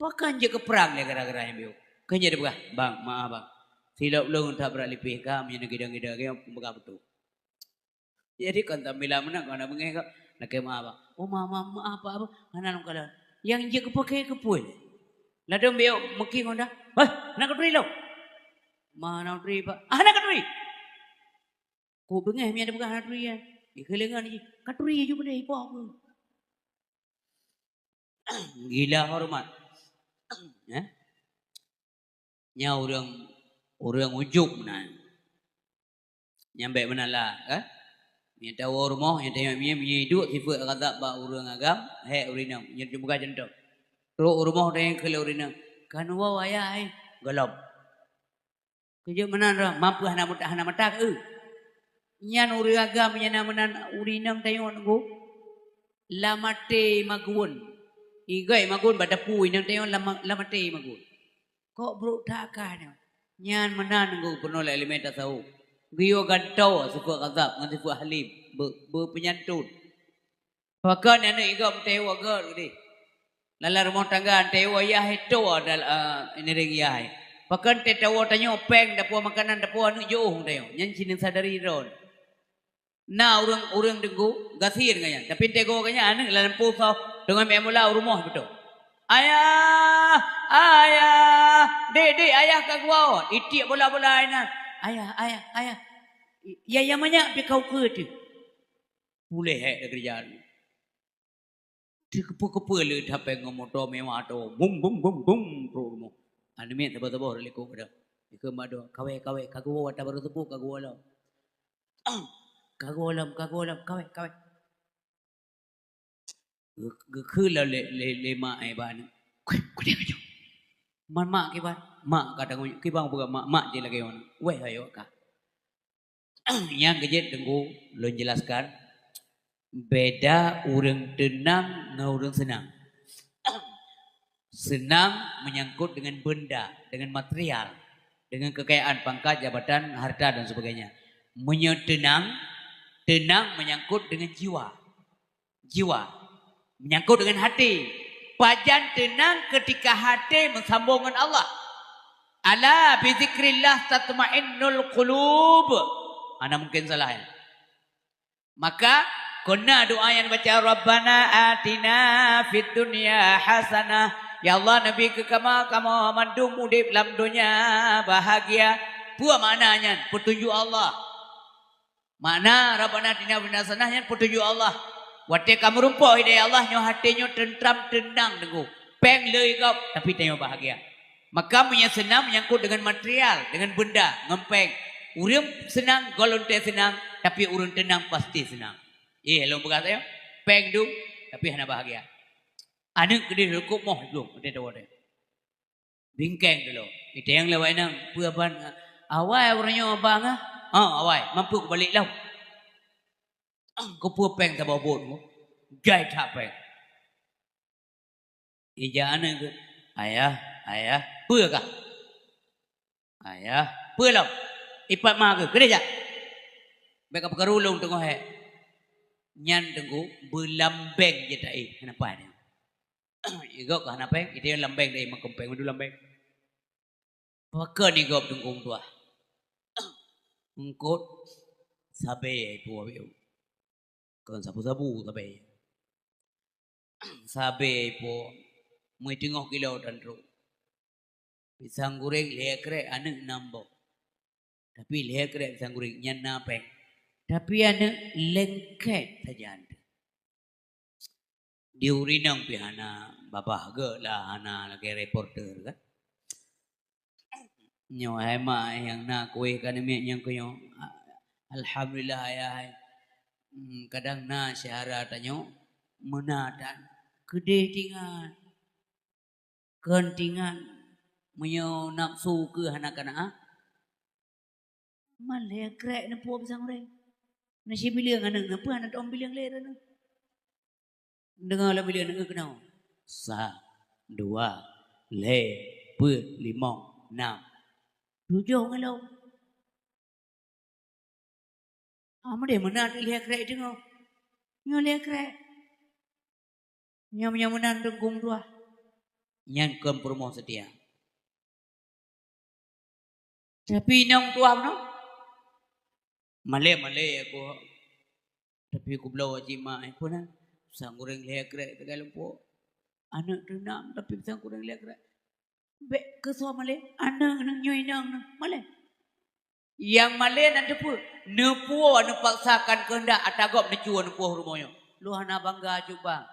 Pakon jeuet keu prang lé gara-gara nyang biôh. Keu jeuet peugah, "Bang, maaf bang. Silop lôn that brat lipéh ka, meunyoe neugidang-gidang lagèe nyoe peugah beutôi." Jadi kon sambilan meunan kon na beungèh kah, lakèe maaf bang. "Oh, maaf, maaf, maaf, Pak, Abang. Hana lôn kalon." Nyang jeuet keu pakè keu peue? Ladôm biôh meuki ngon dah. "Hei, hana katuri lôn." "Ma hana katuri, Pak?" "Ah, hana katuri." Kok beungèh meunyo tapeugah hana turi nyan. Ikeuleungan jih, "Katuri ju keudéh, ipoh keuh." Gila hormat. Eh? Nyan ureueng, ureueng ujub meunan. Nyan bèk meunan lah, kan? Nyan tawoe rumoh, nyan tanyong mie, mie iduek sifeuet ghadab bak ureueng agam, hék ureueng inong. Nyan cuma contoh. Trok u rumoh tanyong keu lé ureueng inong, "Kan woe ayah, eh?" "Gohlom." Keu jeuet meunan droe, mampu hana mut-, hana meutak, eu. Nyan ureueng agam nyang na meunan ureueng inong tanyong teungku. Lam até magun. Igoi magun bak dapu inong tanyong lam, lam até magun. Kok brok that ka nyoe? Nyan meunan teungku peunoh lé ileumèe tasawuf. Geuyue gantoe sifeuet ghadab ngon sifeuet halim, be-, beupeunyantun. Pakon aneuk igop teuwoe gèt keudéh. Lam rumoh tangga teuwoe yah itu adalah, eh, iring yah. Pakon teuwoe tanyoe péng, dapu makanan, dapu aneuk jiôh tanyoe. Nyan cit neusadari droe. Na ureueng-ureueng teungku gasien ngon nyan. Tapi teugoe ngon nyan aneuk lam lampôh soh teungoh meu'en bola u rumoh beutôi. "Ayah, ayah, dek, dek, ayah ka geuwoe." Itiek bola-bola inan. "Ayah, ayah, ayah." "Ya, ya manyak pi kau keu tu." Puléh hék dari keureuja. Teukeupeu-keupeu le that péng ngon moto mewah tu. Bum, bum, bum, bum, trok rumoh. Aneuk miet saboh-saboh lé kok dah. Dikheun mak droe, "Kawè, kawè, ka geuwoe ata barô seupôt, ka geuwoe lom." "Ka geuwoe lom, ka geuwoe lom, kawè, kawè." Geu-, geukheun lom lé, lé, lé mak, eh, bak aneuk. "Kudeh, kudeh, kudeh." Man mak kiban, mak ka tanggong, kiban peugah mak, mak jih lagèe nyoe. Wéh, ayo ka. Nyang keujeuet teungku lôn jelaskan, beda ureueng teunang ngon ureueng seunang. Seunang menyangkut dengan benda, dengan material, dengan kekayaan, pangkat, jabatan, harta dan sebagainya. Meunyoe teunang, teunang menyangkut dengan jiwa. Jiwa. Menyangkut dengan hati. Pajan teunang ketika hati meusambong ngon Allah. "Ala bizikrillah tatmainnul qulub." Hana mungkin salah, ya. Maka, kon na doa nyang baca, "Rabbana atina fid dunya hasanah." Ya Allah, neubi keu kamoe, kamoe mandum udép lam donya bahagia. Peue makna nyan? Peutunjuk Allah. Makna Rabbana atina fid dunya hasanah nyan peutunjuk Allah. Watèe ka meurumpok hidayah Allah, nyoe até nyoe teuntram teunang teungku. Péng le gob, tapi tanyoe bahagia. Maka meunyoe seunang menyangkut dengan material, dengan benda, ngon péng. Ureueng seunang, gohlom teuh seunang, tapi ureueng teunang pasti seunang. Eh, lôn peugah tanyoe, péng dum, tapi hana bahagia. Aneuk keudeh lukuk moh dum, watèe tawoe. Bingkeng dulu. Iteng lewat inong, "Peue ban?" "Awai ureueng nyoe bang ah." "Oh, awai, mampu kubalek lom." "Keupeue péng saboh buet mu?" "Jai that péng." Ija aneuk keuh, "Ayah, ayah, peue kah?" "Ayah, peue lom?" "Ipat ma keuh, keudeh jak." "Bèk ka peukaru lôn teungoh hék." Nyan teungku beulambeng jeuet taéh, kenapa dia? Igok ka hana péng, iteng lambeng deh, makon péng mandum lambeng. Pakon igop teungku tuah? Eungkôt sabé ipo, kon sabu-sabu sabé. Sabé ipo, meuteungoh kilo tan trok. Pisang goreng lhèe krek aneuk nam boh. Tapi lhèe krek pisang goreng nyan na péng. Tapi aneuk lengket sajan. Di ureueng inong pih hana babah gèt lah, hana lagèe reporter kan. Nyoe hai mak nyang na kueh ka namiet nyang keu nyoe. Alhamdulillah ayah hai. Hmm, kadang na syedara tanyoe meuna tan. Keudeh tingan. Kon tingan. Meunyoe nafsu keu hana kana, ah. Man lhèe krek neupue pisang goreng. Na sibileung aneuk neupue hana tom bileung lé droeneuh. Deungoe lom bileung aneuk keunoe. Sa, dua, lhèe, peuet, limong, nam. Tujoh ngon lom. Ah, meudeh meunan lhèe krek deungoe. Nyoe lhèe krek. Nyang, nyang meunan teungku meutuah. Nyan kon peurumoh seutia. Tapi inong meutuah meunan. Malée-malée aku. Tapi kubloe cit mak, eh, peue na? Sang goreng lhée krek teuka lumpok. Aneuk teuh na, tapi sang goreng lhée krek. Bék keu soe malée, aneuk nyoe inong nyoe malée. Nyang malée na teupeue, neupuwoe neupaksakan keuheundak ata gob neucue neupuwoe rumoh nyoe. Lôn hana bangga cut bang.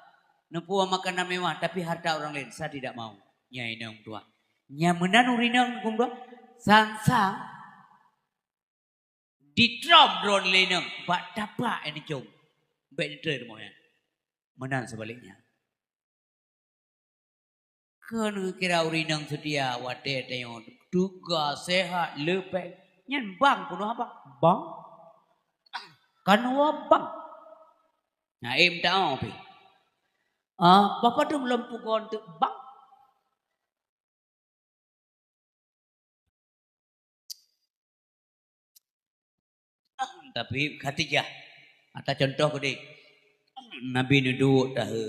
Neupuwoe makanan mewah, tapi harta orang lain, saya tidak mau. Nyan inong meutuah. Nyang meunan ureueng inong meutuah, sang-sang ditrom droe lé inong bak tapak nyang neucom. Bék neutrön rumoh nyan. Meunan seubaliknya. Keuneuk kira ureueng inong seutia watée tanyoe teuga, sehat, leupeng. Nyan bang peunoh abang. Bang? Kan wa bang. Na em taoh pih. Ah, bapa tu lom pugon teuk bang. Tapi Khadijah, ata contoh keudeh. Nabi neuduek tahe.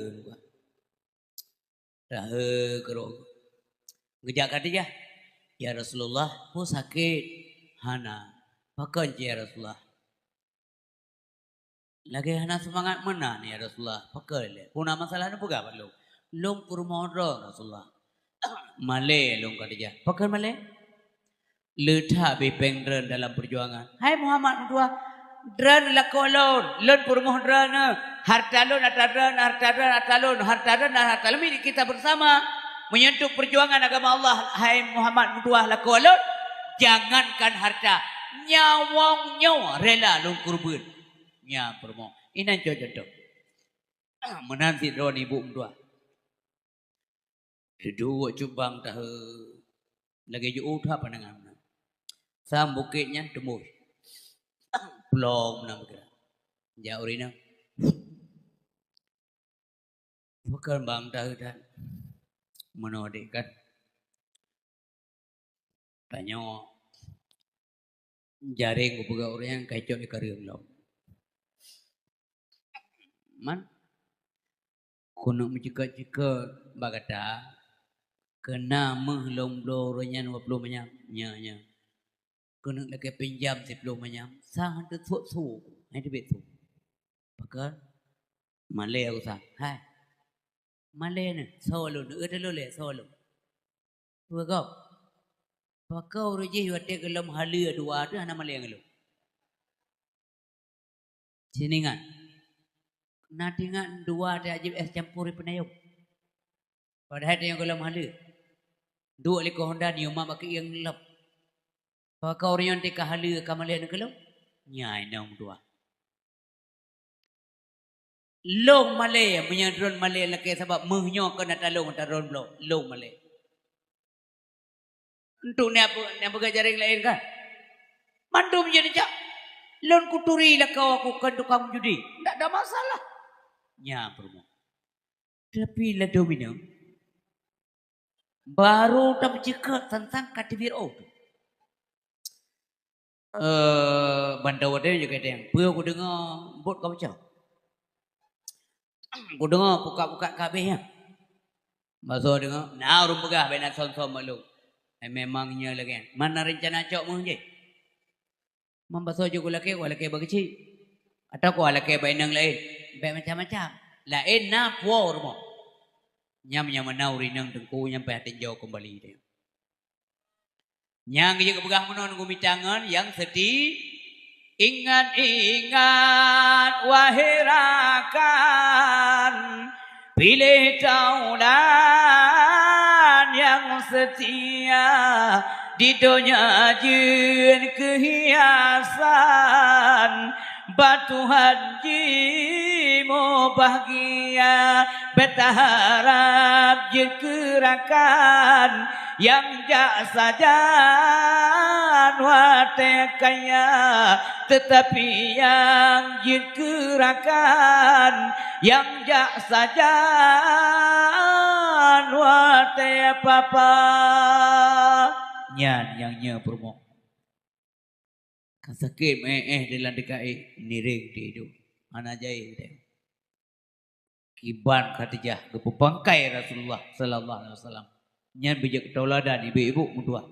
Tahe keudroe. Geujak Khadijah, "Ya Rasulullah, peue sakét?" "Hana." "Pakon cit ya Rasulullah?" "Lagée hana seumangat meunan ya Rasulullah." "Pakon lé?" "Peue na masalah neupeugah bak lôn?" "Lôn peurumoh droe Rasulullah." "Malée lôn Khadijah." "Pakon malée?" "Leutak bipeng droen dalam peujuangan." "Hai Muhammad meutuah, droen lakoe lôn, lôn peurumoh droen, harta lôn ata droen, harta droen ata lôn, harta droen dan harta lôn milik kita bersama. Meunyoe untuk peujuangan agama Allah, hai Muhammad meutuah lakoe lôn, jangankan harta, nyawöng nyoe rela lôn keureubeuen." Nyan peurumoh. Inan cok contoh. Meunan sidroe ibu meutuah. Teuduek cut bang tahe. Lagée jiôh that pandangan meunan. Sang bukét nyan teumbôi. Plong meunan beugerak. Jak ureueng inong. Pakon bang tahe that. Meunoe dek kan. Tanyoe jareng kupeugah ureueng nyang ka icok ikareueng lom. Man, keuneuk meuceukeut-ceukeut bak gata, keu na meuh lôn bloe ureueng nyan dua ploh manyam, nya, nya. Keuneuk lakée pinjam siplôh manyam, sang han teusok-sok, han teubiet sok. Pakon? Malée usah. Hai. Malée nyoe, soe lôn, eu teulôn lé, soe lôn. Peue gob? Pakon ureueng jih watée gohlom haleue dua teuh hana malée ngon lôn. Seuningat. Na teuingat dua teuh ajeub éh campur di peunayong. Padahai tanyoe gohlom haleue. Duek likot honda nyoe mak bak keuieng lom. Pakon ureueng nyoe teuka haleue ka malée ngon lôn? Nyan inong meutuah. Lôn malée, meunyoe droen malée lakée sabab meuh nyoe kon ata lôn, ata droen bloe, lôn malée. Untuk neuk, neuk peugah jareng laén kan? Mandum jeuet jak. Lôn kuturi lakoe aku kon tukang judi. Ndak ada masalah. Nyan peurumoh. Tapi ladôm inong, barô tameuceukeut sang-sang ka teubiet ôh. Eh, ban tawoe teuh jeuet keu teuh. Peue kudeungoe bot ka peucah? Kudeungoe pukat-pukat ka habéh nyan. Basoe deungoe, na ureueng peugah bak inan som-som bak lôn. Eh, memang nyoe lagée nyan. Man na reuncana cok meuh jih? Man basoe jeuet kulakée, kulakée bak keuchik. Atawa kulakée bak inong laén. Bék macam-macam. Laén na puwoe rumoh. Nyan, nyan meunan ureueng inong teungku nyan payah tinjau keumbali teuh. Nyang jeuet geupeugah meunan geumitangan nyang seuti, ingat-ingat wahé rakan, piléh taulan nyang seutia, di donya jeuet keu hiasan, bak Tuhan jimubahgia, bék taharab jeuet keu rakan, nyang jak sajan watée kaya, teutapi nyang jeuet keu rakan, nyang jak sajan watée papa. Nyan nyang nyoe peurumoh. Ka sakét meu'éh-éh di lam deuka éh, nireng di idup. Hana jai teuh. Kiban Khadijah geupeupangkai Rasulullah sallallahu alaihi wasallam. Nyan beujeuet tauladan ibu-ibu meutuah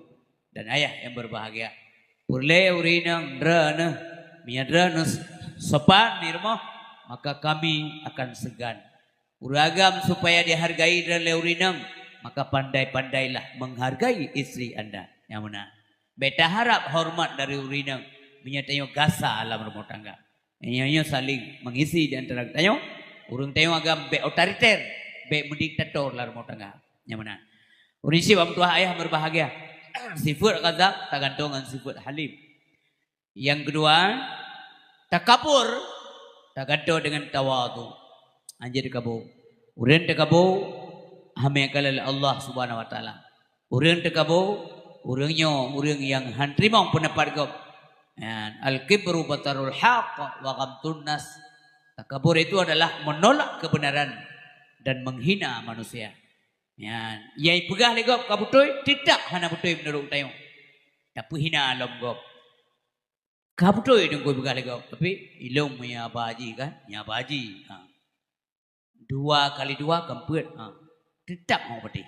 dan ayah yang berbahagia. Peureulée ureuëng inong droeneuh, meunyoe droeneuh sopan di rumoh, maka kami akan segan. Ureuëng agam supaya dihargai droeneuh lé ureuëng inong, maka pandai-pandailah menghargai istri anda. Nyang meunan. Bék taharab horeumat dari ureuëng inong, meunyoe tanyoe gasa lam rumoh tangga. Nyoe-nyoe saling mengisi di antara geutanyoe. Ureuëng tanyoe agam bék otoriter, bék meudiktator lam rumoh tangga. Nyang meunan. Ureuëng syiek bak meutuah ayah berbahagia. Sifeuet ghadab tagantung ngon sifeuet halim. Nyang keudua, takabur tagantung dengan tawadhu. Anjeut takabur. Ureuëng takabur, hamé kalon lé Allah Subhanahu wa Taala. Ureuëng takabur, ureuëng nyoe ureuëng nyang han teurimong peundapat gob. Nyan, al-kibru batarul haq wa ghamtun nas. Takabur itu adalah menolak kebenaran dan menghina manusia. Nyan, nyang ipeugah lé gob ka beutôi, teutab hana beutôi meunurot tanyoe. Tapeuhina lom gob. Ka beutôi teungku ipeugah lé gob, tapi ilong meunyoe haba jih kan, nyan haba jih. Ha. Dua kali dua kan peuet. Ha. Teutab hong patéh.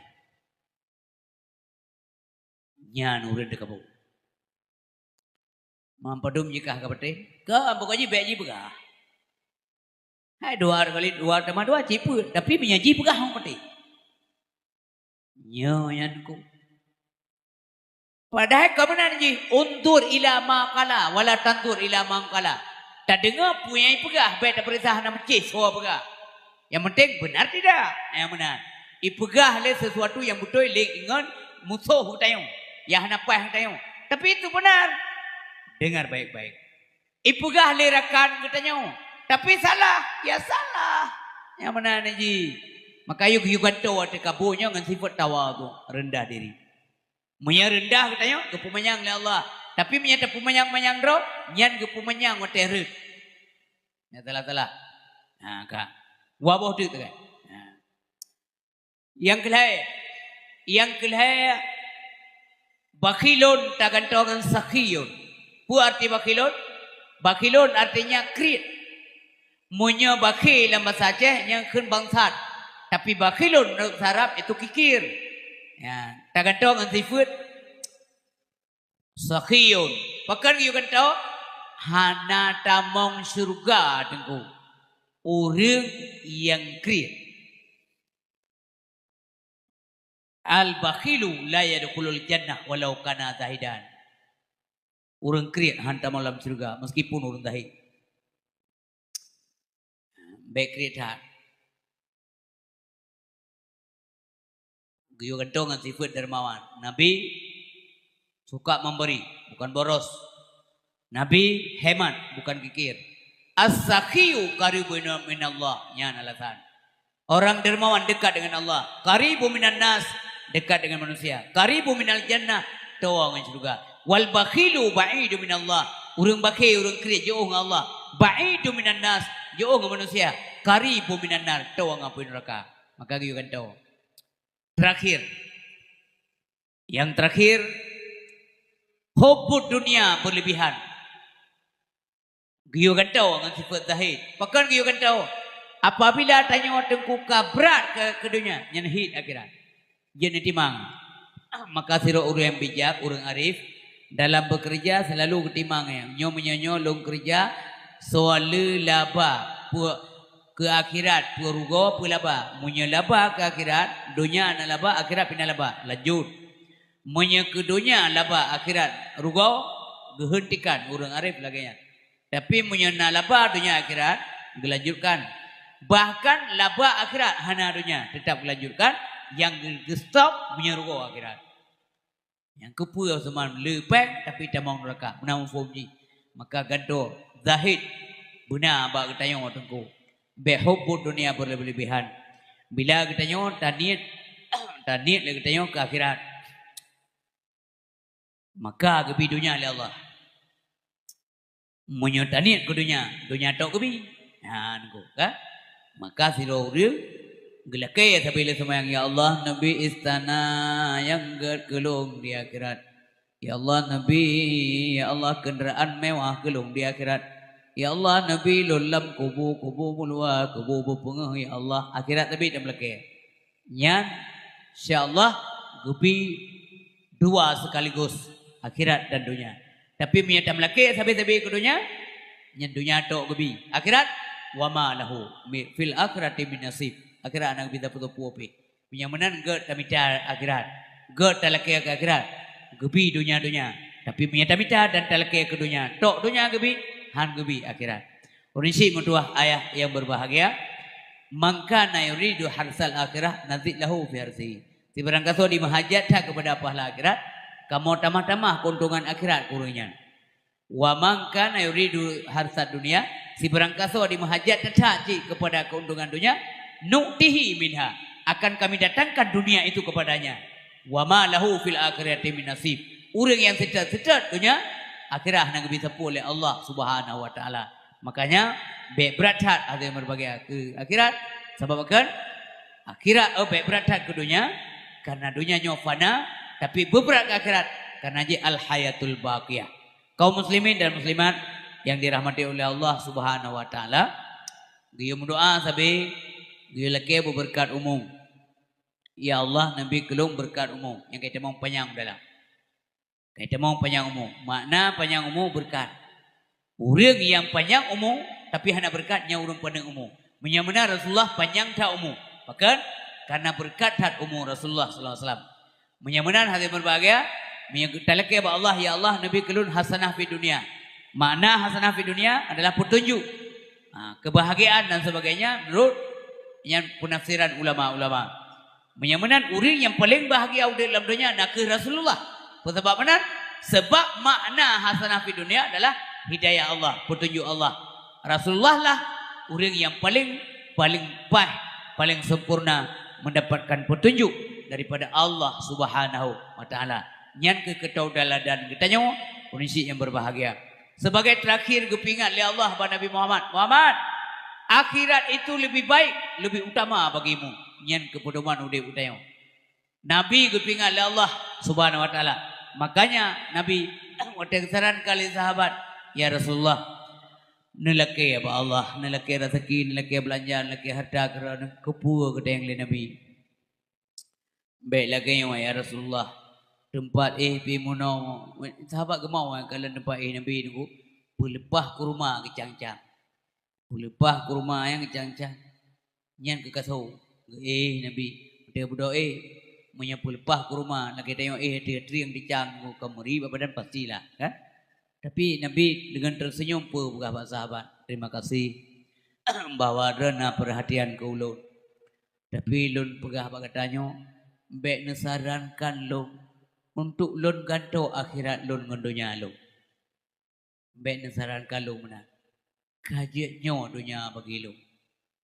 Nyan ureuëng takabur. Mam padum jikah ka patéh? Ka, pokok jih bék jipeugah. Hai dua kali dua tambah dua cit peuet, tapi meunyoe jipeugah hong patéh. Nyoe nyan ku. Padahai ka meunan jih, unzur ila ma qala, wala tanzur ila man qala. Tadeungoe peue nyang ipeugah, bék tapeuriksa hana meucéh soe peugah. Yang penting benar tidak? Nyang meunan. Ipeugah lé sesuatu nyang beutôi lé ngon musoh geutanyoe, nyang hana paih geutanyoe. Tapi itu benar. Dengar baik-baik. Ipeugah lé rakan geutanyoe, tapi salah, ya salah. Nyang meunan jih. Maka yuk, yuk gantoe watée kabô nyoe ngon sifeuet tawadhu, rendah diri. Meunyoe reundah geutanyoe, geupeumanyang lé Allah. Tapi meunyoe tapeumanyang-manyang droe, nyan geupeumanyang watée rhët. Nyang salah-salah. Ha, ka. Dua boh teuk teuka. Ha. Nyang keulhée, nyang keulhée, bakhilun tagantoe ngon sakhiyun. Peue arti bakhilun? Bakhilun artinya kriet. Meunyoe bakhil lam basa Aceh, nyan kheun bangsat. Tapi bakhilun meunurot basa Arab itu kikir. Ya, tagantoe ngon sifeuet sakhiyun. Pakon geuyue gantoe? Hana tamong syeuruga teungku ureuëng nyang kriet. Al-bakhilu la yadkhulul jannah walau kana zahidan. Ureuëng kriet han tamong lam syeuruga meskipun ureuëng zahid. Bék kriet that. Geuyue gantoe ngon sifeuet dermawan. Nabi suka memberi, bukan boros. Nabi hemat, bukan kikir. As-sakhiyu qaribun minallah. Nyan alasan. Orang dermawan dekat dengan Allah. Qaribu minan nas, dekat dengan manusia. Qaribu minal jannah, towa ngon syeuruga. Wal bakhilu ba'idu minallah. Ureuëng bakhil, ureuëng kriet jiôh ngon Allah. Ba'idu minan nas, jiôh ngon manusia. Qaribu minan nar, towa ngon apui neuraka. Maka geuyue gantoe. Terakhir. Yang terakhir, hubbud dunia berlebihan. Geuyue gantoe ngon sifeuet zahid. Pakon geuyue gantoe? Apabila tanyoe teungku ka brat keu, keu donya, nyan hiet akhirat. Jeuet neutimang. Maka sidroe ureuëng nyang bijak, ureuëng arif, dalam bekerja selalu geutimang, ya. Nyoe meunyoe nyoe lôn keureuja, soe le laba, peue keu akhirat, peue rugoe, peue laba. Meunyoe laba keu akhirat, donya na laba, akhirat pih na laba. Lanjut. Meunyoe keu donya laba, akhirat rugoe, geuheuntikan, ureuëng arif lagée nyan. Tapi meunyoe na laba donya akhirat, geulanjutkan. Bahkan laba akhirat hana donya, teutap geulanjutkan, nyang geu-, geustop meunyoe rugoe akhirat. Nyang keupeue seumah le péng, tapi tamong neuraka, meunan muphom jih. Maka gantoe zahid beuna bak geutanyoe teungku. Bék hubbud dunia berlebihan. Bila geutanyoe taniet, taniet lé geutanyoe keu akhirat, maka geubri donya lé Allah. Meunyoe taniet keu donya, donya tok geubri. Ha, nyan ka. Maka sidroe ureuëng geulakée sabe lé seumayang, "Ya Allah, neubri istana nyang gét keu lôn di akhirat. Ya Allah, neubri, ya Allah, keundaraan mewah keu lôn di akhirat. "Ya Allah, neubi lôn lam kubu, kubu meuluwa, kubu beupeungéh, ya Allah." Akhirat teubiet dan meulakée. Nyan, insya Allah, geubi dua sekaligus, akhirat dan dunia. Tapi meunyo tameulakée sabe-sabe keu dunia, nyan dunia tok geubi. Akhirat, "Wa ma lahu mi-, fil akhirati min nasib." Akhirat hana geubi sapeue-sapeue pih. Meunyo meunan gét tamita akhirat, gét talakée keu akhirat, geubi dunia-dunia. Tapi meunyo tamita dan talakée keu dunia, tok dunia geubi, han geubi akhirat. Ureuëng syiek meutuwah ayah yang berbahagia, "Man kana yuridu harsal akhirah nazid lahu fi harsihi." Sibarang gasoe dimeuhajat that kepada pahala akhirat, kamoe tamah-tamah keuntungan akhirat keu ureuëng nyan. "Wa man kana yuridu harsad dunya," sibarang gasoe dimeuhajat that cit kepada keuntungan dunia, "nu'tihi minha," akan Kami datangkan dunia itu kepadanya. "Wa ma lahu fil akhirati min nasib." Ureuëng nyang seutôt-seutôt dunia, akhirat hana geubi sapeue lé Allah Subhanahu wa Taala. Makanya, bék brat that hati meureubagia keu akhirat. Sabab kan, akhirat, oh, bék brat that keu dunia, karena dunia nyoe fana, tapi beubrat keu akhirat, karena jih al-hayatul baqiyah. Kaum muslimin dan muslimat yang dirahmati oleh Allah Subhanahu wa Taala, geuyue meudoa sabe, geuyue lakée beubeureukat umu. "Ya Allah, neubi keu lôn beureukat umu nyang ka itamong panyang dalam." Ka itamong panyang umu. Makna panyang umu beureukat. Ureuëng nyang panyang umu, tapi hana beureukat, nyan ureuëng paneuk umu. Meunyo meunan Rasulullah panyang that umu. Pakon? Karena beureukat that umu Rasulullah sallallahu alaihi wasallam. Meunyo meunan hadirin berbahagia, meunyo talakée bak Allah, "Ya Allah, neubi keu lôn hasanah fid dunya." Makna hasanah fid dunya adalah petunjuk. Ha, kebahagiaan dan sebagainya menurut nyan penafsiran ulama-ulama. Meunyo meunan, ureuëng nyang paleng bahagia udeb lam donya nakeuh Rasulullah. Peue sabab meunan? Sabab makna hasanah fid dunya adalah hidayah Allah, petunjuk Allah. Rasulullah lah ureuëng nyang paleng, paleng paih, paleng sempurna mendapatkan petunjuk daripada Allah Subhanahu wa Taala. Nyan keuh keutauladan geutanyoe, ureuëng syiek nyang berbahagia. Sebagai terakhir geupeuingat lé Allah bak Nabi Muhammad, "Muhammad, akhirat itu lebih baik, lebih utama bagimu." Nyan keuh peudoman udeb geutanyoe. Nabi geupeuingat lé Allah Subhanahu wa Taala. Makanya Nabi watée geusarankan lé sahabat, "Ya Rasulullah, neulakée bak Allah, neulakée raseuki, neulakée beulanja, neulakée hareuta keu droeneuh, keupeue?" Geutanyong lé Nabi. "Bék lagée nyoe, ya Rasulullah. Teumpat éh pih meunoe." Sahabat geumawai ka lam teumpat éh Nabi nunggu, peuleupah kurma geucang-cang. Peuleupah kurma nyang geucang-cang. Nyan keuh ka soe. Geuéh Nabi. Watée beudôh éh, meunyoe peuleupah kurma, lagée tanyoe éh ateueh trieng dicang, ka meuri bak badan pastilah, kan? Tapi Nabi deungon teuseunyum peugah bak sahabat, "Terima kasih bahwa droeneuh na peurhatian keu ulôn. Tapi lôn peugah bak geutanyoe, bék neusarankan lôn untuk lôn gantoe akhirat lôn ngon donya lôn. Bék neusarankan lôn meunan. Ka jeuet nyoe donya bagi lôn."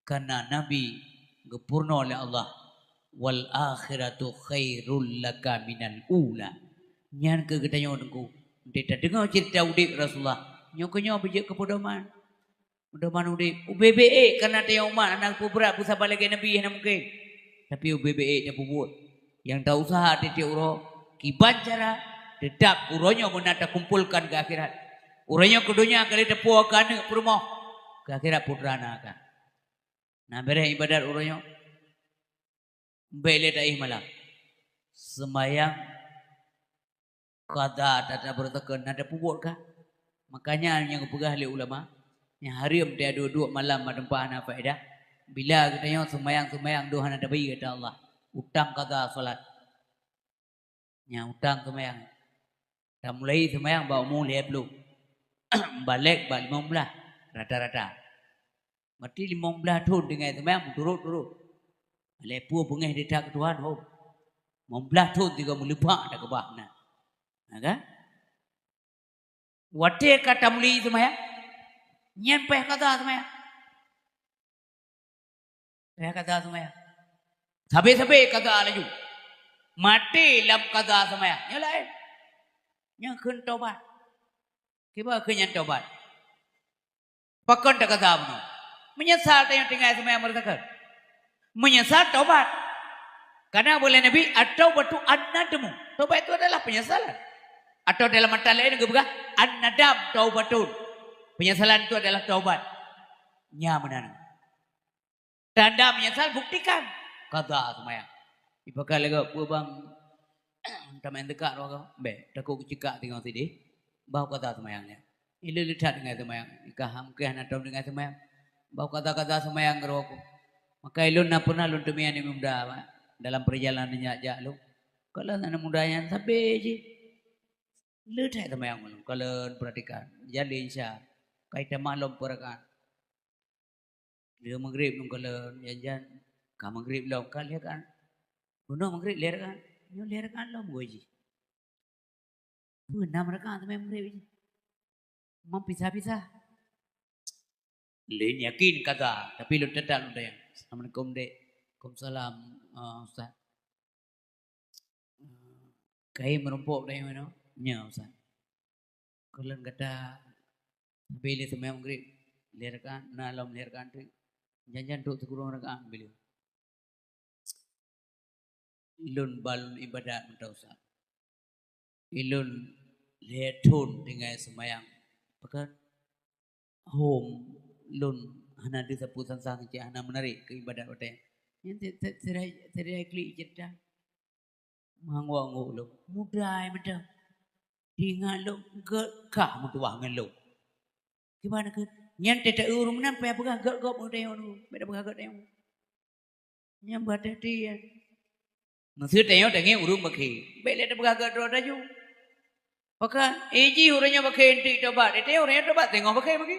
Karena Nabi geupeurunoe lé Allah, "Wal akhiratu khairul laka minal ula." Nyan keuh geutanyoe teungku. Watée tadeungoe ceurita udeb Rasulullah, nyoe keuh nyoe beujeuet keu peudoman. Peudoman udeb. Ubé-bé ék, karena tanyoe umat hana peubeurat peusaban lagée Nabi, hana mungken. Tapi ubé-bé ék tapeubuet. Nyang ta-useuha tieb-tieb uroe, kiban cara, teutab uroe nyoe meunan takumpolkan keu akhirat. Uroe nyoe keu donya ka lheueh tapuwoe keu aneuk peurumoh, keu akhirat putra na ka. Na beureh iébadat uroe nyoe. Bék lé taéh malam. Seumayang qadha tata beureutokeun na tapeubuet kah? Makanya nyang geupeugah lé ulama, nyang hareuem taduek-duek malam bak teumpat hana faedah. Bila geutanyoe seumayang-seumayang dua hana tabi kata Allah, utang qadha salat. Nyang utang seumayang. Tamulai seumayang bak umu lhée ploh. Balek bak limong blaih rata-rata. Berarti limong blaih thon tinggai seumayang meuturot-turot. Lhée ploh beungéh dita keu Tuhan, ho. Limong blaih thon tiga meuleubak takeubah na. Ha kan? Watée ka tamulai seumayang, nyan paih qadha seumayang. Paih qadha seumayang. Sabe-sabe qadha laju. Maté lam qadha seumayang. Nyoe laén. Nyan kheun tobat. Kiban kheun nyan tobat? Pakon taqadha bunoe? Meunyeusal tanyoe tinggai seumayang meureusakeun. Meunyeusal tobat. Karena buet lé Nabi, "At-taubatu an-nadmu." Tobat itu adalah penyesalan. Atau dalam matan laén geupeugah, "An-nadam taubatun." Penyesalan itu adalah taubat. Nya meunan. Tanda menyesal, buktikan. Qadha seumayang. Ipakat lagak peue bang, tameudeungo roh kah? Bèk, takot keucekak teungoh sideh. Bah qadha seumayang nyan. Ilôn le that deungon seumayang. Ka ham keu hana tom deungon seumayang. Bah qadha-qadha seumayang keu roh kah. Maka ilôn na pernah lôn teumèe aneuk muda, Pak. Dalam perjalanan jak-jak lôn. Kalon aneuk muda nyan sabe jih. Le that seumayang ulôn. Kalon perhatikan. Jadi insya. Kai tamah lom peue rakaat. Lheueh maghrib lôn kalon, jan-jan ka maghrib lom ka lhèe rakaat. Bunoe maghrib lhèe rakaat, nyoe lhèe rakaat lom goe jih. Peue nam rakaat teuma maghrib jih. Mam pisah-pisah. Lôn yakin qadha, tapi lôn teutap lôn tanyong. Assalamualaikum, Dek. Waalaikumsalam, eh, Ustaz. Kayém meurumpok dayah meunoe? Nyo, Ustaz. Kalon gata habéh lé seumayang maghrib, lhèe rakaat, na lom lhèe rakaat teuk. Jan-jan trok sikureueng rakaat beu lheueh. Lôn ba lôn ibadat mantong, Ustaz. Ilôn lhèe thon tinggai seumayang. Pakon? Hom lôn hana deuh sapeue sang-sang cit hana meunarek keu ibadat watèe nyan. Nyan sira-, sira-, sira klik cerita. Meuanggô-anggô lôn. Muda ai mantong. Ingat lôn gèt kah meutuwah ngon lôn. Kiban keuh? Nyan teuta ureueng meunan payah peugah gèt gob meutanyong nyoe. Bèk tapeugah gèt tanyoe. Nyan beuhati-hati nyan. Meuseu tanyoe tangieng ureueng bakhe. Bèk lé tapeugah gèt droe taju. Pakon? Eh, jih ureueng nyan bakhe enteuk tobat. Eh, tanyoe ureueng nyan tobat teungoh bakhe-bakhe.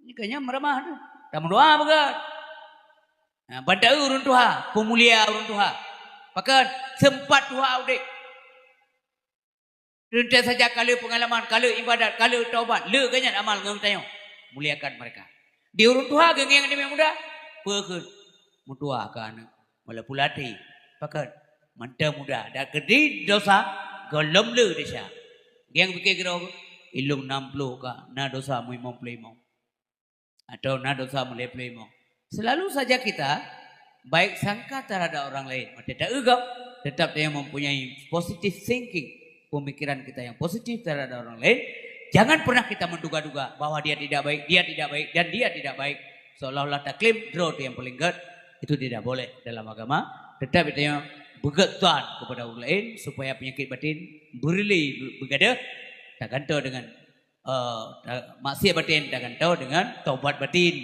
Nyan keuh nyan meuramah tu. Tameudoa beugèt. Ha, ban taeu ureueng tuha, peumulia ureueng tuha. Pakon? Seumpat tuha udép. Teuntèe saja ka le peungalaman, ka le ibadat, ka le taubat, le geuh nyan amal ngon tanyoe. Muliakan mereka. Di ureueng tuha geungieng di muda, peue kheun? Meutuha keu aneuk. Walaupun latih, pakon? Mantong muda, dak keudeh dosa, gohlom le desya. Gieng pike keudroe, ilôn nam ploh ka, na dosa meulimong ploh limong. Atau na dosa meulimong ploh limong. Selalu saja kita baik sangka terhadap orang lain. Maka tak egap, tetap dia mempunyai positive thinking, pemikiran kita yang positif terhadap orang lain. Jangan pernah kita menduga-duga bahwa dia tidak baik, dia tidak baik, dan dia tidak baik. Seolah-olah taklaim droe tu yang paling gèt. Itu tidak boleh dalam agama. Tetap kita yang beugèt tuan kepada orang lain supaya penyakit batin beureulee beugadeuh, tagantoe dengan eh, ta-, maksiat batin tagantoe dengan taubat batin.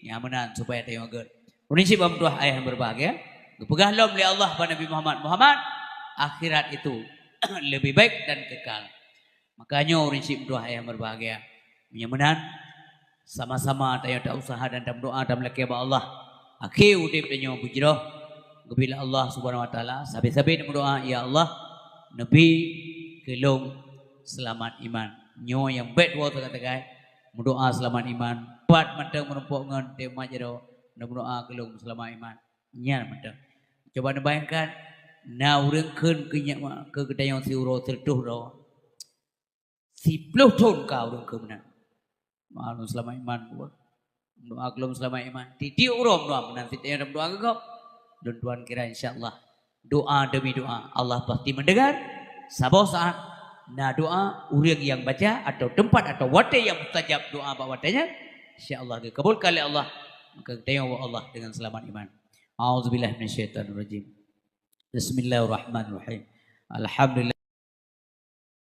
Nyan meunan supaya tanyoe gèt. Ureueng syiek bak meutuah ayah yang berbahagia, geupeugah lom lé Allah bak Nabi Muhammad, "Muhammad, akhirat itu lebih baik dan kekal." Makanya ureueng syiek meutuah ayah yang berbahagia, meunyoe meunan, sama-sama tanyoe ta-usaha dan tameudoa, tameulakèe bak Allah. Akhé udép tanyoe beujroh geubri lé Allah Subhanahu wa Taala. Sabe-sabe tameudoa, "Ya Allah, neubi keu lôn seulamat iman." Nyoe nyang bèk tuwoe teuka-teuka, meudoa seulamat iman. Pat mantong meurumpok ngon teuh mat jaroe, meudoa keu lôn seulamat iman. Nyan mantong. Coba neubayangkan, na ureueng kheun keu nyak ma-, keu geutanyoe siuroe sireutôh droe. Siploh thon ka ureueng kheun meunan. Meudoa lôn seulamat iman, buet. Meudoa keu lôn seulamat iman. Tiep-tiep uroe meudoa meunan, sitiep meudoa keu gob. Lôn tuan kira insya Allah. Doa demi doa, Allah pasti mendengar. Saboh saat na doa ureueng nyang baca atau teumpat atau watèe nyang mustajab doa bak watèe nyan, insya Allah geukabulkan lé Allah. Maka geutanyoe bak Allah dengan seulamat iman. A'udzubillahi minasyaitonirrajim. Bismillahirrahmanirrahim. Alhamdulillah.